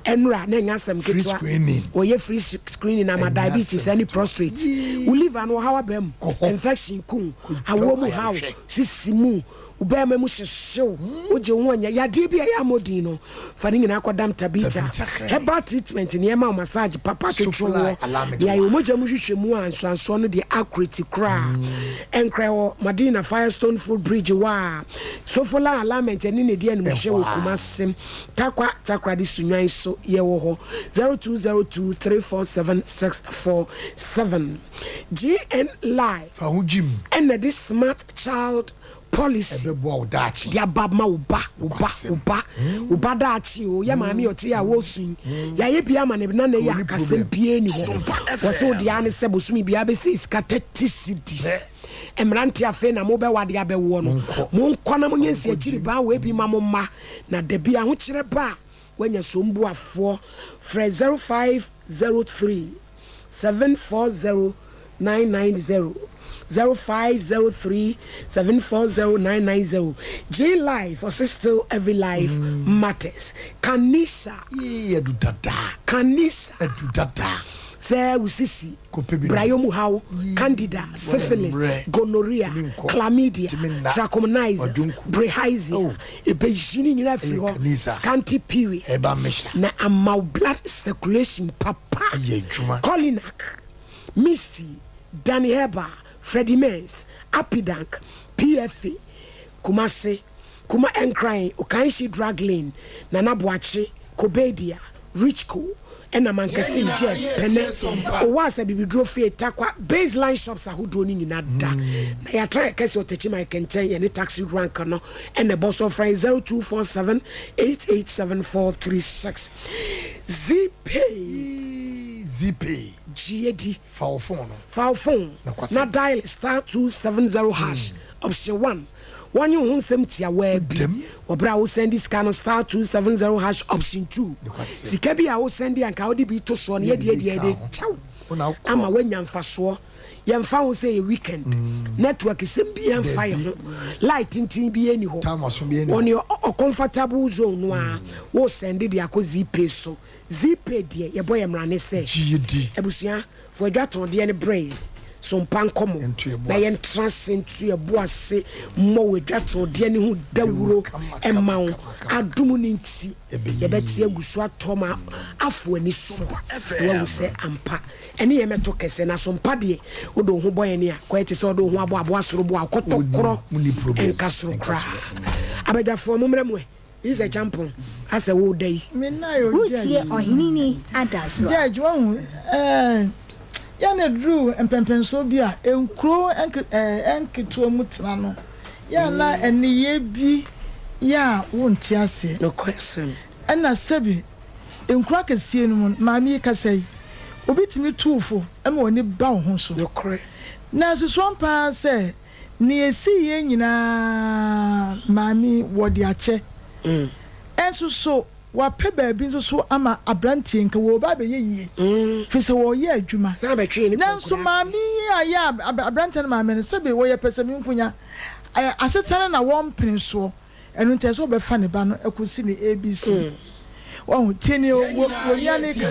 Ɛnora na ɛnyɛ asɛm ketewa. Wɔyɛ free screening ama diabetes ɛne prostrate. Wo liver no ɔhaw aba mu, infection ku wo, awoɔ mu haw, sisi mu, wo bɛɛma mu hyehye wo, wogye wo ho ɔnyɛ. Yadeɛ bi a ɛyɛ amɔdin no, fa ne nyinaa kɔdam Tabitha. Herbal treatment ne ɛma wo massage papa twetwe woɔ, de ayɛ wo mogya mu hwehwɛmu a nsuansoɔ no deɛ accurate koraa. Ɛnkra ɛwɔ Madina Firestone Foot Bridge hɔ a Sofola Alignment ɛne na ɛdi animhwɛ wɔ Kumasi. Tarkwa Takoradi Sunyani so yɛwɔ hɔ 0202 347 647 GN Live Fa ho gyim. ɛna ɛde smart child policy Ɛbɛboa wo daakye. de aba ma wo ba wo ba wo ba wo ba daakye o yɛ maame ɔte a wɔresu yi yɛayɛ bi ama ne nana yi a Ɔnni kasɛm problem. biara ni hɔ wɔsɛ wo deɛ ara ne sɛ bosome biara bɛsɛ sika 30 cedis mmerante afei na mobɛwa de abɛwoɔ no monkɔ na monyɛ nsiakyiri baa wɔ ebi ma mo mma Na da bi ahokyerɛ ba a, woanya som boafoɔ. Frɛ 0503 740 990, 0503 740 990. Gye life, ɔse still every life matters. Kanisa. Yee adu dada. Kanisa. Adu dada. Sɛ wo sisi, Kɔpɛ bi nom. brayɔ mu haw, candida, Yee, syphilis, mmerɛ, gonorrhea, tumi nkɔ, chlamydia, tumi nna, trichomoniasis, wadwonku. bilharzia, Oh. Ebeyi ne nyinaa afiri Ɛyɛ hɔ, Kanisa. scanty period, Herbal mixture. na ama wo blood circulation papa. Ɛyɛ adwuma. Colinak, Misty, Danny Herbal, Freddie Mens, Apidank, PFA, Kumasi, Kuma Nkran, Okainshi Drug Lane, Nana Boakye, Kobedia, Richco, ɛna Mankasim, Jeff, Pɛnɛ, Owase Abibiduro Fie, Tarkwa, Baseline shops ahodoɔ no nyina da. Na yɛatra yɛ kɛse Ɔtakyi ma yɛkɛntɛn yɛne taxi rank no ɛna ɛbɔ so. Ɔfrɛ yɛn 0247 887436. Zeepay. Zeepay. Gye di. Fa wo phone no. Fa wo phone na dial star 270 hash option 1. Wɔnye wo ho nsɛm tsiawaa bi wɔ ber a wo sɛndi sika no star 270 hash option 2. Sika bi a wo sɛndi a nka wode bi to soɔ no yɛdeɛ deɛ yɛde kyɛ wo ama woanya mfasoɔ. Yɛmfa ho sɛ ɛyɛ weekend, network sɛm biaa mfa yɛ ho, line tenten biaa nni hɔ. On your comfortable zone no ara wo sɛndi de akɔ Zeepay so. Zeepay deɛ yɛbɔ yɛ mmrane sɛ abusua fo adwatɔn deɛ no brɛ yɛn. So mpa nkɔmmɔ na yɛntra ase nto yɛn bo ase mmɔ w'adwatodeɛ no ho dawuro mma wo. Adom no nti, yɛbɛte agu so atɔ ma afo ani so na woahu sɛ ampa ɛne yɛn mmɛto kɛse. Na so mpa deɛ, wode wo ho bɔ yɛn a, kɔyɛ te sɛ wode wo ho abɔ aboa soro bo a ɔkɔtɔ korɔ nka soro koraa. Abadwafoɔ, mommrɛ mo ɛ. Yi sɛ kyampɔn asɛ wo da yi. Me na yɛ o judge. Wotie ɔheneni adasoa. Judge wahu eh yɛ na eduru mpɛnpɛnsoɔ bi a nkuro eh nketewa mu tena no yɛ a na nneyɛɛ bi yɛ a wo nte aseɛ. Nokwasɛm. Ɛna sɛbi nkuro akɛseɛ no mu no maame yi kasa yi obi tumi tu wo fo ma w'ani ba wo ho so. Nokorɛ. Na susuam paa sɛ Nea esii yɛn nyinaa maame yi wɔde akyɛ. Nso so wapɛ baabi nso so ama abranteɛ nka wɔreba abɛyɛ yie firi sɛ wɔreyɛ adwuma. Nanso maame yi a yɛ abranteɛ no maame no sɛbe wɔyɛ pɛsɛmenkonya asetena no na wɔmpene soɔ. Ɛno nti ɛsɛ sɛ ɔbɛfa ne ba no kɔsi ne ABC. Wahu? Tie nea onua no reka.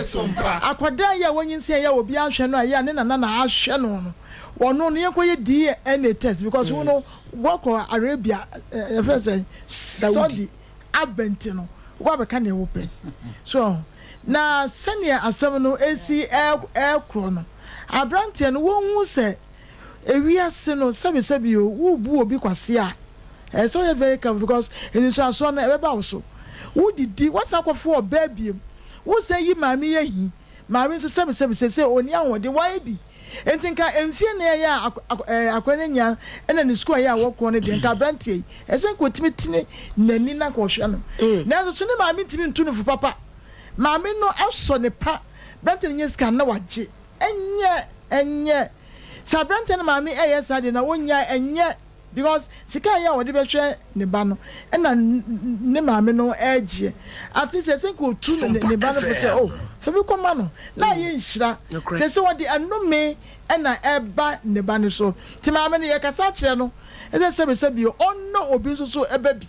Akwadaa yi a wanyinsɛn yi a obiara nhwɛ no a ɛyɛ a ne nana na ahwɛ no no, ɔno no yɛnkɔyɛ DNA test because wo no woakɔ Arabia, yɛfrɛ no sɛn, Saudi aba nti no, woba abɛka nea wopɛ. So wahu? Na sɛnea asɛm no ɛresi ɛrekorɔ no, aberanteɛ no wɔnhu sɛ Ewiase no sɛbi sɛbi o wo bu obi kwasea a ɛsɛ sɛ woyɛ very careful because nsunsuansoɔ no ɛbɛba wo so. Wo didi woasan akɔfo ɔbaa biom wo san yi maame yi ahi maame nso sɛbi sɛbi seisei ɔnni ahoɔden wayɛ bi nti nka mfie nnan ɛyɛ a akwadaa no anya ɛna ne sukuu a ɛyɛ a wɔkɔ no deɛ nka abranteɛ yi ɛsɛ nka ɔtumi tene n'ani na nka ɔhwɛ no nanso so ne maame ntumi ntu no fo papa maame no asɔ ne pa abranteɛ no nya sika na wagye ɛnyɛ ɛnyɛ Sɛ aberanteɛ no maame ɛyɛ saa deɛ na ɔnnya ɛnyɛ because sika ɛyɛ a ɔde bɛhwɛ ne ba no ɛna ne maame no ɛgyeɛ at least ɛsɛ nka ɔtu ne ba no fo sɛ oh fa bi kɔma no na ayɛ nhyira sɛ sɛ ɔde ɛnome ɛna ɛba ne ba no so nti maame no yɛkasa akyerɛ no ɛsɛ sɛbi sɛbi ɔnnɔ obi nso so ɛba bi.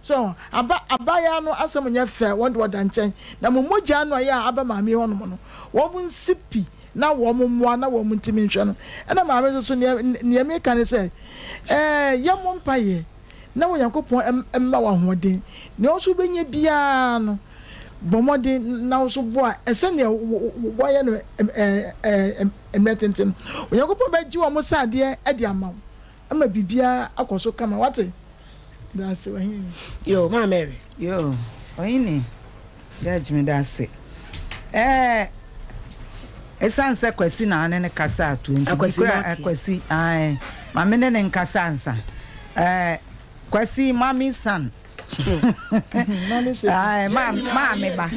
So aba abaayaa no asɛm nyɛ fɛ? Wɔn de wɔda nkyɛn, na mo mogya no a ɛyɛ a aba maame yi hɔnom no, wɔn nsi pi na wɔn mmoa na wɔn ntumi nhwɛ no. Ɛna maame nso so, nea nea meka ne sɛ, ɛɛ yɛmmɔ mpaeɛ na Onyankopɔn mma wo ahoɔden. Nea wo nso wobɛnya biara no, bɔ mmɔden na wo nso boa sɛnea woayɛ no ɛɛ mmerɛ tenten no. Onyankopɔn bɛgye wɔn sradeɛ de ama wo ama biribiara akɔ so kama. Wate? Dase ɔhene. Yo, maa Mary. Yo, ɔhene. Judge me dase. Eh, esan sɛ Kwasi na ɔne ne kasa ato nti. Akwasi Maki. Akwasi, ae. Ma me ne ne nkasa ansa. Eh, Kwasi, mommy son. Ae, ma maame ba.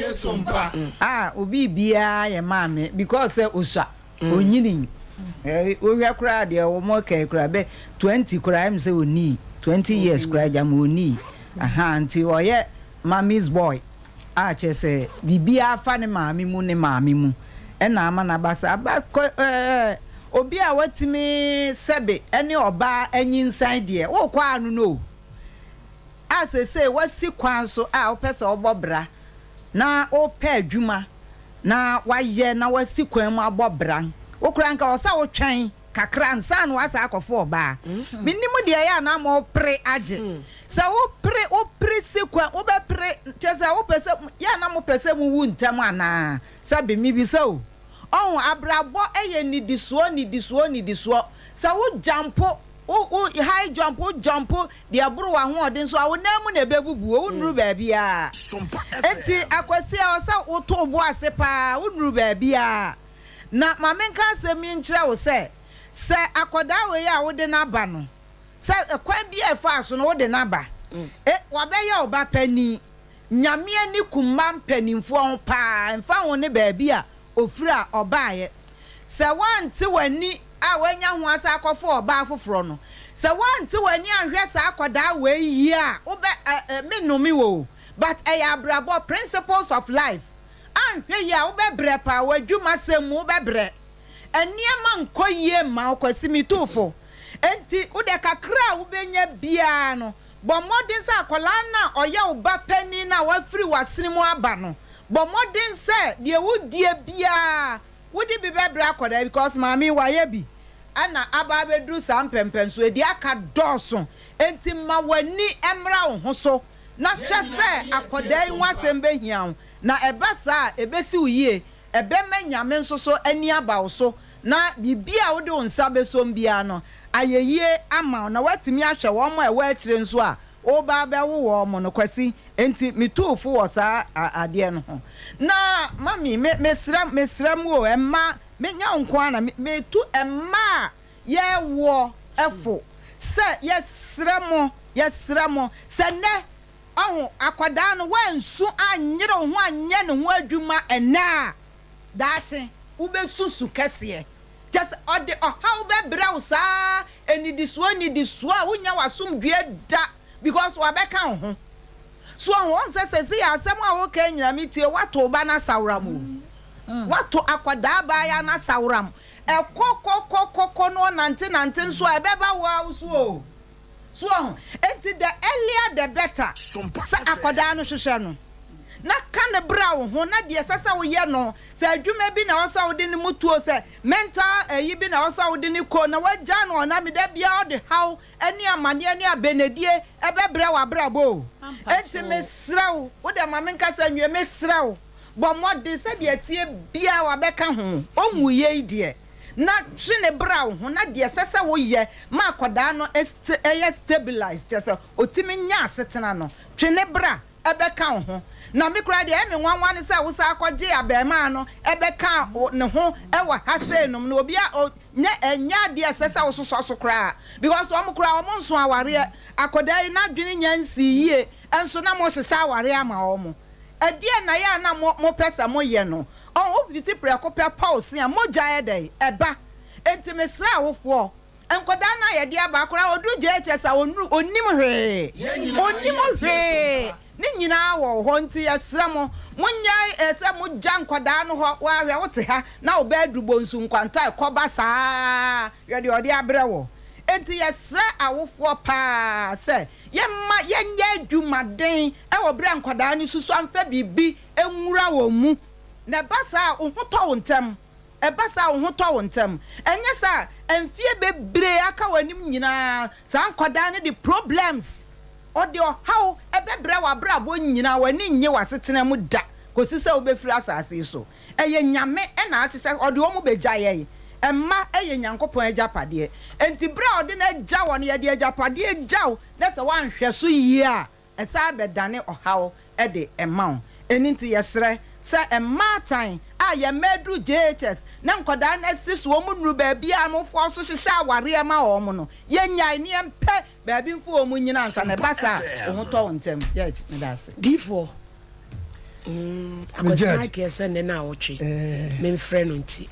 Ah, obi biara yɛ maame because sɛ osua. Onyinii. Wohwɛ koraa deɛ wɔn kɛɛ koraa bɛ 20 koraa ɛm sɛ ɔnii 20 years koraa gyama ɔnii ahaa nti ɔyɛ mommy's boy a kyerɛ sɛ biribiara fa ne maame mu ne maame mu ɛna ama no aba saa ba kɔ ɛɛ obi a watumi sɛbe ɛne ɔbaa anyinsan deɛ wokɔ ano no o a sesei wasi kwan so a wopɛ sɛ ɔbɔ bra na wopɛ adwuma na wayɛ na wasi kwan mu abɔ bra. Wo koraa nka ɔsɛ wotwɛn kakra ansa na woasan akɔfa ɔbaa. Mennim deɛ ɛyɛ a na ama wopere agye. Sɛ wopere wopere si kwan wobɛpere kyerɛ sɛ wopɛ sɛ yɛ a na mopɛ sɛ mowu ntɛm anaa? Sɛbe mebisa o. Ɔho abrabɔ yɛ nnidisoɔ nnidisoɔ nnidisoɔ. Sɛ wo gyampo Wo wo high jump wo jump deɛ ɛboro w'ahoɔden so a wo nan mu na ɛbɛbubu o wonnuru baabiara. Enti Akwasi ɛwɔ sɛ woto wo bo ase paa wonnuru baabiara. Na ma menka asɛm yi nkyerɛ wo sɛ, sɛ akwadaa wei a wode no aba no, sɛ kwan bi a ɛfaa so no wode no aba, e wabɛyɛ wo ba panin. Nyame ani ku mma mpanimfoɔ ho paa ɛmfa ho ne baabi a ɔfiri a ɔbaeɛ. Sɛ woante w'ani a woanya ho asan akɔfa ɔbaa foforɔ no, sɛ woante w'ani anhwɛ saa akwadaa wei yie a, wobɛ ɛ ɛ me nnome wo o, but ɛyɛ abrabɔ, principles of life, anhwɛ yie a wobɛbrɛ paa, w'adwumasɛm mu wobɛbrɛ, nneɛma nkɔ yie mma wo, Kwasi metu wo fo, enti wodeɛ kakra a wobɛnya biara no, bɔ mmɔden sɛ akwadaa no a ɔyɛ wo ba panin no a wafiri w'asene mu aba no, bɔ mmɔden sɛ deɛ wodie biara wode bi bɛbrɛ akwadaa yi because maame yi wayɛ bi. na aba abɛduru saa mpɛnpɛnsoɔ yi, deɛ aka dɔɔso. Enti ma w'ani mmra wo ho so na hwɛ sɛ akwadaa yi ho asɛm bɛhia wo, na ɛba saa a, ɛbɛsi wo yie, ɛbɛma Nyame nso so ani aba wo so, na biribiara a wode wo nsa bɛsom biara no, ayɛ yie ama wo, na woatumi ahwɛ wɔn a ɛwɔ akyire nso a woreba abɛwo wɔn no. Kwasi, enti metu wo fo wɔ saa adeɛ no ho. Na mummy, me, mesrɛ, mesrɛ mo o, mma, menyɛ wo nko ara na me, metu mma a yɛwoɔ fo sɛ, yɛsrɛ mo, yɛsrɛ mo, sɛ nnɛ, ɔho, akwadaa no, woansu anyere wo ho anyɛ ne ho adwuma ɛnnɛ a, daakye wobɛsu su kɛseɛ. Kyerɛ sɛ, ɔde ɔhaw bɛbrɛ wo saa, nnidisoɔ nnidisoɔ a wonnya w'asomdwoeɛ da because wabɛka wo ho. So ɔho, wohu sɛ seesei asɛm a woka yi nyinaa metie, woato wo ba no asaworam o. Woato akwadaa abaayewa no asaworam. Ɛkɔ kɔ kɔ kɔ kɔ na ɔnante nante nso a, ɛbɛba wo ara wo so o. So wahu? Enti the earlier the better sɛ akwadaa no hwehwɛ no na ka no bra wo ho na deɛ ɛsɛ sɛ woyɛ no, sɛ adwuma bi na ɛwɔ sɛ wode no mu tuo, sɛ mental ayi bi na ɛwɔ sɛ wode no kɔ na wagya no ɔna me da biara ɔde haw ne amaneɛ ne abɛnadie ɛbɛbrɛ w'abrabɔ o. Enti mesrɛ wo, wo deɛ ma menkasa nwie, mesrɛ wo, bɔ mmɔden sɛdeɛ ɛteɛ biara wabɛka ho, ɔnwuiɛ yi deɛ. na twe no bra wo ho na deɛ ɛsɛ sɛ woyɛ ma akwadaa no yɛ stabilized, kyerɛ sɛ ɔtumi nya asetena no, twe no bra bɛka wo ho. Na me koraa deɛ ɛyɛ me nwanwa ne sɛ wosan kɔgyee abarimaa no bɛkaa ne ho wɔ ha sei nom no, obi a nyɛ ɛnyɛ adeɛ a ɛsɛ sɛ wososɔ so koraa because wɔn koraa wɔn nso awareɛ, akwadaa yi n'adwene nya nsii yie nso na mohyehyɛ awareɛ ama wɔn. Ɛdeɛn na ɛyɛ a na mopɛ sɛ moyɛ no? Ɔn, wo fiti prɛko pɛ pɔw se a, mogya yɛ dɛn? Ɛba. Enti mesrɛ awofoɔ, nkwadaa no a yɛde aba, akwadaa ɔduru JHS a ɔnnuru, ɔnnim hwee, ɔnnim hwee, ne nyinaa wɔ hɔ, nti yɛsrɛ mo, monnyae eh, sɛ mogya nkwadaa no hɔ, woa hwɛ, wote ha na wo ba aduru bonsu nkwanta ɛkɔba saa, hwɛ deɛ ɔde abrɛ wo. Enti yɛsrɛ awofoɔ paa sɛ, yɛmma yɛnyɛ adwumaden wɔ berɛ a nkwadaa no susua mfa biribi nwura wɔn mu, na ɛba saa a, wo ho tɔ wo ntɛm. Ɛba saa a, wo ho tɔ wo ntɛm. Ɛnyɛ saa a, mfeɛ bebree aka w'anim nyinaa, saa nkwadaa no de problems, wɔde ɔhaw bɛbrɛ w'abrabɔ nyinaa, w'ani nnye w'asetena mu da kɔsi sɛ wobɛfiri asase yi so. Ɛyɛ Nyame na ahyehyɛ, ɔde wɔn bɛgya yɛn. Mma yɛ Nyankopɔn agyapadeɛ. Enti berɛ a ɔde no agya wo no, yɛde agyapadeɛ gya wo, na sɛ woanhwɛ so yie a, ɛsan bɛdane ɔhaw de ma wo. Ɛno nti yɛsrɛ sɛ mmaatan a yɛn mma aduru JHS na nkwadaa no asi so wɔn nnuru baabi a awofoɔ nso hyehyɛ awareɛ ma wɔn no, yɛnnyae na yɛmpɛ baabi mfa wɔn nnyina ansa na ɛba saa a, wo ho tɔ wo ntɛm. Judge, meda ase. Diifoɔ, mm, Akwasi Michael sɛ nnɛ na awɔtwe memfrɛ no nti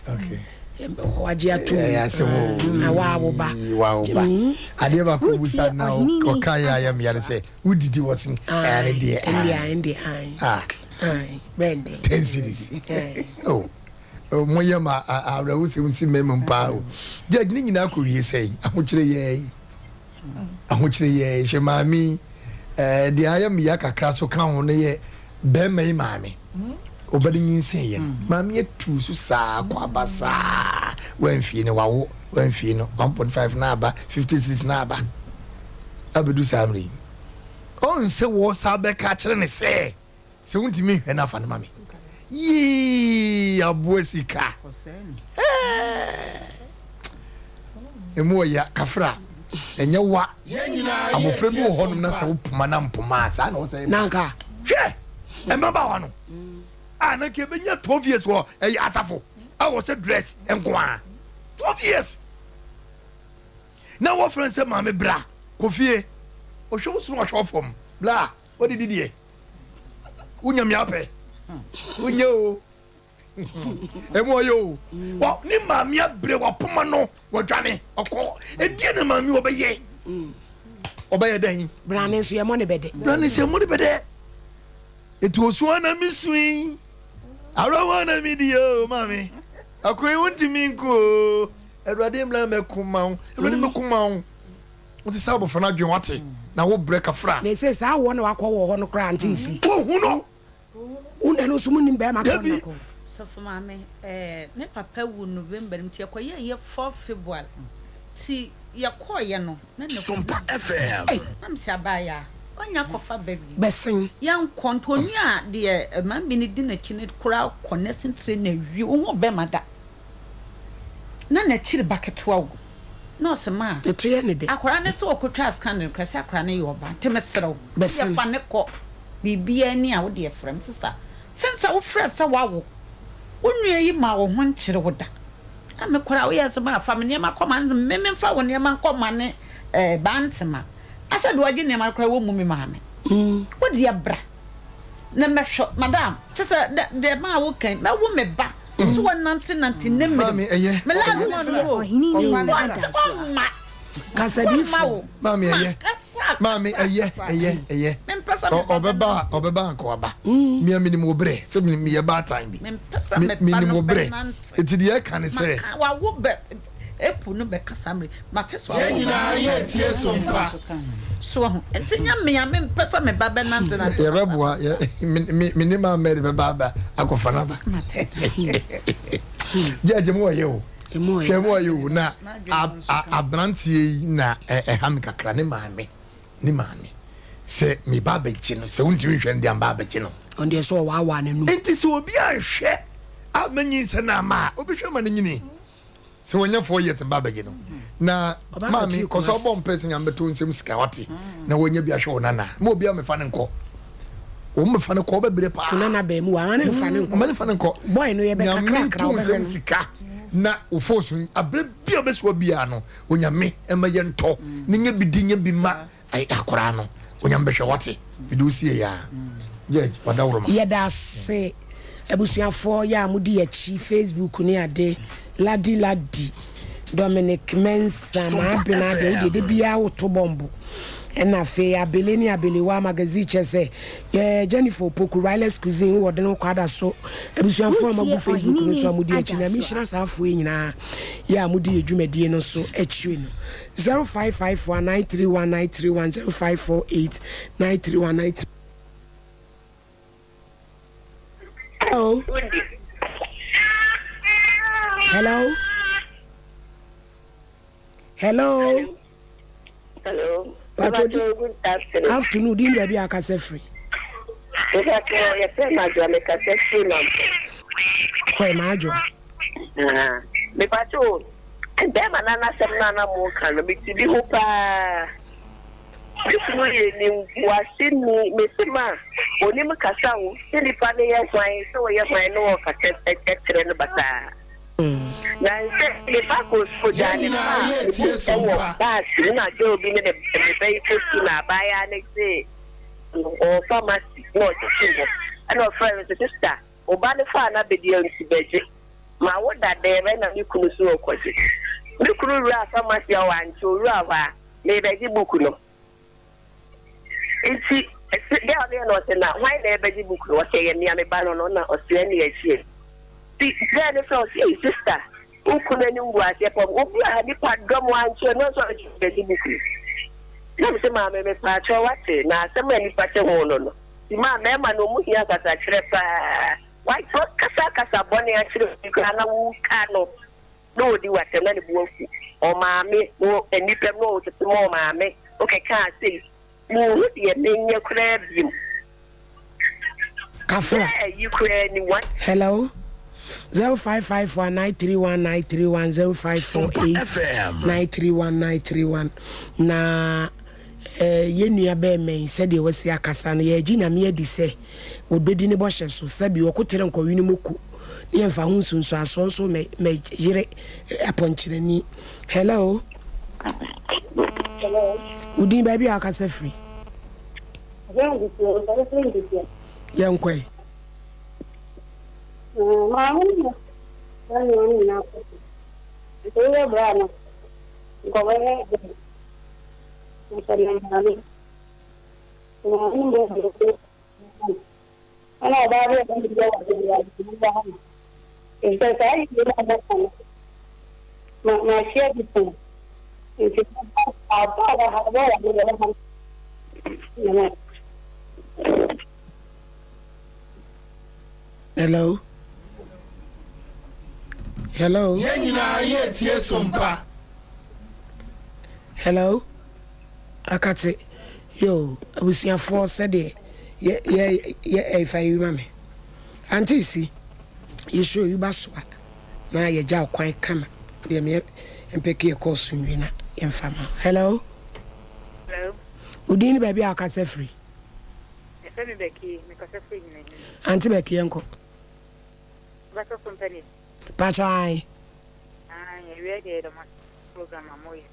wagye ato mu na waa wo ba. Waa wo ba. Adeɛ baako busa na ɔka yɛ ayɛ mmea no sɛ wodidi wɔ sen ɛne deɛ. Ɛndeɛ ɛndeɛ ae. Bɛn 10 series. Oh. Mo yɛ ma awerɛhosɛm si mmarima mu paa o. Judge ne nyinaa kɔ wie sɛn ahokyerɛ yɛ yi. Ahokyerɛ yɛ hwɛ maame yi ɛɛ deɛ ayɛ mmea kakra so ka ho no yɛ bɛrima yi maame. Ɔba no nyinsɛn yɛ no maame atu so saa kɔ aba saa wamfie no wawo wamfie no 1.5 na aba 56 na aba abɛdu saa mmerɛ yi ɔn sɛ wɔ saa bɛka akyerɛ ne sɛ Sɛ wontumi nhwɛ no afa no ma me. Yii aboa sika. Emu ɔya kafra ɛnyɛ wa. Abofra bi wɔ hɔnom na sɛ wopoma na mpoma a saa na ɔsɛ. Nanka. Hwɛ mmabaawa no a na nka ebenya 12 years wɔ ɛyɛ asafo a wɔhyɛ dress nko a 12 years na wɔfrɛ sɛ maame bra kɔ fie ɔhwɛ wo soro ɔhwɛ wo fam bla Wodidi deɛ wonya mi apɛ wonyɛ o emu ɔyɛ o wɔ ne maame abere wapoma no wɔdwane ɔkɔ edie na maame wɔbɛyɛ ɔbɛyɛ dɛn. Brane nso yɛ mɔ ne bɛdɛ. Brane nso yɛ mɔ ne bɛdɛ etu osu ana mi sui awerɛhoɔ ana mi di o maame akoyi wontumi nko o awurade mmla mɛko ma wo awurade mɛko ma wo. Wote sɛ abɔfra no adwene wate na wo brɛ kafra. Na ese saa woɔ na wakɔ wɔ hɔ no koraa nte nsi. Wohu no. Wo na ɛno nso mo nim bɛɛma kɔ na kɔ. Sɔfo maame, eh, me papa wu November no mu nti yɛkɔyɛɛ yɛ 4 February nti yɛkɔɔyɛ no na ne Sompa FM. Na mese abaayaa ɔnya kɔfa ba wie. Bɛsen. Yɛnkɔ nti onua deɛ maame no di n'akyi no koraa kɔ nursing training awie wohu bɛma da na n'akyiri ba ketewa wo na ɔse maa Ne to yɛ ne dɛ. akwadaa no sɛ ɔkɔtwaa scan no koraa sɛ akwadaa no yɛ ɔba nti mesrɛ wo Bɛsen. yɛfa ne kɔ biribiara ni a wode frɛ me sista sen sɛ wofrɛ sɛ woawo wo nua yi ma wo ho nkyere wo da na me koraa woyɛ sɛ maa fa me nneɛma kɔ ma no me memfa wo nneɛma nkɔ ma ne eh, bantema na sɛ deɛ ɔgye nneɛma no koraa wɔmmu me maame wo deɛ bra na mɛhwɛ madam kyɛ sɛ deɛ maa wo kan mɛwo me ba so wɔnante nante ne mmere Maame, ɛyɛ. me last one o Ɔhene ni ɔnte adasoa. ɔmma Kasadifo. ɔmma wo Maame, ma ɛyɛ. kasa Maame, kasa ɛyɛ, kasa ɛyɛ, ɛyɛ. mempɛ sɛ me Ɔ- ba Ɔbɛba a, bɛnante ɔbɛba anka waba. Mea menim wo berɛ sɛ me- meyɛ baatan bi. mempɛ sɛ Me- me ba Menim no wo berɛ. bɛnante Enti deɛ ɛka ne sɛ, maka wawo bɛ epu no bɛkasa mmere mate so Yɛn awo nyinaa yɛ tie Sompa. so ho nti nyɛ mmea mempɛ sɛ me ba bɛnante nante yɛbɛboa yɛ- me- me me ne maame Mary bɛba aba akɔfa no aba. Gyɛgye mu ɔyɛ o. Emu ɔyɛ. Hwɛ mu ɔyɛ o na a- a- aberanteɛ yi na ɛ- ɛha me kakra ne maame ne maame sɛ meba abɛgye no sɛ wontumi nhwɛ no deɛ mba abɛgye no. Ɔno deɛ sɛ ɔwaawaa n'anum. Nti sɛ obi anhwɛ ama nyinsɛn no ama a obɛhwɛ ma no nyini sɛ wɔnyɛ 4 years mba abɛgye no na Ɔba maame abɛtue kɔ so Kumasi. ɔbɔ mpɛ sɛ nyame bɛto nsɛm sika wate na wɔnya bi ahwɛ wo nana ma obi amefa no nkɔ wɔn mefa no kɔ ɔbɛbrɛ paa Wo nana bɛn mu wa ama ne nfa ne nkɔ. ɔma ne fa no nkɔ Boy no yɛ bɛ nyame kakrakra nto wobɛhwɛ nsɛm no. sika na wofo so aberɛ bi a wobɛsi hɔ biara no onyame ɛma yɛntɔ ne nyɛ bi di nyɛ bi ma Ai akoraa no onyame bɛhwɛ wate mede wo sie yaa judge wadaworoma. Yɛda ase abusuafoɔ yɛ a modi yɛakyi Facebook ne ade Ladi Ladi Dominic Mensah Maabena deɛ wodeɛ da biara woto bɔmbo ɛna afei Abele ne Abelewa magazine kyɛ sɛ yɛ Jennifer Opoku Riley's Cuisine wowɔ dene wokɔ ada so abusuafoɔ a moagu Wotie Facebook no so a Ɔhenini modi akyi Nyame Adasoa. nhyira saa afoɔ yi nyinaa yɛ a modi yɛ dwumadie no so akyire no 0554 931 931 0548 931 931. Hello. Hello. Hello. Hello. Pacho di Good afternoon. afternoon di baabi a akasa firi. Mepacho yɛfrɛ me Adwoa mekasa firi Mampong. Kɔɛ maa Adwoa. Ah, mepacho bɛrima no anasɛm no a na moka no mete bi ho paa. Me kunu yɛ nimguaseni mese ma onim kasa o sɛ nipa no yɛ hwan sɛ ɔyɛ hwan na ɔkasa kyerɛ no basaa. Na sɛ me ba kɔ sukuu gyaa ne ba a ne book wɔ baase mu na girl bi ne ne ne ba yi kɔ sukuu na abaayaa no gyee no ɔwɔ pharmacy na ɔgyegye hɔ ɛna ɔfrɛ no sɛ sister wo ba no faa n'abɛdua nti bɛgye ma wo da dɛn ɛna me kunu so ɔkɔgye me kunu wuraa pharmacy a wankyɛ owura hɔ a merebɛgye book no Nti se girl no yɛ na ɔse na hwan na ɛbɛgye book no ɔse ɛyɛ mea me ba no no na ɔse ɛne akyi nti girl no frɛ ɔse ei sister wo kunu anim gu aseɛ pɔm obi a nipa dɔm ankyerɛ no nso ɔbɛgye book no na me se maame me paakyɛw wate na asɛm a nipa te ho no no nti maa mɛɛma no ɔmu hia kasakyerɛ paa wakasa kasa bɔne akyerɛ obi koraa na woka no na ɔdi w'asɛm na ne bo afu ɔmaame wɔ nnipa mu na ɔtete ma ɔmaame wokɛkaa sei menhu deɛ menyɛ koraa biom Kafra. sɛ ayi koraa ni one. Hello. 0554 931 931 0548 931 931 na eh, yɛn nua bɛɛma yi sɛdeɛ wasi akasa no yɛgye Nyame adi sɛ ɔbɛdi ne bɔhyɛ so sɛbi ɔko tere nkɔwene mu ko ne yɛmfa ho nsunsuansoɔ nso mɛ mɛ yere apɔnkyerɛni. Hello. Hello. Wo din baabi a wakasa firi? Yɛnkɔe. Maame no na ne wɔn nyinaa kɔ so. Nti woyɛ berɛ a no, nkɔbɛyɛ den. Nso na maame, maame no bɔ Ɛna ɔbaa bi a ɔne bi wɔ ade bi a ɔde ba ha no. Efisɛ saa yiye no a mɛka no, ma mahyia bi pɛn. Nti aba a ɔwɔ ha, ɔbɔ wɔ ade wɔ ha no. Hello. Hello. Yɛn nyinaa yɛretie Sompa. Hello. Akate. Yo, abusuafoɔ sɛdeɛ yɛ yɛ yɛ ɛfa yi ma me. Auntie si, yɛ show yi ba so a na yɛgya wo kwan kama. Deɛ me mpɛke yɛ kɔɔ so nwie na yɛmfa ma. Hello. Hello. Wo din ne baabi a wokasa firi? Yɛfrɛ me Becky, mekasa firi Nyinahini. Auntie Becky yɛnkɔ. Wobɛsɔ so mpɛ ne. Pakyɛ ae. Ae, awia deɛ yɛda mo ase program a moyɛ.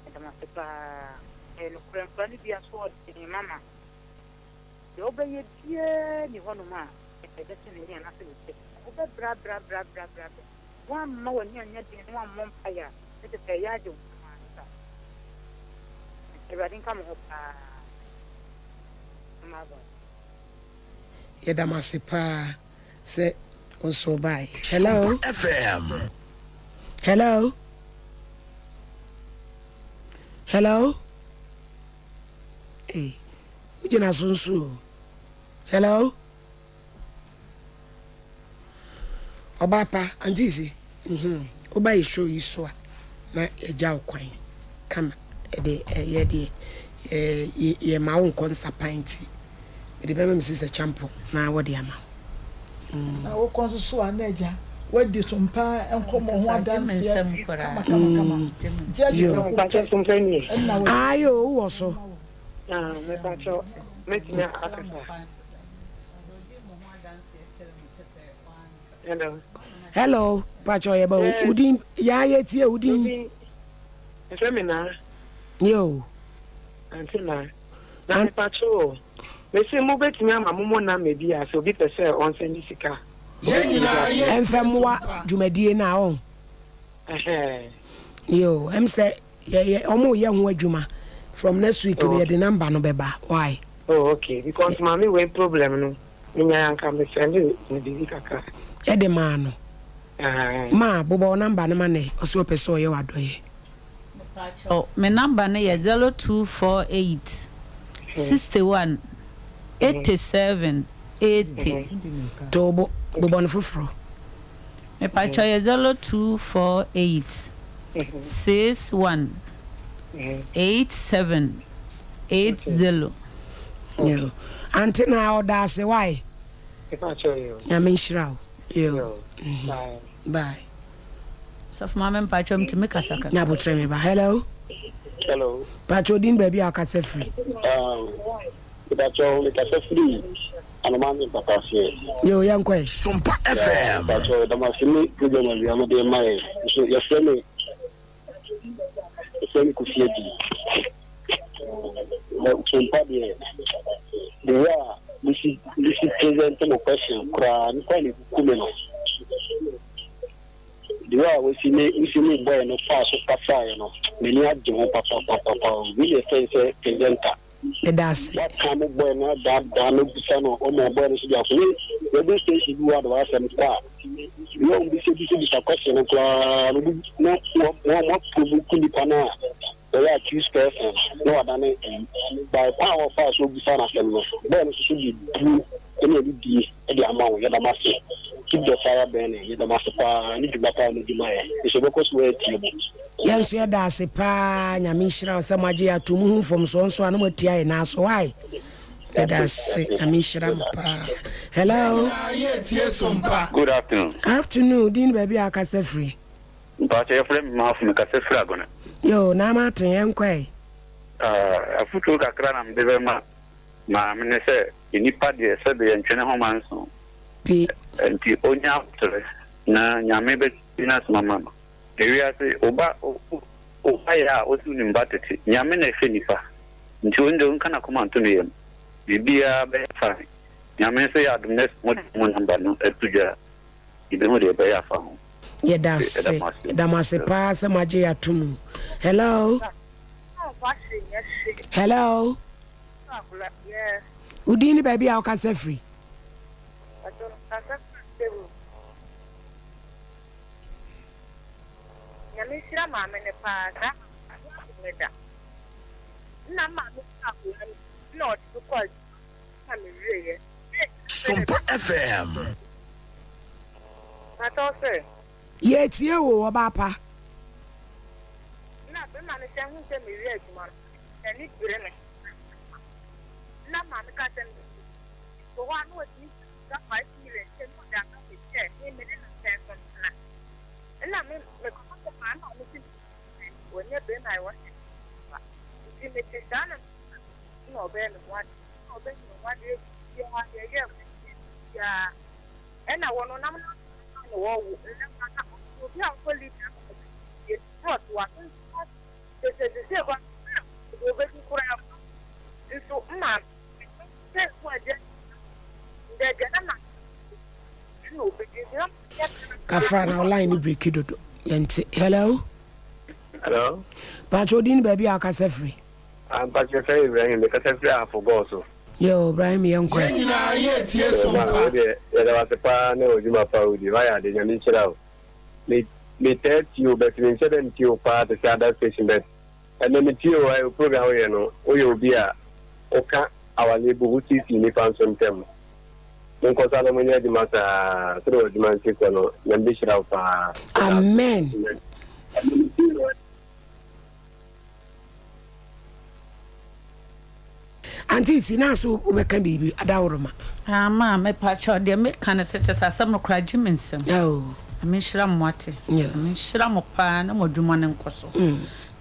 Yɛda mo ase paa. Ɛyɛ nokorɛ nkwadaa no bi aso ɔden mama. Deɛ wobɛyɛ biara nni hɔnom a ɛbɛsɔ n'ani anaasɛ ne tirim. Wobɛbra bra bra bra bra bra. Woamma w'ani anyɛ den na woammɔ mpaeɛ a, na kyerɛ sɛ ɛyɛ agye wo nsam ara ne saa. Nti Awurade nka mo ho paa. Mama bye. Yɛda mo ase paa sɛ wo nso wobaeɛ. Hello. FM. Hello. Hello. Hey, wogyina so nso o. Hello. Ɔbaa pa, Auntie Isi, mhm, woba yɛ show yi so a, na yɛgya wo kwan kama. Ɛde yɛ deɛ yɛ yɛma wo nkɔ nsapan nti, mede bɛma me sister Champon na wɔde ama wo. Mm. Na wokɔ nso so a na agya woadi so mpa nkɔmmɔ ho adanseɛ kama kama kama. Gye adi Yo. prɛko pɛ ɛna wɔ. Ae o, wowɔ so. Ah, mepakyɛw, mɛtumi akasa? Hello. Hello, pakyɛw yɛba o. Yes. Wo din, yaa yɛtie wo din. Me din, yɛfrɛ me Naa. Yo. Ante Naa. Na mepakyɛw o, mese mobɛtumi ama mo mo number bi a sɛ obi pɛ sɛ ɔnsɛnde sika a, ɔbɛtumi de ato mu. Ɛmfɛ mmoa dwumadie no a, ɔn. Ɛhɛɛ. Yo, ɛm sɛ Yɛ yɛ ɔmo yɛ ho adwuma from next week no yɛde number no bɛba why. Oh okay because maame wei problem no me nyae anka me send no biribi kakra. Ɛde maa no. Ae. Ma bobɔ wo number no ma no ɛ ɔse ɔpɛ sɛ ɔyɛ wo adɔyɛ. Mepakyɛw me number no yɛ 0248 61 87 80. To wo bo bobɔ no foforɔ. Mepakyɛw yɛ 0248 61 87 80. Yo ante na ɔda ase why. Nyame nhyira wo yo bye. Sɔfo maame mpakyɛw metumi kasa kakra. Nya abotrɛ me ba hello. Hello. Pakyɛw din baabi a ɔkasa firi. Um, mepakyɛw mekasa firi Anoma ne mpata aseɛ. Yo yɛnkɔ ɛ. Sompa FM. Mepakyɛw damase ne program awia mo de ma yɛ nso yɛfrɛ me yɛfrɛ me Kofi Adi. Na Sompa deɛ the way a mesi mesi present mo question koraa nipa na ekuku me no. The way a wosi ne wosi ne boy no faa so kasaeɛ no m'ani agye ho papapapapa. Wei na yɛfrɛ no sɛ presenter. Meda ase. Waka mo boy no adaadaa no bisa no ɔma boy no so de aso ne radio station bi wɔ a de w'asɛm kɔ a yɛ wɔn bisa bisa bisa question no koraa no bi na wɔn wɔn aprovoke nipa no a ɔyɛ accused person na wadane ɛyi by kwan a wɔfaa so bisa n'asɛm no boy no soso de buo ɛne anidie de ama wo yɛda mo ase keep the fire burning yɛda mo ase paa ne dwuma paa mo di ma yɛn nso yɛbɛkɔ so atie mo. Yɛn nso yɛda ase paa Nyame nhyira wo sɛ moagye yɛn ato mu hu mfomsoɔ nso a na moatia yɛn nan so why yɛda ase Nyame nhyira mo paa Hello. Good afternoon. Afternoon din ne baabi a wokasa firi. Mpakyɛ yɛfrɛ me Mafo mekasa firi Agona. Yoo na ama ate yɛnkɔ ɛ. Ah, afutuo kakra na mede bɛma maame ne sɛ nnipa deɛ sɛbe yɛntwe ne homa nso. Pi. Nti ɔnya aboterɛ na Nyame bɛti n'asɛm ama no. Ewiase wo ba wo ba yɛ a wose wonim ba tete. Nyame na ɛhwɛ nipa nti ɔno deɛ ɔnka n'akoma nto ne yam. Biribiara bɛyɛ fine. Nyame nso yɛ adom na sɛ mode mo number no to dwa a yɛbɛhu deɛ yɛbɛyɛ afa ho. Yɛda Nti ase yɛda mo ase. yɛda mo ase paa sɛ moagye yɛn ato mu. Hello hello wo din ne baabi a wokasa firi? Nyame nhyira maame no paa saa maame no da nna maame no akora no nna ɔde no kɔ adwuma na me wie yɛ. Sompa FM. Mpakyɛw sɛ. Yɛretie wo, ɔbaa pa. Nna bɛrima no sɛ hu sɛ mewie adwuma no, n'ani bere me. Nna maame ka kyerɛ no sɛ, wɔ hɔ a na watumi sika 5 million sɛ na ɔde ama me sɛ me me ne no nsɛn so ntena. Nna me mekɔka sɛ maame a mete wɔnyɛ bɛrima a ɛwɔ sɛ nti mete saa na na ɔbɛyɛ me ho ade na ɔbɛyɛ me ho adeɛ biara yɛyɛ biara ɛna wɔn nam na na wɔwo nnɛ na obi a ɔkɔ Libya yɛ plot wa sese sese kɔ obedi koraa nso mma sɛ ho agye ndɛgɛ na ma na obedi nso na. Kafra na line no break dodo yɛnte. Hello. Hello. Pakyɛ odin ne baabi a akasa firi. Mpakyɛ fɛ Ibrahim mekasa firi Ahafo Gɔɔ so. Yo, Ibrahim, yɛnkɔ. Yɛn nyinaa yɛretie som pa. Wo deɛ yɛda wo ase paa ne w'adwuma pa a wodi. Wayɛ ade, Nyame nhyira wo. Me metaa tie wo but menhyɛ da ntie wo paa te sɛ other station but ɛnɛ metie wo wo program woyɛ no woyɛ obi a woka awaleɛ bu wosiesie nnipa nso ntam. Monkɔ so ara na monyɛ adwuma saa sɛdeɛ w'adwuma nsi kɔ no Nyame bɛhyira wo paa. Amen. Auntie si na so wobɛka biribi adaworoma. Ah maa mepakyɛw deɛ meka ne sɛ kyɛsɛ asɛm no koraa gye me nsam. Nyame nhyira mo wate. Nyame nhyira mo paa na mo adwuma no nkɔ so.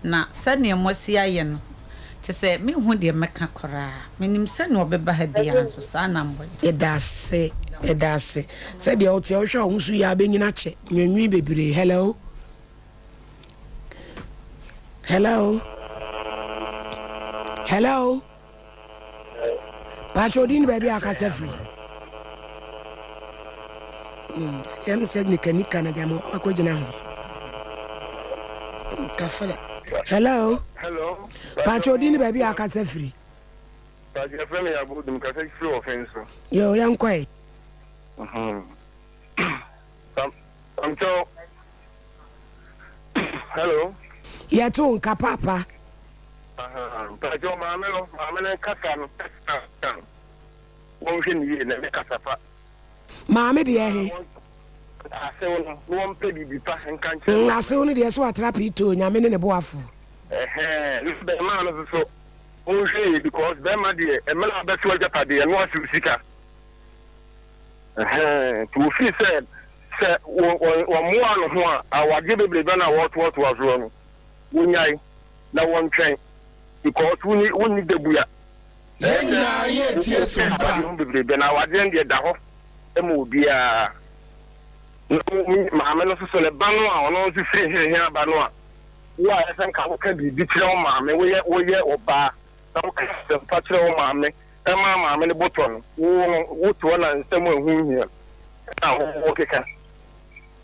Na sɛdeɛ mo asi ayɛ no kyesɛ menhu deɛ mɛka koraa. Menim sɛ nea ɔbɛba ha biara nso saa na moyɛ. Yɛdase yɛdase sɛdeɛ woteɛ wohwɛ wo ho so yie a wobɛnyini akyɛ nwenwee bebree hello. Hello. Hello. Pakyɛ odi ne baabi a akasa firi. Yɛm sɛ nika nika na gyama akɔgyina ho. Kafra. Hello. Hello. Pakyɛ odi ne baabi a akasa firi. Pakyɛ fɛ me yabo dum kasa firi ɔfɛn so. Yo, yɛnkɔe. Pamkyɛw. Hello. Yɛte wo nka paapa. Mpakyɛw maame no maame no kasa no kasa no wɔnhwɛ ne yie na ɛnyɛ kasa pa. Maame deɛ he? Asew no na wɔmpɛ biribi pa nka nkyerɛ. Asew no deɛ so atra pii too Nyame ne ne boafo. Ɛhɛn ne bɛrima no nso so wɔnhwɛ yie because bɛrima deɛ mmerɛ a bɛso agyapadeɛ no asew sika. Ɛhɛn nti wofii sɛ sɛ wɔmmoa no ho a, awadeɛ bebrebe no a wɔretoatoa soɔ no, wɔnyae na wɔntwɛn because wonni wonni dabua. Yɛn nyinaa yɛ tie som pa. Awadeɛ ho bebrebe na awadeɛ no deɛ da hɔ ma obiara. Na maame no nso so ne ba no a ɔno nso firi hehe aba no a, wo a ɛsɛ nka woka biribi kyerɛ wo maame, woyɛ woyɛ ɔbaa na woka asɛmpa kyerɛ wo maame ɛma maame no botɔ no, wo no wote hɔ na nsɛm a ɛho nhia na wokeka.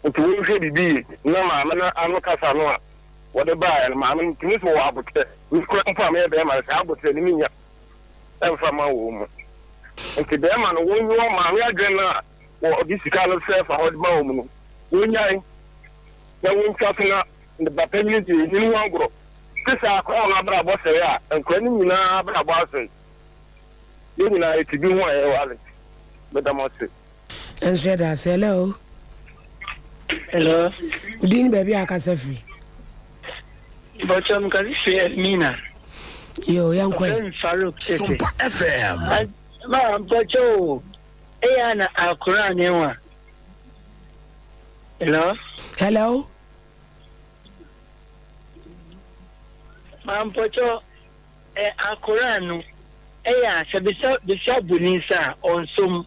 Nti wonhwɛ biribi yie na maame no ano kasa no a wɔde baeɛ no, maame no tumi sɛ wɔwɔ aboterɛ. Me koraa mpo a meyɛ bɛrima no, saa aboterɛ no mennya mfa ma wɔn mu. Nti bɛrima no wɔnyi wɔn maame adwene no a wɔde sika no sɛ fa hɔ de ma wɔn no, wɔnyae na wɔntwa so na ne ba panyin deɛ ɛnyini ho agorɔ. Te sɛ akwadaa no abrabɔ sɛe a, nkwadaa no nyinaa abrabɔ asɛe. Yɛn nyinaa yɛte bi ho a yɛware. Meda mo ase. Nso yɛda ase. Hello. Hello. Wo din ne baabi a akasa firi? Bɔtɔ mekasa firi Elmina. Yo, yɛnkɔ ɛ. Ɔfrɛ me Farouk Tete. Sompa FM. Ma mpɔkyɛ o, ɛyɛ a na akora ne wa. Hello. Hello. Ma mpɔkyɛ ɛ akora no ɛyɛ a sɛ bisa bisa bu ne nsa a ɔnsom.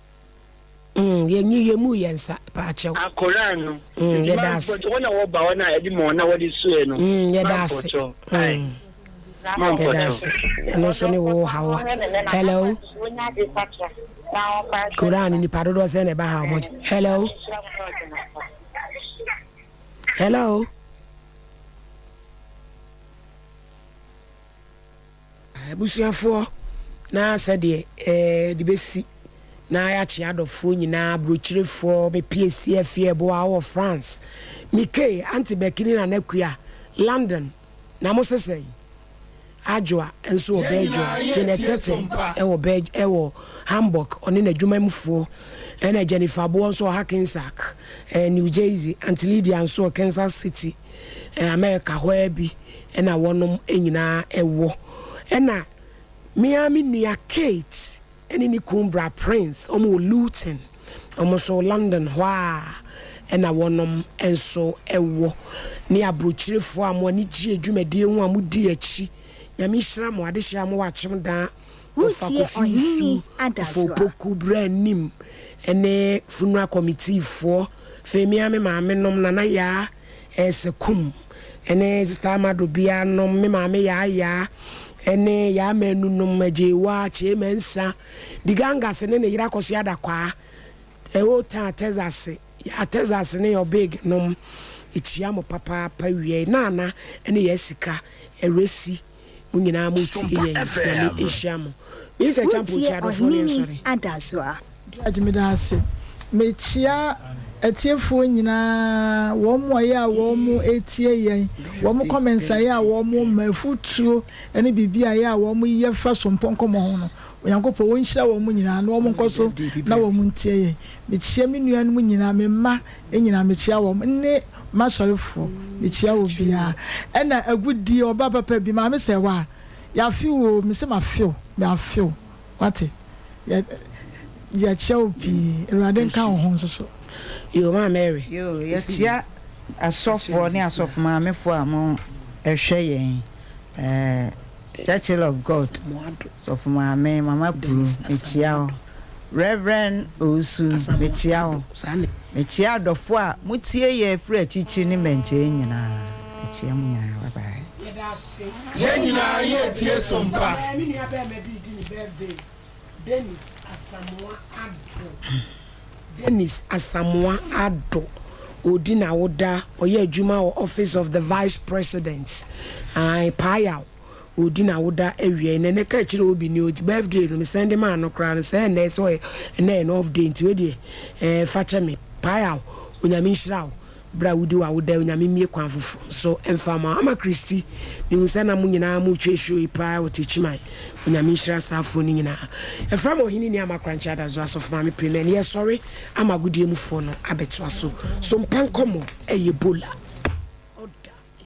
Mm, yɛnyi yɛmu yɛn nsa paakyɛw. Akora no. Mm, yɛda ase. Wɔn a wɔba hɔ na yɛde ma wɔn na wɔde sue no. Mm, yɛda ase. Mm. Yɛda ase. Ɛno nso ne wo hawa. Hello. Koran nipa dodoɔ sɛ na ɛba ha wɔn. Hello. Hello. Abusuafoɔ, na sɛdeɛ ɛɛ de bɛsi na yɛakye adɔfoɔ nyinaa, aburokyirefoɔ, me piesie afie ɛboa wɔ France, me Kay, Auntie Becky ne Nana Akua, London, na mo sesɛn? Adwoa nso wɔ Belgium, Janet Tete wɔ Bel wɔ Hamburg, ɔne n'adwumamufoɔ, ɛna Jennifer Aboɔ nso wɔ Hackensack, New Jersey, Auntie Lydia nso wɔ Kansas City, America hɔ ara bi na wɔnom nyinaa wɔ. Ɛna me ara me nua Kate ne ne kun bra Prince, wɔn wɔ Luton, wɔn nso London hɔ ara na wɔnom nso wɔ. Ne aburokyirefoɔ a mo ani gye adwumadie ho a modi akyi, Nyame nhyira mo, adehyeɛ a mowɔ Akyem Daa, Wɔfa Wotie Kofi Ɔhene Wusu, Adasoa. Opoku Bra Anim ne Funeral Committee foɔ, afei me ara me maame nom, Nana Yaa Sekum ne Sister Amado Bia nom, me maame Yaa Yaa ne Yaa Manu nom, Agyeiwaa, Kyei Mensah, Digangas ne ne yere Akosua Adakwaa, Old Town Texas, Yaa Texas ne Ɔbig nom, yɛkyia mo papaapa wiei, Nana ne Yaa Sika, Ɛresi. Mo nyinaa mo tie Sompa yɛn Nyame FM. nhyira mo. Minister Champon Wotie kyia adɔfoɔ ne Ɔhene nsɔre. Adasoa. Judge meda ase. Mekyia atiefoɔ nyinaa, wɔn a ɛyɛ a wɔn retie yɛn, wɔn comments a ɛyɛ a wɔn ma, afutuo ne biribi a ɛyɛ a wɔn yɛ fa sompɔ nkɔmmɔ ho no, Onyankopɔn ɔnhyira wɔn nyinaa na wɔn nkɔ so na wɔn ntie yɛn. Mekyia me nuanom nyinaa, me mma nyinaa mekyia wɔn ne m'asɔrefoɔ mekyia obiara. Ɛna agodie ɔba papa bi maame sɛ wa yɛafe wo o mese mafe wo mafe wo wate yɛ yɛkyia wo pii awurade nka wo ho nso so. Yoo maa Mary. Yoo yɛkyia asɔfoɔ ne asɔfo maamefoɔ a mo hwɛ yɛn ɛɛ. Churchill of God Sɔfo Maame Mama Puru mekyia wo Rev. Owusu mekyia wo Mekyia adɔfo a motie yɛn firi akyirikyiri ne mmɛnkyɛɛ nyinaa mekyia mo nyinaa bye bye. Yɛn nyinaa yɛretie som pa. Me nua bɛɛma bi redi ne birthday Dennis Asamoah Addo Dennis Asamoah Addo ɔredi n'awoda ɔyɛ adwuma wɔ office of the vice president ae Paayaw ɔredi n'awoda awia yi na ɛnɛ ka akyire obi ni ɔti birthday no me sɛnde maa no koraa no sɛ ɛnɛ sɛ ɔyɛ ɛnɛ yɛ no off day nti wei deɛ ɛɛ fa kyɛ me Paayaw Onyame nhyira wo. Berɛ a wodi w'awoda yi, Onyame mmue kwan foforɔ nso mfa mma wo. Ama Christy, mehu sɛ na mo nyinaa moretwa show yi paa wɔ Techiman. Onyame nhyira saa afoɔ no nyinaa. Yɛfrɛ me Ɔhene Nii Ama Korankye Adazoa Asɔfo Maame Premɛ ne yɛsɔre ama agodie mu foɔ no abɛtoa so. So mpa nkɔmmɔ ɛyɛ Ebola.